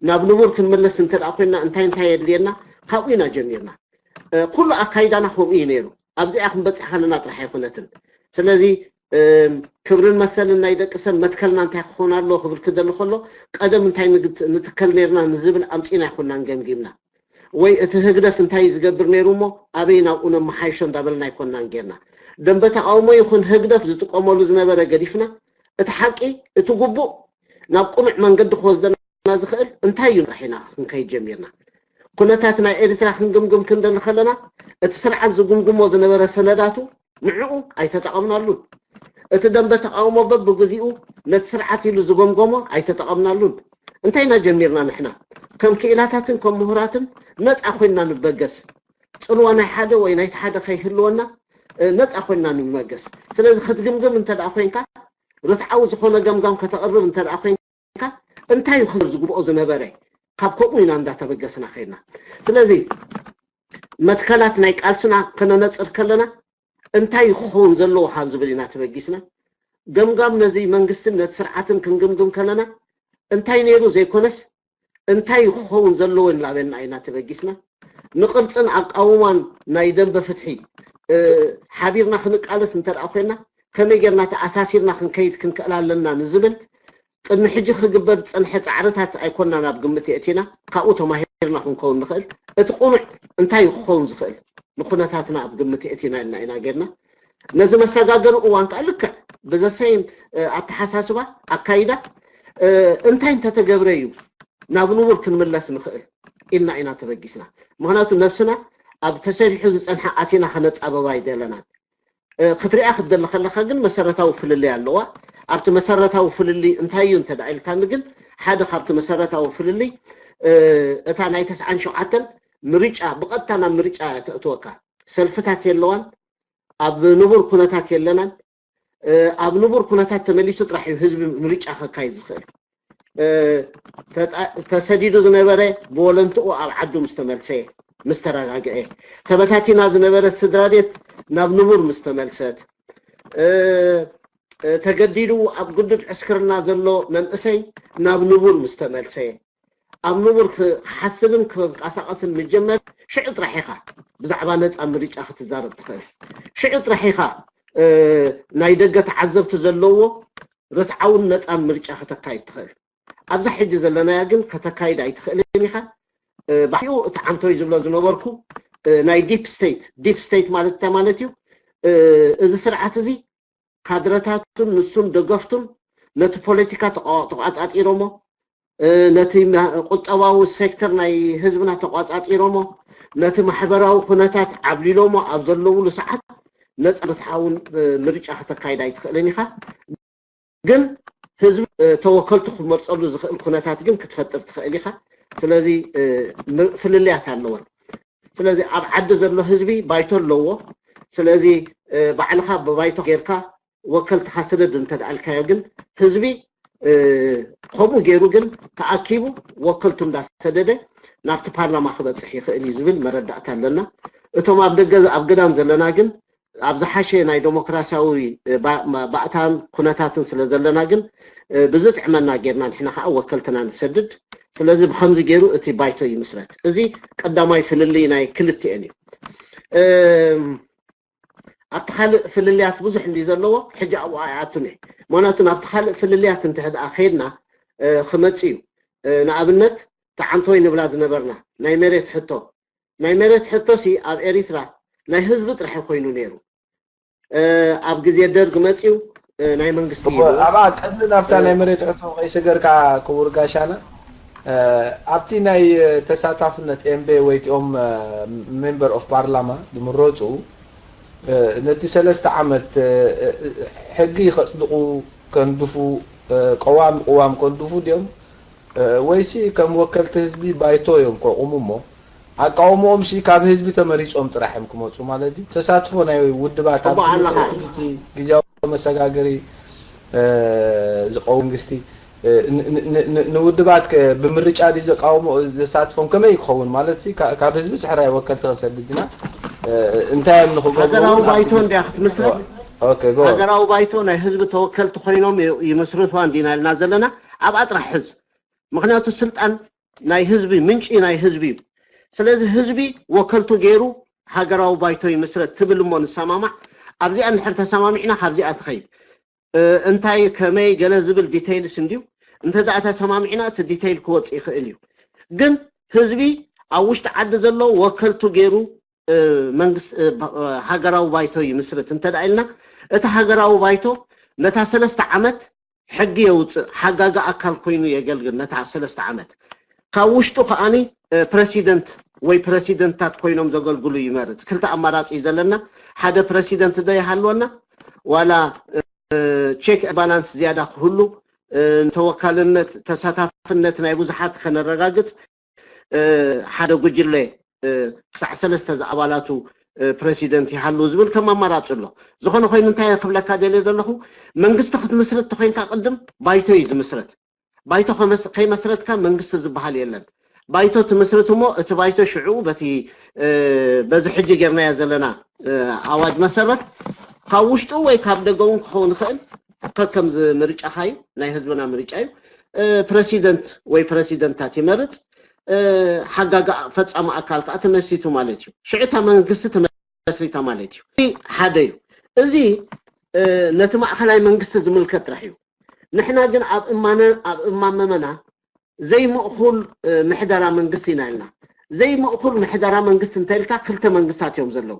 ናብ ንቡር ክንምለስ እንተ ኮይና እንታይ እንታይ የድልየና? ካብኡ ኢና ጀሚርና። ኩሉ ኣካይዳና ከምኡ እዩ ነይሩ። ኣብዚኣ ክንበፅሕ ከለና ጥራሕ ኣይኮነትን። ስለዚ ክብርን መሰልን ናይ ደቂ ሰብ መትከልና እንታይ ክኸውን ኣለዎ ክብል ክደሊ ከሎ ቀደም እንታይ ንትከል ነርና ንዝብል ኣምፂና ኣይኮናን ገምጊምና። ወይ እቲ ህግደፍ እንታይ ዝገብር ነይሩ እሞ ኣበይ ናብኡ ነመሓይሾ እንዳበልና ኣይኮናን ጌርና። ደንበ ተቃውሞ ይኹን ህግደፍ ዝጥቀመሉ ዝነበረ ገዲፍና እቲ ሓቂ እቲ ግቡእ ናብ ቅኑዕ መንገዲ ክወስደና ዝኽእል እንታይ እዩ ጥራሕ ኢና ክንከይድ ጀሚርና። ኩነታት ናይ ኤርትራ ክንግምግም ክንደሊ ከለና እቲ ስርዓት ዝግምግሞ ዝነበረ ሰነዳቱ ንዕኡ ኣይተጠቐምናሉን። እቲ ደንበ ተቃውሞ በብግዚኡ ነቲ ስርዓት ኢሉ ዝገምገሞ ኣይተጠቐምናሉን። እንታይ ኢና ጀሚርና ንሕና ከም ክኢላታትን ከም ምሁራትን ነፃ ኮይንና ንበገስ። ፅልዋ ናይ ሓደ ወይ ናይቲ ሓደ ከይህልወና ነፃ ኮይንና ንበገስ። ስለዚ ክትግምግም እንተ ኮይንካ ርትዓዊ ዝኾነ ገምጋም ከተቕርብ እንተ ኮይንካ እንታይ እዩ ክዝግብኦ ዝነበረ? ካብ ከምኡ ኢና እንዳተበገስና ከይድና። ስለዚ መትከላት ናይ ቃልስና ከነነፅር ከለና እንታይ እዩ ክኸውን ዘለዎ ካብ ዝብል ኢና ተበጊስና። ገምጋም ነዚ መንግስትን ነቲ ስርዓትን ክንግምግም ከለና እንታይ ነይሩ ዘይኮነስ እንታይ እዩ ክኸውን ዘለዎ እናበልና ኢና ተበጊስና። ንቅርፅን ኣቃውማን ናይ ደንበ ፍትሒ ሓቢርና ክንቃለስ እንተ ኮይንና ከመይ ጌርና ተኣሳሲርና ክንከይድ ክንክእል ኣለና ንዝብል ቅድሚ ሕጂ ክግበር ዝፀንሐ ፃዕርታት ኣይኮናን ኣብ ግምት የእቲና። ካብኡ ተማሂርና ክንከውን ንኽእል። እቲ ቁኑዕ እንታይ እዩ ክኸውን ዝኽእል ንኩነታትና ኣብ ግምት የእቲና ኢልና ኢና ጌርና። ነዚ መሰጋገሪ እዋን ከዓ ልክዕ ብዘሰይም ኣተሓሳስባ ኣካይዳ እንታይ እንተተገብረ እዩ ናብ ንቡር ክንምለስ ንኽእል ኢልና ኢና ተበጊስና። ምክንያቱ ነብስና ኣብ ተሰሪሑ ዝፀንሐ ኣቲና ከነፃበባ ኣይደለናን። ክትሪኣ ክትደሊ ከለካ ግን መሰረታዊ ፍልልይ ኣለዋ። ኣብቲ መሰረታዊ ፍልልይ እንታይ እዩ እንተ ኢልካኒ ግን ሓደ ካብቲ መሰረታዊ ፍልልይ እታ ናይ ተስዓን ሸውዓተን ምርጫ ብቐጥታ ናብ ምርጫ ተእትወካ። ሰልፍታት የለዋን፣ ኣብ ንቡር ኩነታት የለናን። ኣብ ንቡር ኩነታት ተመሊሱ ጥራሕ እዩ ህዝቢ ምርጫ ከካይድ ዝኽእል። ተሰዲዱ ዝነበረ ብወለንትኡ ኣብ ዓዱ ምስ ተመልሰ ምስ ተረጋግዐ፣ ተበታቲና ዝነበረት ስድራ ቤት ናብ ንቡር ምስ ተመልሰት፣ ተገዲዱ ኣብ ግዱድ ዕስክርና ዘሎ መንእሰይ ናብ ንቡር ምስ ተመልሰ፣ ኣብ ንቡር ክሓስብን ክንቀሳቐስን ምጀመር ሽዑ ጥራሕ ኢኻ ብዛዕባ ነፃ ምርጫ ክትዛረብ ትኽእል። ሽዑ ጥራሕ ኢኻ ናይ ደገ ተዓዘብቲ ዘለዎ ርትዓውን ነፃን ምርጫ ከተካይድ ትኽእል። ኣብዛ ሕጂ ዘለናያ ግን ከተካይድ ኣይትኽእልን ኢኻ። ባሕኡ እቲ ዓንቶይ ዝብሎ ዝነበርኩ ናይ ዲፕ ስቴት፣ ዲፕ ስቴት ማለት እንታይ ማለት እዩ? እዚ ስርዓት እዚ ካድረታቱን ንሱን ደገፍቱን ነቲ ፖለቲካ ተቋ- ተቋጻጺሮሞ፣ ነቲ ማ- ቁጠባዊ ሴክተር ናይ ህዝብና ተቋጻጺሮሞ፣ ነቲ ማሕበራዊ ኩነታት ዓብሊሎሞ ኣብ ዘለውሉ ሰዓት ነጻ ርትዓውን ምርጫ ከተካይድ ኣይትኽእልን ኢኻ። ግን ህዝቢ ተወከልቱ ክመርጸሉ ዝኽእል ኩነታት ግን ክትፈጥር ትኽእል ኢኻ። ስለዚ ፍልልያት ኣለወን። ስለዚ ኣብ ዓዲ ዘሎ ህዝቢ ባይቶ ኣለዎ። ስለዚ ባዕልኻ ብባይቶ ጌርካ ወከልትኻ ስደድ እንተደኣልካዮ ግን ህዝቢ ከምኡ ገይሩ ግን ተኣኪቡ ወከልቱ እንዳሰደደ ናብቲ ፓርላማ ክበፅሕ ይኽእል እዩ ዝብል መረዳእታ ኣለና። እቶም ኣብ ደገ ኣብ ገዳም ዘለና ግን ኣብ ዝሓሸ ናይ ዴሞክራሲያዊ ባእታን ኩነታትን ስለ ዘለና ግን ብዝጥዕመና ጌርና ንሕና ከዓ ወከልትና ንሰድድ። ስለዚ ብከምዚ ገይሩ እቲ ባይቶ ይምስረት። እዚ ቀዳማይ ፍልልይ ናይ ክልቲኤን እዩ። ኣብቲ ካልእ ፍልልያት ብዙሕ እንዲ ዘለዎ ሕጂ ኣብኡ ኣይኣቱን እየ። ምክንያቱ ናብቲ ካልእ ፍልልያት እንተ ደኣ ከይድና ክመፅ እዩ። ንኣብነት ተዓንቶይ ንብላ ዝነበርና ናይ መሬት ሕቶ ናይ መሬት ሕቶ ሲ ኣብ ኤሪትራ ናይ ህዝቢ ጥራሕ ኮይኑ ነይሩ። ኣብ ግዜ ደርግ መፅዩ ናይ መንግስቲ እዩ። ኣብኣ ቅድሚ ናብታ ናይ መሬት ሕቶ ከይሰገርካ ክቡር ጋሻና ኣብቲ ናይ ተሳታፍነት ኤምቤ ወይቲኦም ሜምበር ኦፍ ፓርላማ ዝምረፁ ነቲ ሰለስተ ዓመት ሕጊ ከፅድቑ ከንድፉ ቀዋሚ ቅዋም ከንድፉ ድዮም ወይሲ ከም ወከልቲ ህዝቢ ባይቶ እዮም ከቑሙ እሞ ኣቃውሞኦም ሲ ካብ ህዝቢ ተመሪፆም ጥራሕ እዮም ክመፁ ማለት እዩ። ተሳትፎ ናይ ውድባት ኣብ ግዝያዊ መሰጋገሪ ዝቀው መንግስቲ ንውድባት ብምርጫ ድዩ ዘቃውሞ ዘሳትፎም ከመይ ክኸውን ማለት ሲ ካብ ህዝቢ ስሕራይ ወከልቲ ክንሰድድ ኢና እንታይ እዮም ንክገብሩ ሃገራዊ ባይቶ እንዲያ ክትምስረት ሃገራዊ ባይቶ ናይ ህዝቢ ተወከልቲ ኮይኖም ይምስርትዋ እንዲና ኢልና ዘለና ኣብኣ ጥራሕ ሕዝ ምክንያቱ ስልጣን ናይ ህዝቢ ምንጪ ናይ ህዝቢ እዩ ስለዚ ህዝቢ ወከልቱ ገይሩ ሃገራዊ ባይቶ ይምስረት ትብል እሞ ንሰማማዕ ኣብዚኣ እንድሕር ተሰማሚዕና ካብዚኣ ትኸይድ እንታይ ከመይ ገለ ዝብል ዲቴይልስ እንድዩ እንተ ደኣ ተሰማሚዕና እቲ ዲቴይል ክወፅእ ይኽእል እዩ ግን ህዝቢ ኣብ ውሽጢ ዓዲ ዘሎ ወከልቱ ገይሩ መንግስት ሃገራዊ ባይቶ ይምስርት እንተ ደኣ ኢልና እቲ ሃገራዊ ባይቶ ነታ ሰለስተ ዓመት ሕጊ የውፅእ ሓጋጋ ኣካል ኮይኑ የገልግል ነታ ሰለስተ ዓመት ካብ ውሽጡ ከዓኒ ፕረሲደንት ወይ ፕረሲደንትታት ኮይኖም ዘገልግሉ ይመርፅ ክልተ ኣማራፂ እዩ ዘለና ሓደ ፕረሲደንት ዶ ይሃልወና ዋላ ቼክ ባላንስ ዝያዳ ክህሉ ተወካልነት ተሳታፍነት ናይ ብዙሓት ከነረጋግፅ ሓደ ጉጅለ ክሳዕ ሰለስተ ዝኣባላቱ ፕረሲደንት ይሃሉ ዝብል ከም ኣማራፂ ኣሎ ዝኾነ ኮይኑ እንታይ ክብለካ ደልየ ዘለኹ መንግስቲ ክትምስርት ተኮይንካ ቅድም ባይቶ እዩ ዝምስረት ባይቶ ከይመስረትካ መንግስቲ ዝበሃል የለን ባይቶ ትምስርት እሞ እቲ ባይቶ ሽዑ በቲ በዚ ሕጂ ጌርናዮ ዘለና ኣዋጅ መሰረት ካብ ውሽጡ ወይ ካብ ደገ እውን ክኸውን ይኽእል ከከምዚ ምርጫኻ እዩ ናይ ህዝብና ምርጫ እዩ ፕረሲደንት ወይ ፕረሲደንታት ይመርፅ ሓጋጋ ፈፃሚ ኣካል ከዓ ተመስሪቱ ማለት እዩ ሽዑ እታ መንግስቲ ተመስሪታ ማለት እዩ ሓደ እዩ እዚ ነቲ ማእኸላይ መንግስቲ ዝምልከት ጥራሕ እዩ ንሕና ግን ኣብ እማመና ዘይምእኹል ምሕደራ መንግስቲ ኢና ኢልና ዘይምእኹል ምሕደራ መንግስቲ እንተ ኢልካ ክልተ መንግስታት እዮም ዘለዉ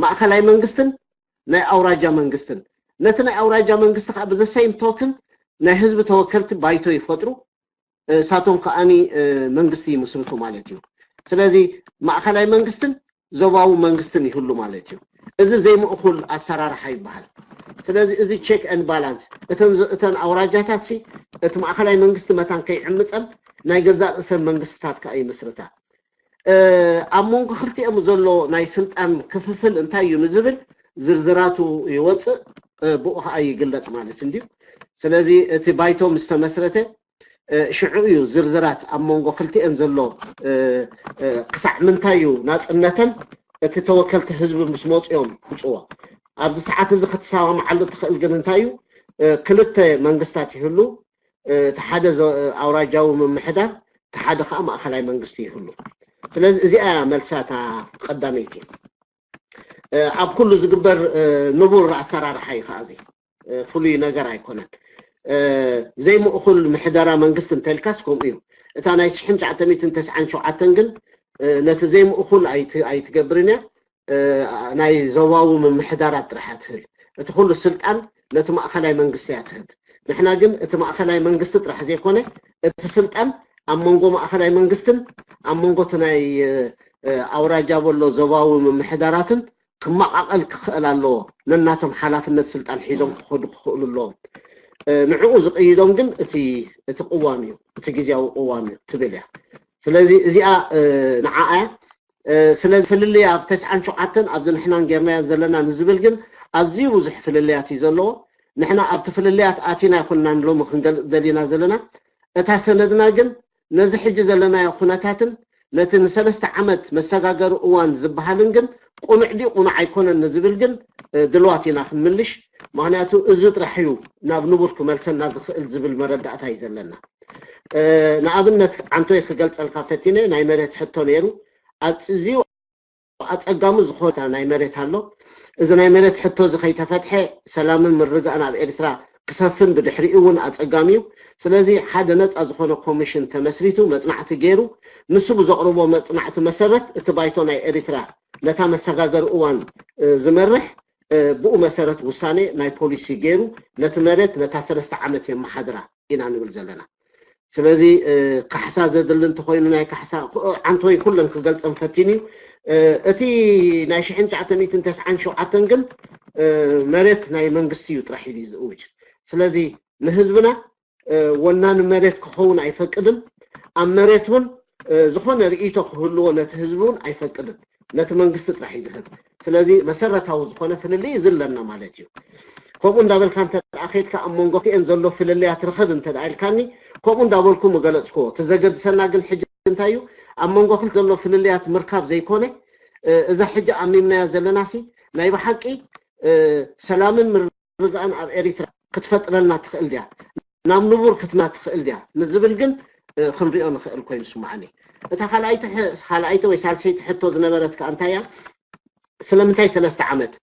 ማእኸላይ መንግስትን ናይ ኣውራጃ መንግስትን ነቲ ናይ ኣውራጃ መንግስቲ ከዓ ብዘሰይም ቶክን ናይ ህዝቢ ተወከልቲ ባይቶ ይፈጥሩ እሳቶም ከዓኒ መንግስቲ ይምስርቱ ማለት እዩ ስለዚ ማእኸላይ መንግስትን ዞባዊ መንግስትን ይህሉ ማለት እዩ እዚ ዘይምእኩል ኣሰራርሓ ይበሃል ስለዚ እዚ ቼክ ን ባላንስ እተን ኣውራጃታት ሲ እቲ ማእኸላይ መንግስቲ መታን ከይዕምፀን ናይ ገዛእ ርእሰን መንግስትታት ከዓ ይምስርታ ኣብ መንጎ ክልቲኦም ዘሎ ናይ ስልጣን ክፍፍል እንታይ እዩ ንዝብል ዝርዝራቱ ይወፅእ ብኡ ከዓ ይግለፅ ማለት እንድዩ ስለዚ እቲ ባይቶ ምስ ተመስረተ ሽዑ እዩ ዝርዝራት ኣብ መንጎ ክልቲኤን ዘሎ ክሳዕ ምንታይ እዩ ናፅነተን እቲ ተወከልቲ ህዝቢ ምስ መፅኦም ክፅዎ ኣብዚ ሰዓት እዚ ክትሰማምዓሉ ትኽእል ግን እንታይ እዩ ክልተ መንግስታት ይህሉ እቲ ሓደ ኣውራጃዊ ምምሕዳር እቲ ሓደ ከዓ ማእኸላይ መንግስቲ ይህሉ ስለዚ እዚኣ እያ መልሳታ ቀዳመይቲ ኣብ ኩሉ ዝግበር ንቡር ኣሰራርሓ እዩ ከዓ እዚ ፍሉይ ነገር ኣይኮነን ዘይምእኩል ምሕደራ መንግስቲ እንተልካስ ከምኡ እዩ እታ ናይ ሽሕን ትሽዓተ ሚእትን ተስዓን ሸውዓተን ግን ነቲ ዘይምእኩል ኣይትገብርን እያ ናይ ዞባዊ ምምሕዳራት ጥራሕ እያ ትህል እቲ ኩሉ ስልጣን ነቲ ማእኸላይ መንግስቲ እያ ትህብ ንሕና ግን እቲ ማእኸላይ መንግስቲ ጥራሕ ዘይኮነ እቲ ስልጣን ኣብ መንጎ ማእኸላይ መንግስትን ኣብ መንጎ እቲ ናይ ኣውራጃ በሎ ዞባዊ ምምሕዳራትን ክመቓቐል ክኽእል ኣለዎ ነናቶም ሓላፍነት ስልጣን ሒዞም ክኸዱ ክኽእሉ ኣለዎም ንዕኡ ዝቕይዶም ግን እቲ እቲ ቅዋም እዩ እቲ ግዜያዊ ቅዋም እዩ ትብል እያ ስለዚ እዚኣ ንዓኣ ስለዚ ፍልልይ ኣብ ተስዓን ሸውዓተን ኣብዚ ንሕናን ጌርናዮ ዘለና ንዝብል ግን ኣዝዩ ብዙሕ ፍልልያት እዩ ዘለዎ ንሕና ኣብቲ ፍልልያት ኣቲና ይኮንና ንሎሚ ክንገልፅ ደሊና ዘለና እታ ሰነድና ግን ነዚ ሕጂ ዘለናዮ ኩነታትን ነቲ ንሰለስተ ዓመት መሰጋገሪ እዋን ዝበሃልን ግን ቁኑዕ ድዩ ቁኑዕ ኣይኮነን ንዝብል ግን ድልዋት ኢና ክንምልሽ ምክንያቱ እዚ ጥራሕ እዩ ናብ ንቡር ክመልሰና ዝኽእል ዝብል መረዳእታ እዩ ዘለና ንኣብነት ዓንቶይ ክገልፀልካ ፈቲነ ናይ መሬት ሕቶ ነይሩ ኣዝዩ ኣፀጋሚ ዝኾነ ናይ መሬት ኣሎ እዚ ናይ መሬት ሕቶ እዚ ከይተፈትሐ ሰላምን ምርጋእን ኣብ ኤርትራ ክሰፍን ብድሕሪኡ እውን ኣፀጋሚ እዩ ስለዚ ሓደ ነፃ ዝኾነ ኮሚሽን ተመስሪቱ መፅናዕቲ ገይሩ ንሱ ብዘቕርቦ መፅናዕቲ መሰረት እቲ ባይቶ ናይ ኤርትራ ነታ መሰጋገሪ እዋን ዝመርሕ ብኡ መሰረት ውሳኔ ናይ ፖሊሲ ገይሩ ነቲ መሬት ነታ ሰለስተ ዓመት የመሓድራ ኢና ንብል ዘለና ስለዚ ካሕሳ ዘድሊ እንተኮይኑ ናይ ካሕሳ ዓንቶይ ኩለን ክገልፀን ፈቲኑ እዩ እቲ ናይ ሽሕን ትሽዓተ ሚእትን ተስዓን ሸውዓተን ግን መሬት ናይ መንግስቲ እዩ ጥራሕ ኢሉ ዝእውጅ ስለዚ ንህዝብና ወናኒ መሬት ክኸውን ኣይፈቅድን ኣብ መሬት እውን ዝኾነ ርእይቶ ክህልዎ ነቲ ህዝቢ እውን ኣይፈቅድን ነቲ መንግስቲ ጥራሕ እዩ ዝህብ ስለዚ መሰረታዊ ዝኾነ ፍልልይ እዚ ኣለና ማለት እዩ ከምኡ እንዳበልካ እንተ ደኣ ከይድካ ኣብ መንጎ ክልቲኤን ዘሎ ፍልልያት ርኸብ እንተ ደኣ ኢልካኒ፣ ከምኡ እንዳበልኩ ምገለጽክዎ። እቲ ዘገድሰና ግን ሕጂ እንታይ እዩ? ኣብ መንጎ ክልተ ዘሎ ፍልልያት ምርካብ ዘይኮነ፣ እ፣ እዛ ሕጂ ኣሚምናያ ዘለናሲ ናይ ብሓቂ፣ እ፣ ሰላምን ምርግጋእን ኣብ ኤሪትራ ክትፈጥረልና ትኽእል ድያ? ናብ ንቡር ክትመ ትኽእል ድያ? ንዝብል ግን፣ እ፣ ክንሪኦ ንኽእል ኮይኑ ይስምዓኒ። እታ ካልኣይቲ ሕ-፣ ካልኣይቲ ወይ ሳልሰይቲ ሕቶ ዝነበረት ከኣ እንታይ እያ? ስለምንታይ ሰለስተ ዓመት?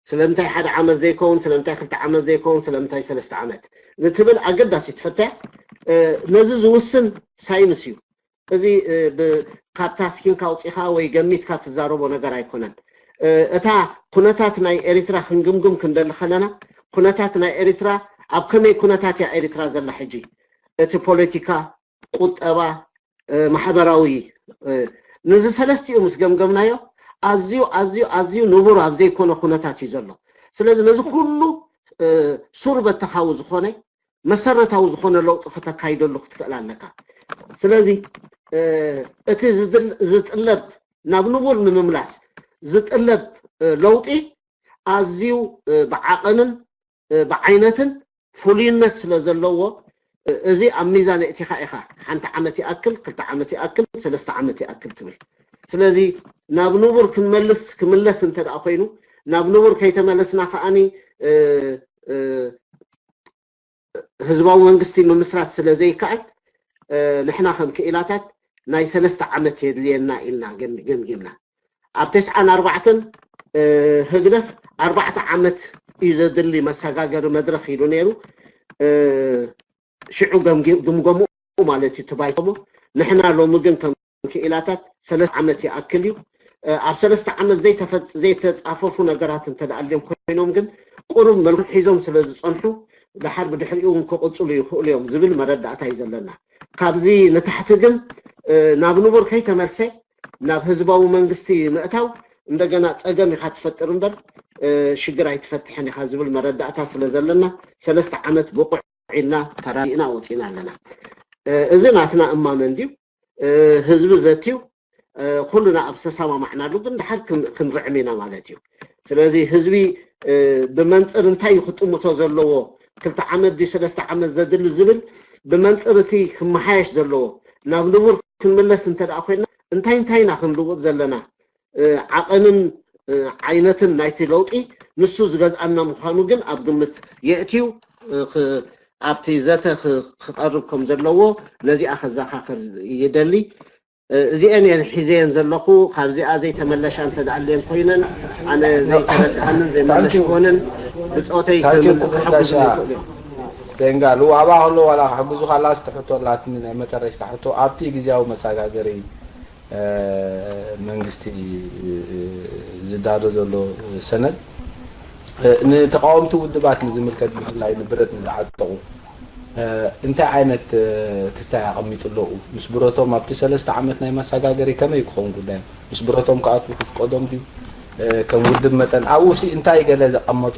ስለምንታይ ሓደ ዓመት ዘይከውን? ስለምንታይ ክልተ ዓመት ዘይከውን? ስለምንታይ ሰለስተ ዓመት? ንትብል ኣገዳሲት ሕቶ እያ። እ፣ ነዚ ዝውስን ሳይንስ እዩ። እዚ፣ እ፣ ብ-፣ ካብታ ስኪንካ ኣውጺኻ ወይ ገሚትካ ትዛረቦ ነገር ኣይኮነን። እ፣ እታ ኩነታት ናይ ኤሪትራ ክንግምግም ክንደሊ ከለና፣ ኩነታት ናይ ኤሪትራ፣ ኣብ ከመይ ኩነታት እያ ኤሪትራ ዘላ ሕጂ? እቲ ፖለቲካ፣ ቁጠባ፣ እ፣ ማሕበራዊ፣ እ፣ ነዚ ሰለስቲኡ ምስ ገምገምናዮ፣ ኣዝዩ፣ ኣዝዩ፣ ኣዝዩ ንቡር ኣብ ዘይኮነ ኩነታት እዩ ዘሎ። ስለዚ ነዚ ኩሉ፣ እ፣ ሱር በተኻዊ ዝኾነ፣ መሰረታዊ ዝኾነ ለውጢ ከተካይደሉ ክትክእል ኣለካ። ስለዚ፣ እ፣ እቲ ዝድል-፣ ዝጥለብ፣ ናብ ንቡር ንምምላስ ዝጥለብ፣ እ፣ ለውጢ ኣዝዩ፣ እ፣ ብዓቐንን፣ እ፣ ብዓይነትን ፍሉይነት ስለ ዘለዎ፣ እ፣ እዚ ኣብ ሚዛን የእቲኻ ኢኻ። ሓንቲ ዓመት ይኣክል፣ ክልተ ዓመት ይኣክል፣ ሰለስተ ዓመት ይኣክል ትብል። ስለዚ ናብ ንቡር ክንመልስ፣ ክምለስ እንተ ደኣ ኮይኑ፣ ናብ ንቡር ከይተመለስና ከኣኒ፣ እ፣ እ፣ ህዝባዊ መንግስቲ ምምስራት ስለ ዘይከኣል፣ እ፣ ንሕና ከም ክኢላታት ናይ ሰለስተ ዓመት የድልየና ኢልና ገም-፣ ገምጊምና። ኣብ ተስዓን ኣርባዕተን፣ እ፣ ህግደፍ ኣርባዕተ ዓመት እዩ ዘድሊ መሰጋገሪ መድረኽ ኢሉ ነይሩ። እ፣ ሽዑ ገምጊ-፣ ግምገምኡ ማለት እዩ፣ እቲ ባይቶ። ንሕና ሎሚ ግን ከም ክኢላታት ሰለስተ ዓመት ይኣክል እዩ። እ፣ ኣብ ሰለስተ ዓመት ዘይተፈጽ-፣ ዘይተጻፈፉ ነገራት እንተ ደኣ ኣልዮም ኮይኖም ግን ቁሩብ መልክዕ ሒዞም ስለ ዝጸንሑ፣ ደሓር ብድሕሪኡ እውን ክቕጽሉ ይኽእሉ እዮም ዝብል መረዳእታ እዩ ዘለና። ካብዚ ንታሕቲ ግን፣ እ፣ ናብ ንቡር ከይተመልሰ ናብ ህዝባዊ መንግስቲ ምእታው እንደገና ጸገም ኢኻ ትፈጥር እምበር፣ እ፣ ሽግር ኣይትፈትሕን ኢኻ ዝብል መረዳእታ ስለ ዘለና፣ ሰለስተ ዓመት ብቑዕ ኢልና ተራዲእና ወጺና ኣለና። እ፣ እዚ ናትና እማመ እንድዩ። እ፣ ህዝቢ ዘትዩ፣ እ፣ ኩልና ኣብ ዝተሰማማዕናሉ ግን ድሓር ክን-፣ ክንርዕም ኢና ማለት እዩ። ስለዚ ህዝቢ፣ እ፣ ብመንጽር እንታይ እዩ ክጥምቶ ዘለዎ፣ ክልተ ዓመት ድዩ ሰለስተ ዓመት ዘድሊ ዝብል ብመንጽር እቲ ክመሓየሽ ዘለዎ፣ ናብ ንቡር ክንምለስ እንተ ደኣ ኮይና እንታይ እንታይ ኢና ክንልውጥ ዘለና? እ፣ ዓቐንን፣ እ፣ ዓይነትን ናይቲ ለውጢ ንሱ ዝገዝኣና ምዃኑ ግን ኣብ ግምት የእትዩ፣ እ፣ ክ-፣ ኣብቲ ዘተ ክ-፣ ክቐርብ ከም ዘለዎ ነዚኣ ከዘኻኽር ይደሊ። እ፣ እዚአን እየን ሒዘየን ዘለኹ። ካብዚኣ ዘይተመለሻ እንተ ደኣልየን ኮይነን ኣነ ዘይተረድኣንን ዘይመለሽክወንን ብጾተይ ክሓግዙ ይኽእሉ እዮም። ሴንጋ ልዋባ ከሎ ዋላ ክሕግዙ ካላስ ትሕቶ ኣላትኒ ናይ መጨረሽታ ሕቶ ኣብቲ ግዜያዊ መሰጋገሪ መንግስቲ ዝዳሎ ዘሎ ሰነድ ንተቃወምቲ ውድባት ንዝምልከት ብፍላይ ንብረት ንዝዓጠቑ እንታይ ዓይነት ክስታይ ኣቐሚጡ ኣለዉ? ምስ ብረቶም ኣብቲ ሰለስተ ዓመት ናይ መሰጋገሪ ከመይ ክኸውን ጉዳዮም? ምስ ብረቶም ክኣትዉ ክፍቀዶም ድዩ? ከም ውድብ መጠን ኣብኡ ሲ እንታይ ገለ ዘቐመጦ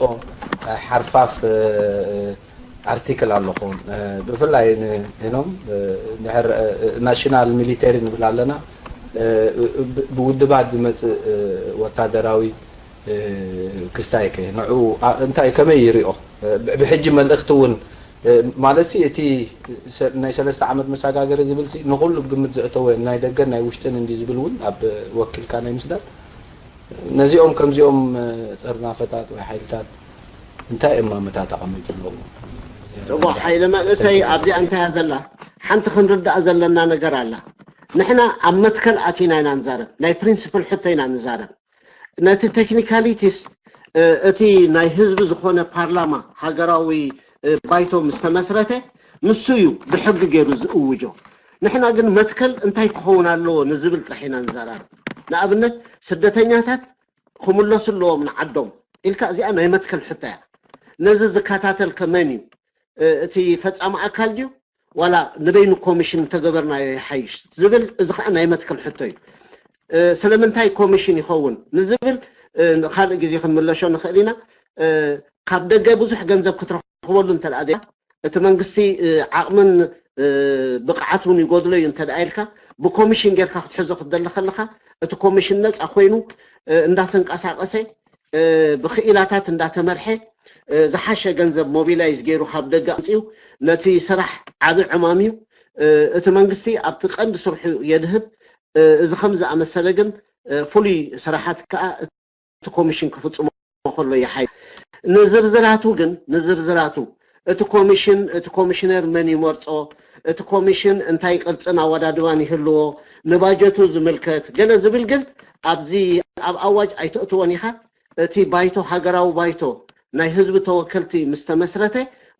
ሓርፋፍ ኣርቲክል ኣለኹ ብፍላይ ንኖም ድሕር ናሽናል ሚሊተሪ ንብል ኣለና ብውድባት ዝመፅእ ወታደራዊ ክስታይ ከ ንዕኡ እንታይ ከመይ ይሪኦ ብሕጂ መልእኽቲ እውን ማለት እቲ ናይ ሰለስተ ዓመት መሰጋገሪ ዝብል ንኩሉ ግምት ዘእተወ ናይ ደገን ናይ ውሽጥን እንዲ ዝብል እውን ኣብ ወኪልካ ናይ ምስዳድ ነዚኦም ከምዚኦም ጥርናፈታት ወይ ሓይልታት እንታይ እማመታት ኣቐሚጡ ኣለዎ? ጽቡቕ ሓይለ መንእሰይ ኣብዚኣ እንታይ እያ ዘላ? ሓንቲ ክንርዳእ ዘለና ነገር ኣላ። ንሕና ኣብ መትከል ኣቲና ኢና ንዛረብ፣ ናይ ፕሪንስፕል ሕቶ ኢና ንዛረብ። ነቲ ቴክኒካሊቲስ እቲ ናይ ህዝቢ ዝኾነ ፓርላማ ሃገራዊ ባይቶ ምስ ተመስረተ ንሱ እዩ ብሕጊ ገይሩ ዝእውጆ። ንሕና ግን መትከል እንታይ ክኸውን ኣለዎ ንዝብል ጥራሕ ኢና ንዘራረብ። ንኣብነት ስደተኛታት ክምለሱ ኣለዎም ንዓዶም ኢልካ እዚኣ ናይ መትከል ሕቶ እያ። ነዚ ዝከታተል ከ መን እዩ? እቲ ፈጻሚ ኣካል ድዩ ዋላ ንበይኑ ኮሚሽን እንተገበርናዮ ይሓይሽ ዝብል እዚ ከዓ ናይ መትከል ሕቶ እዩ። ስለምንታይ ኮሚሽን ይኸውን ንዝብል ካልእ ግዜ ክንምለሾ ንኽእል ኢና። ካብ ደገ ብዙሕ ገንዘብ ክትረኽበሉ እንተ ደኣ እቲ መንግስቲ ዓቕምን ብቕዓት እውን ይጎድሎ እዩ እንተ ደኣ ኢልካ ብኮሚሽን ጌርካ ክትሕዞ ክትደሊ ከለካ እቲ ኮሚሽን ነፃ ኮይኑ እንዳተንቀሳቀሰ ብክኢላታት እንዳተመርሐ ዝሓሸ ገንዘብ ሞቢላይዝ ገይሩ ካብ ደገ ኣምፅኡ ነቲ ስራሕ ዓቢ ዕማም እዩ። እቲ መንግስቲ ኣብቲ ቀንዲ ስርሑ የድህብ። እዚ ከም ዝኣመሰለ ግን ፍሉይ ስራሓት ከዓ እቲ ኮሚሽን ክፍፅሞ ከሎ ይሓይ። ንዝርዝራቱ ግን ንዝርዝራቱ እቲ ኮሚሽን እቲ ኮሚሽነር መን ይመርፆ፣ እቲ ኮሚሽን እንታይ ቅርፅን ኣወዳድባን ይህልዎ፣ ንባጀቱ ዝምልከት ገለ ዝብል ግን ኣብዚ ኣብ ኣዋጅ ኣይተእትዎን ኢኻ። እቲ ባይቶ ሃገራዊ ባይቶ ናይ ህዝቢ ተወከልቲ ምስ ተመስረተ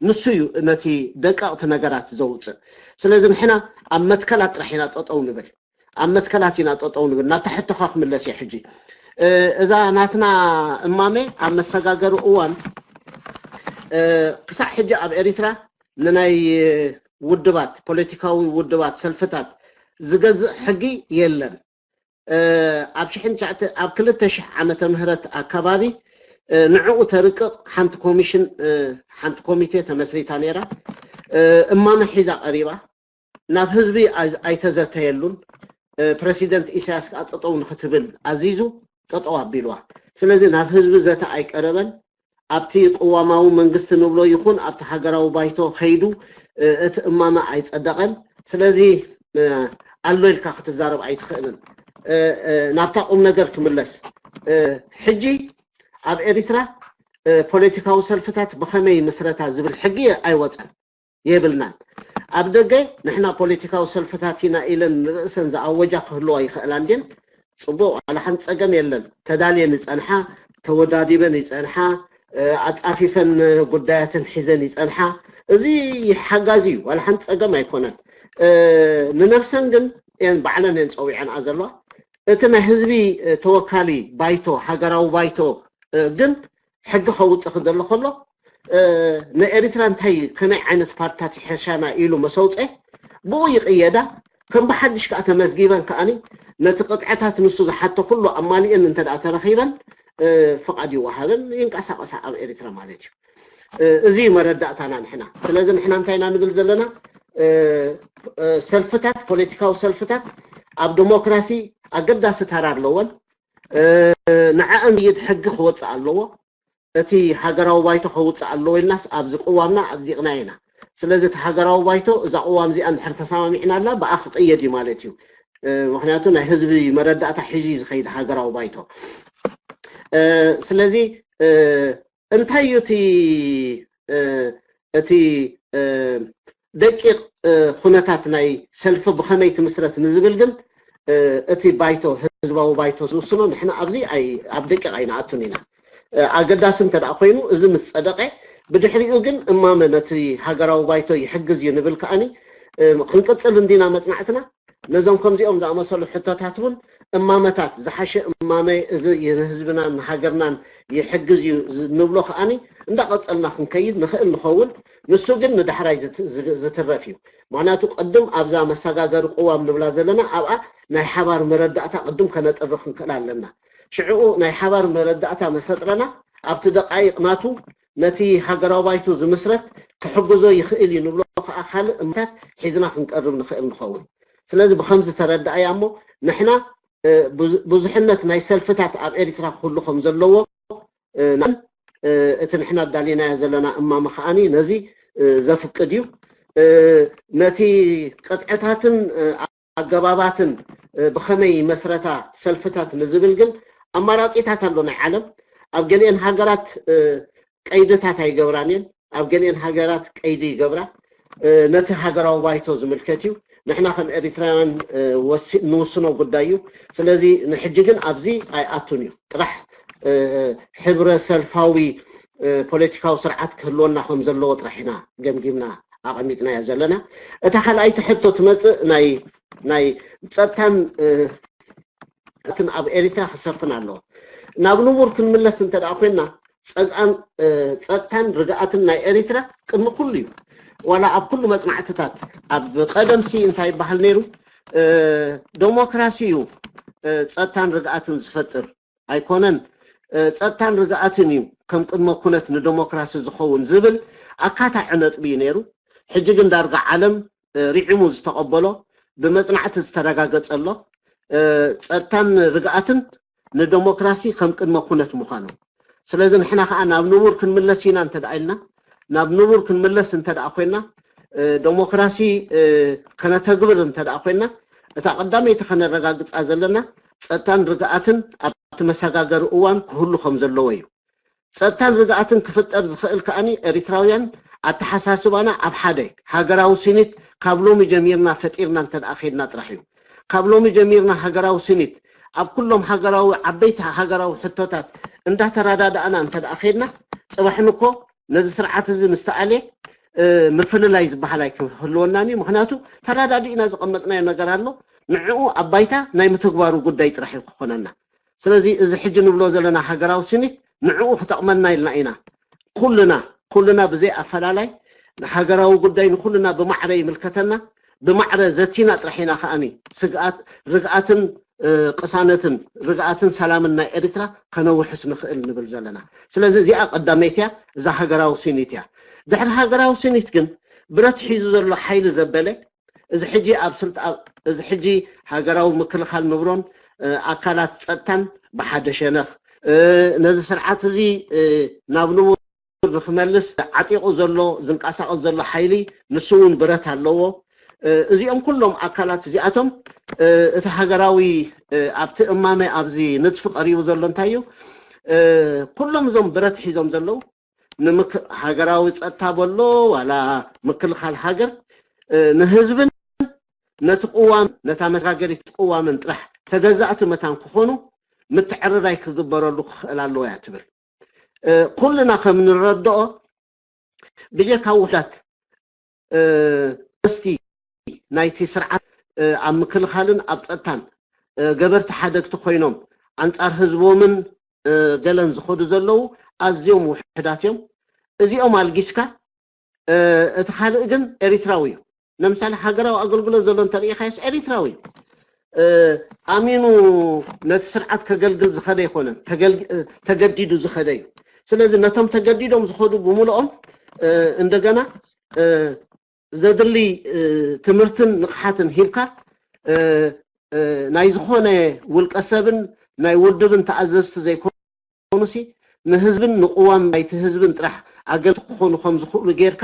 ንሱ እዩ ነቲ ደቀቕቲ ነገራት ዘውፅእ። ስለዚ ንሕና ኣብ መትከላት ጥራሕ ኢና ጠጠው ንብል። ኣብ መትከላት ኢና ጠጠው ንብል። ናብታ ሕቶኻ ክምለስ እየ ሕጂ። እዛ ናትና እማመ ኣብ መሰጋገሪ እዋን ክሳዕ ሕጂ ኣብ ኤሪትራ ንናይ ውድባት ፖለቲካዊ ውድባት ሰልፍታት ዝገዝእ ሕጊ የለን። ኣብ ሽሕን ትሽዓተ ኣብ ክልተ ሽሕ ዓመተ ምህረት ኣካባቢ ንዕኡ ተርቅቕ ሓንቲ ኮሚሽን ሓንቲ ኮሚቴ ተመስሪታ ነይራ። እማመ ሒዛ ቀሪባ ናብ ህዝቢ ኣይተዘተየሉን። ፕረሲደንት ኢሳያስ ከዓ ጠጠው ንክትብል ኣዚዙ ጠጠው ኣቢልዋ። ስለዚ ናብ ህዝቢ ዘተ ኣይቀረበን። ኣብቲ ቅዋማዊ መንግስቲ ንብሎ ይኹን ኣብቲ ሃገራዊ ባይቶ ከይዱ እቲ እማመ ኣይጸደቐን። ስለዚ ኣሎ ኢልካ ክትዛረብ ኣይትኽእልን። ናብታ ቁም ነገር ክምለስ፣ ሕጂ ኣብ ኤሪትራ ፖለቲካዊ ሰልፍታት ብኸመይ ምስረታ ዝብል ሕጊ ኣይወፀን። የብልናን። ኣብ ደገ ንሕና ፖለቲካዊ ሰልፍታት ኢና ኢለን ንርእሰን ዝኣወጃ ክህልዋ ይኽእላ እንድን ፅቡቅ፣ ዋላ ሓንቲ ፀገም የለን። ተዳልየን ይፀንሓ፣ ተወዳዲበን ይፀንሓ፣ ኣፃፊፈን ጉዳያትን ሒዘን ይፀንሓ። እዚ ሓጋዚ እዩ፣ ዋላ ሓንቲ ፀገም ኣይኮነን። ንነብሰን ግን እየን ባዕለን እየን ፀዊዐንኣ ዘለዋ። እቲ ናይ ህዝቢ ተወካሊ ባይቶ፣ ሃገራዊ ባይቶ ግን ሕጊ ከውፅእ ክደሎ ከሎ ንኤሪትራ እንታይ ከመይ ዓይነት ፓርትታት ይሐሻና ኢሉ መሰውፀ ብኡ ይቕየዳ። ከም ብሓድሽ ከዓ ተመዝጊበን ከዓኒ ነቲ ቅጥዕታት ንሱ ዝሓቶ ኩሉ ኣማሊእን እንተ ደኣ ተረኺበን ፍቓድ ይወሃበን ይንቀሳቐሳ ኣብ ኤሪትራ ማለት እዩ። እዚ እዩ መረዳእታና ንሕና። ስለዚ ንሕና እንታይ ኢና ንብል ዘለና? ሰልፍታት፣ ፖለቲካዊ ሰልፍታት ኣብ ዲሞክራሲ ኣገዳሲ ተራ ኣለወን። ንዐኣን ዝይድ ሕጊ ክወፅእ ኣለዎ። እቲ ሃገራዊ ባይቶ ከውፅእ ኣለዎ ኢልናስ ኣብዚ ቅዋምና ኣፅዲቕና ኢና። ስለዚ እቲ ሃገራዊ ባይቶ እዛ ቅዋም እዚኣ እንድሕር ተሰማሚዕናላ ብኣ ክቕየድ እዩ ማለት እዩ። ምክንያቱ ናይ ህዝቢ መረዳእታ ሒዙ እዩ ዝኸይድ ሃገራዊ ባይቶ። ስለዚ እንታይ እዩ እቲ እቲ ደቂቕ ኩነታት ናይ ሰልፊ ብኸመይ ትምስረት ንዝብል ግን እቲ ባይቶ ህዝባዊ ባይቶ ዝውስኖ ንሕና ኣብዚ ኣብ ደቂቕ ኣይንኣቱን ኢና። ኣገዳሲ እንተ ደኣ ኮይኑ እዚ ምስ ጸደቐ ብድሕሪኡ ግን እማመ ነቲ ሃገራዊ ባይቶ ይሕግዝ እዩ ንብል ከኣኒ ክንቅጽል እንዲና መጽናዕትና። ነዞም ከምዚኦም ዝኣመሰሉ ሕቶታት እውን እማመታት ዝሓሸ እማመ እዚ ንህዝብናን ንሃገርናን ይሕግዝ እዩ ንብሎ ከኣኒ እንዳቐጸልና ክንከይድ ንኽእል ንኸውን። ንሱ ግን ንዳሕራይ ዝትረፍ እዩ። ምክንያቱ ቅድም ኣብዛ መሰጋገሪ ቅዋም ንብላ ዘለና ኣብኣ ናይ ሓባር መረዳእታ ቅድም ከነጥሪ ክንክእል ኣለና። ሽዕኡ ናይ ሓባር መረዳእታ መሰጥረና ኣብቲ ደቃይቕ ናቱ ነቲ ሃገራዊ ባይቶ ዝምስረት ክሕግዞ ይኽእል እዩ ንብሎ ከዓ ካልእ እምታት ሒዝና ክንቀርብ ንኽእል ንኸውን። ስለዚ ብኸምዚ ተረዳእያ እሞ ንሕና ብዙሕነት ናይ ሰልፍታት ኣብ ኤሪትራ ክህሉ ከም ዘለዎ እቲ ንሕና ኣዳሊናዮ ዘለና እማመ ከዓኒ ነዚ ዘፍቅድ እዩ። ነቲ ቅጥዕታትን ኣገባባትን ብኸመይ መስረታ ሰልፍታት ንዝብል ግን ኣማራፂታት ኣሎ ናይ ዓለም። ኣብ ገሊአን ሃገራት ቀይድታት ኣይገብራን እየን። ኣብ ገሊአን ሃገራት ቀይዲ ይገብራ። ነቲ ሃገራዊ ባይቶ ዝምልከት እዩ። ንሕና ከም ኤሪትራውያን ንውስኖ ጉዳይ እዩ። ስለዚ ንሕጂ ግን ኣብዚ ኣይኣቱን እዩ። ጥራሕ ሕብረ ሰልፋዊ ፖለቲካዊ ስርዓት ክህልወና ከም ዘለዎ ጥራሕ ኢና ገምጊምና ኣቐሚጥናዮ ዘለና። እታ ካልኣይቲ ሕቶ ትመፅእ ናይ ናይ ጸጥታን ትን ኣብ ኤሪትራ ክሰፍን ኣለዎ። ናብ ንቡር ክንምለስ እንተ ደኣ ኮይና ጸግኣን ጸጥታን ርግኣትን ናይ ኤሪትራ ቅድሚ ኩሉ እዩ። ዋላ ኣብ ኩሉ መጽናዕትታት ኣብ ቀደምሲ እንታይ ይበሃል ነይሩ? ደሞክራሲ እዩ ጸጥታን ርግኣትን ዝፈጥር ኣይኮነን። ጸጥታን ርግኣትን እዩ ከም ቅድመ ኩነት ንደሞክራሲ ዝኸውን ዝብል ኣካታዒ ነጥቢ እዩ ነይሩ። ሕጂ ግን ዳርጋ ዓለም ርዒሙ ዝተቐበሎ ብመጽናዕቲ ዝተረጋገጸ ኣሎ። ጸጥታን ርግኣትን ንደሞክራሲ ከም ቅድመ ኩነት ምዃኑ ስለዚ ንሕና ከዓ ናብ ንቡር ክንምለስ ኢና እንተ ደኣ ኢልና፣ ናብ ንቡር ክንምለስ እንተ ደኣ ኮይና፣ እ፣ ደሞክራሲ፣ እ፣ ከነተግብር እንተ ደኣ ኮይና፣ እታ ቀዳመይቲ ከነረጋግጻ ዘለና ጸጥታን ርግኣትን ኣብቲ መሰጋገሪ እዋን ክህሉ ከም ዘለዎ እዩ። ጸጥታን ርግኣትን ክፍጠር ዝኽእል ከኣኒ ኤሪትራውያን ኣተሓሳስባና ኣብ ሓደ ሃገራዊ ስኒት ካብ ሎሚ ጀሚርና ፈጢርና እንተ ደኣ ኸይድና ጥራሕ እዩ። ካብ ሎሚ ጀሚርና ሃገራዊ ስኒት ኣብ ኩሎም ሃገራዊ ዓበይቲ ሃገራዊ ሕቶታት እንዳተረዳዳእና እንተ ደኣ ኸይድና ጽባሕ ንኮ ነዚ ስርዓት እዚ ምስ ተኣልየ፣ እ፣ ምፍልላይ ዝበሃል ኣይክህልወናን እዩ። ምኽንያቱ ተረዳዲእና ዘቐመጥናዮ ነገር ኣሎ። ንዕኡ ኣብ ባይታ ናይ ምትግባሩ ጉዳይ ጥራሕ እዩ ክኾነና። ስለዚ እዚ ሕጂ ንብሎ ዘለና ሃገራዊ ስኒት ንዕኡ ክጠቕመና ኢልና ኢና ኩልና፣ ኩልና ብዘይ ኣፈላላይ ንሃገራዊ ጉዳይ ንኩልና ብማዕረ ይምልከተና። ብማዕረ ዘቲና ጥራሕ ኢና ከኣኒ ስግኣት፣ ርግኣትን፣ እ፣ ቅሳነትን፣ ርግኣትን ሰላምን ናይ ኤሪትራ ከነውሕስ ንኽእል ንብል ዘለና። ስለዚ እዚኣ ቀዳመይቲ እያ፣ እዛ ሃገራዊ ስኒት እያ። ድሕሪ ሃገራዊ ስኒት ግን ብረት ሒዙ ዘሎ ሓይሊ ዘበለ፣ እዚ ሕጂ ኣብ ስልጣ-፣ እዚ ሕጂ ሃገራዊ ምክልኻል ንብሎን፣ እ፣ ኣካላት ጸጥታን ብሓደ ሸነኽ፣ እ፣ ነዚ ስርዓት እዚ፣ እ፣ ናብ ንቡር ንክመልስ ዓጢቑ ዘሎ፣ ዝንቀሳቐስ ዘሎ ሓይሊ ንሱ እውን ብረት ኣለዎ። እ፣ እዚኦም ኩሎም ኣካላት እዚኣቶም፣ እ፣ እቲ ሃገራዊ፣ እ፣ ኣብቲ እማመ ኣብዚ ንድፊ ቀሪቡ ዘሎ እንታይ እዩ? እ፣ ኩሎም እዞም ብረት ሒዞም ዘለዉ ንምክ-፣ ሃገራዊ ጸጥታ በሎ ዋላ ምክልኻል ሃገር፣ እ፣ ንህዝብን ነቲ ቅዋም፣ ነታ መሰጋገሪት ቅዋምን ጥራሕ ተገዛእቲ መታን ክኾኑ ምትዕርራይ ክግበረሉ ክኽእል ኣለዎ እያ ትብል። እ፣ ኩልና ከም ንረድኦ ብጀካ ውሕዳት፣ እ፣ እስቲ ናይቲ ስርዓት፣ እ፣ ኣብ ምክልኻልን ኣብ ጸጥታን፣ እ፣ ገበርቲ ሓደግቲ ኮይኖም ኣንጻር ህዝቦምን፣ እ፣ ገለን ዝኸዱ ዘለዉ ኣዝዮም ውሕዳት እዮም። እዚኦም ኣልጊስካ፣ እ፣ እቲ ካልእ ግን ኤሪትራዊ እዩ። ለምሳሌ ሃገራዊ ኣገልግሎት ዘሎ እንተርኢኻዮስ ኤሪትራዊ እዩ። እ፣ ኣሚኑ ነቲ ስርዓት ከገልግል ዝኸደ ኣይኮነን፣ ከገልግ-፣ እ፣ ተገዲዱ ዝኸደ እዩ። ስለዚ ነቶም ተገዲዶም ዝኸዱ ብምልኦም፣ እ፣ እንደገና፣ እ፣ ዘድሊ፣ እ፣ ትምህርትን ንቕሓትን ሂብካ፣ እ፣ እ፣ ናይ ዝኾነ ውልቀ ሰብን ናይ ውድብን ተኣዘዝቲ ዘይኮኑሲ ንህዝብን ንቅዋም ናይቲ ህዝብን ጥራሕ ኣገልግልቲ ክኾኑ ከም ዝኽእሉ ጌርካ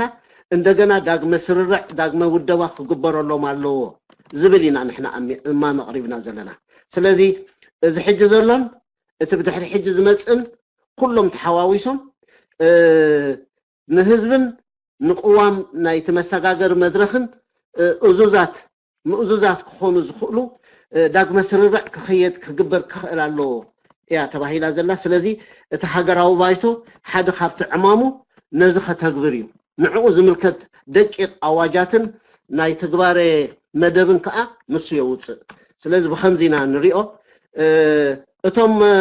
እንደገና ዳግመ ስርርዕ፣ ዳግመ ውደባ ክግበረሎም ኣለዎ ዝብል ኢና ንሕና ኣሚ-፣ እማመ ኣቕሪብና ዘለና። ስለዚ እዚ ሕጂ ዘሎን እቲ ብድሕሪ ሕጂ ዝመጽእን ኩሎም ተሓዋዊሶም፣ እ፣ ንህዝብን ንቅዋም ናይቲ መሰጋገሪ መድረኽን፣ እ፣ እዙዛት፣ ምእዙዛት ክኾኑ ዝኽእሉ፣ እ፣ ዳግመ ስርርዕ ክኽየድ ክግበር ክኽእል ኣለዎ እያ ተባሂላ ዘላ። ስለዚ እቲ ሃገራዊ ባይቶ ሓደ ካብቲ ዕማሙ ነዚ ከተግብር እዩ። ንዕኡ ዝምልከት ደቂቕ ኣዋጃትን ናይ ትግባረ መደብን ከኣ ንሱ የውጽእ። ስለዚ ብኸምዚ ኢና ንሪኦ። እ፣ እቶም፣ እ፣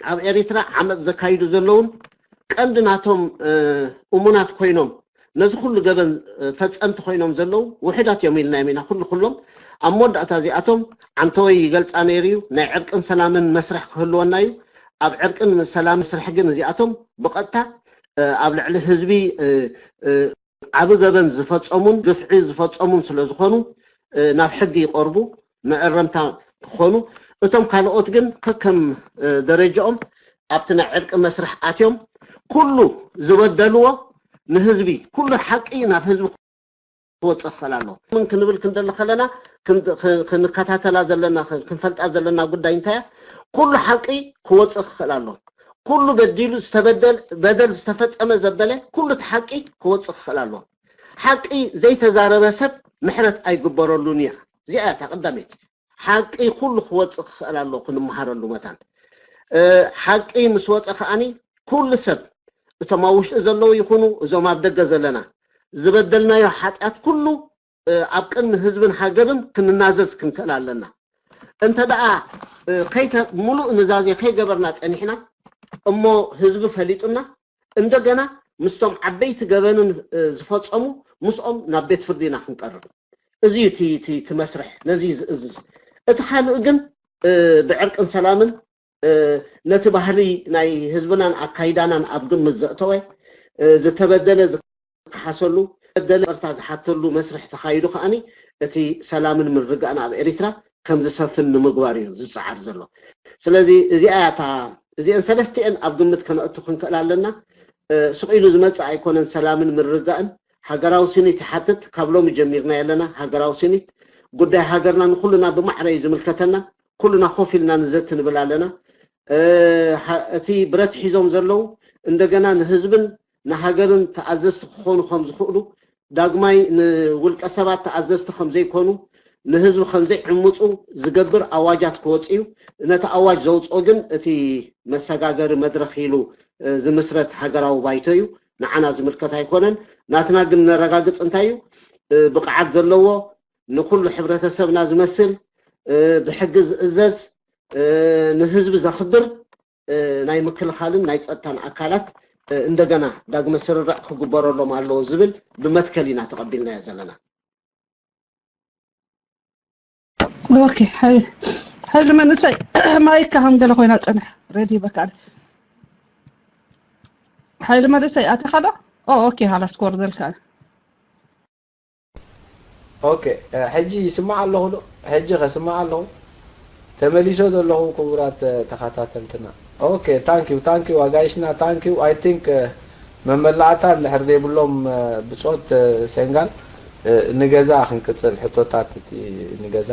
ኣብ ኤሪትራ ዓመጽ ዘካይዱ ዘለውን ቀንዲ ናቶም፣ እ፣ እሙናት ኮይኖም ነዚ ኩሉ ገበን፣ እ፣ ፈጸምቲ ኮይኖም ዘለዉ ውሑዳት እዮም ኢልና እዮም ኢና። ኩሉ ኩሎም ኣብ መወዳእታ እዚኣቶም ዓንተወይ ይገልጻ ነይሩ እዩ። ናይ ዕርቅን ሰላምን መስርሕ ክህልወና እዩ። ኣብ ዕርቅን ሰላም መስርሕ ግን እዚኣቶም ብቐጥታ፣ እ፣ ኣብ ልዕሊ ህዝቢ፣ እ፣ እ፣ ዓቢ ገበን ዝፈጸሙን ግፍዒ ዝፈጸሙን ስለ ዝኾኑ፣ እ፣ ናብ ሕጊ ይቐርቡ፣ መእረምታ ክኾኑ። እቶም ካልኦት ግን ከከም፣ እ፣ ደረጃኦም ኣብቲ ናይ ዕርቂ መስርሕ ኣትዮም ኩሉ ዝበደልዎ ንህዝቢ፣ ኩሉ ሓቂ ናብ ህዝቢ ክወጽእ ክኽእል ኣለዎ። ምን ክንብል ክንደሊ ከለና ክን-፣ ክን-፣ ክንከታተላ ዘለና፣ ክን-፣ ክንፈልጣ ዘለና ጉዳይ እንታይ እያ? ኩሉ ሓቂ ክወጽእ ክኽእል ኣለዎ። ኩሉ በዲሉ ዝተበደል-፣ በደል ዝተፈጸመ ዘበለ ኩሉ እቲ ሓቂ ክወጽእ ክኽእል ኣለዎ። ሓቂ ዘይተዛረበ ሰብ ምሕረት ኣይግበረሉን እያ። እዚኣ እያ እታ ቀዳመይቲ። ሓቂ ኩሉ ክወጽእ ክኽእል ኣለዎ፣ ክንመሃረሉ መታን። እ፣ ሓቂ ምስ ወጸ ከኣኒ ኩሉ ሰብ፣ እቶም ኣብ ውሽጢ ዘለዉ ይኹኑ እዞም ኣብ ደገ ዘለና፣ ዝበደልናዮ ሓጢኣት ኩሉ፣ እ፣ ኣብ ቅድሚ ህዝብን ሃገርን ክንናዘዝ ክንክእል ኣለና። እንተ ደኣ፣ እ፣ ከይተ-፣ ምሉእ ኑዛዜ ከይገበርና ጸኒሕና፣ እሞ ህዝቢ ፈሊጡና፣ እንደገና ምስቶም ዓበይቲ ገበንን፣ እ፣ ዝፈጸሙ ምስኦም ናብ ቤት ፍርዲ ኢና ክንቀርብ። እዚ እዩ እቲ፣ እቲ፣ እቲ መስርሕ፣ ነዚ እዩ ዝእዝዝ። እቲ ካልእ ግን፣ እ፣ ብዕርቅን ሰላምን፣ እ፣ ነቲ ባህሊ ናይ ህዝብናን ኣካይዳናን ኣብ ግምት ዘእተወ፣ እ፣ ዝተበደለ ዝከሓሰሉ፣ በደለ ይቕርታ ዝሓተሉ መስርሕ ተኻይዱ ከኣኒ እቲ ሰላምን ምርግጋእን ኣብ ኤሪትራ ከም ዝሰፍን ንምግባር እዩ ዝጸዓር ዘሎ። ስለዚ እዚኣ እያ እታ፣ እዚአን ሰለስቲአን ኣብ ግምት ከነእቱ ክንክእል ኣለና። ስቕ ኢሉ ዝመፅእ ኣይኮነን። ሰላምን ምርግጋእን ሃገራዊ ስኒት ይሓትት። ካብ ሎሚ ጀሚርና የለና ሃገራዊ ስኒት። ጉዳይ ሃገርና ንኩልና ብማዕረ እዩ ዝምልከተና። ኩልና ኮፍ ኢልና ንዘት ንብል ኣለና። እቲ ብረት ሒዞም ዘለዉ እንደገና ንህዝብን ንሃገርን ተኣዘዝቲ ክኾኑ ከም ዝኽእሉ፣ ዳግማይ ንውልቀ ሰባት ተኣዘዝቲ ከም ዘይኮኑ፣ ንህዝቢ ከም ዘይዕምፁ ዝገብር ኣዋጃት ክወፅ እዩ። ነቲ ኣዋጅ ዘውፅኦ ግን እቲ መሰጋገሪ መድረኽ ኢሉ ዝምስረት ሃገራዊ ባይቶ እዩ። ንዓና ዝምልከት ኣይኮነን። ናትና ግን ነረጋግፅ እንታይ እዩ፣ ብቕዓት ዘለዎ፣ ንኩሉ ሕብረተሰብና ዝመስል፣ ብሕጊ ዝእዘዝ፣ ንህዝቢ ዘኽብር ናይ ምክልኻልን ናይ ፀጥታን ኣካላት እንደገና ዳግመ ስርርዕ ክግበረሎም ኣለዎ ዝብል ብመትከል ኢና ተቐቢልናዮ ዘለና። ኦኬ፣ ሓይሊ መንእሰይ ማይካ ከም ገለ ኮይና ፅንሕ ሬዲ በካ። ሓይሊ መንእሰይ ኣተኻ ዶ? ኦኬ፣ ሃላስ ክወርደልካ። ኦኬ፣ ሕጂ ይስማዕ ኣለኹ ዶ? ሕጂ ከስማዕ ኣለኹ? ተመሊሶ ዘለኹ ክቡራት ተኸታተልትና። ኦኬ፣ ታንክ ዩ፣ ታንክ ዩ ኣጋይሽና፣ ታንክ ዩ። I think መመላእታ እንድሕር ዘይብሎም ብጾት ሴንጋል ንገዛ ክንቅጽል፣ ሕቶታት እቲ ንገዛ።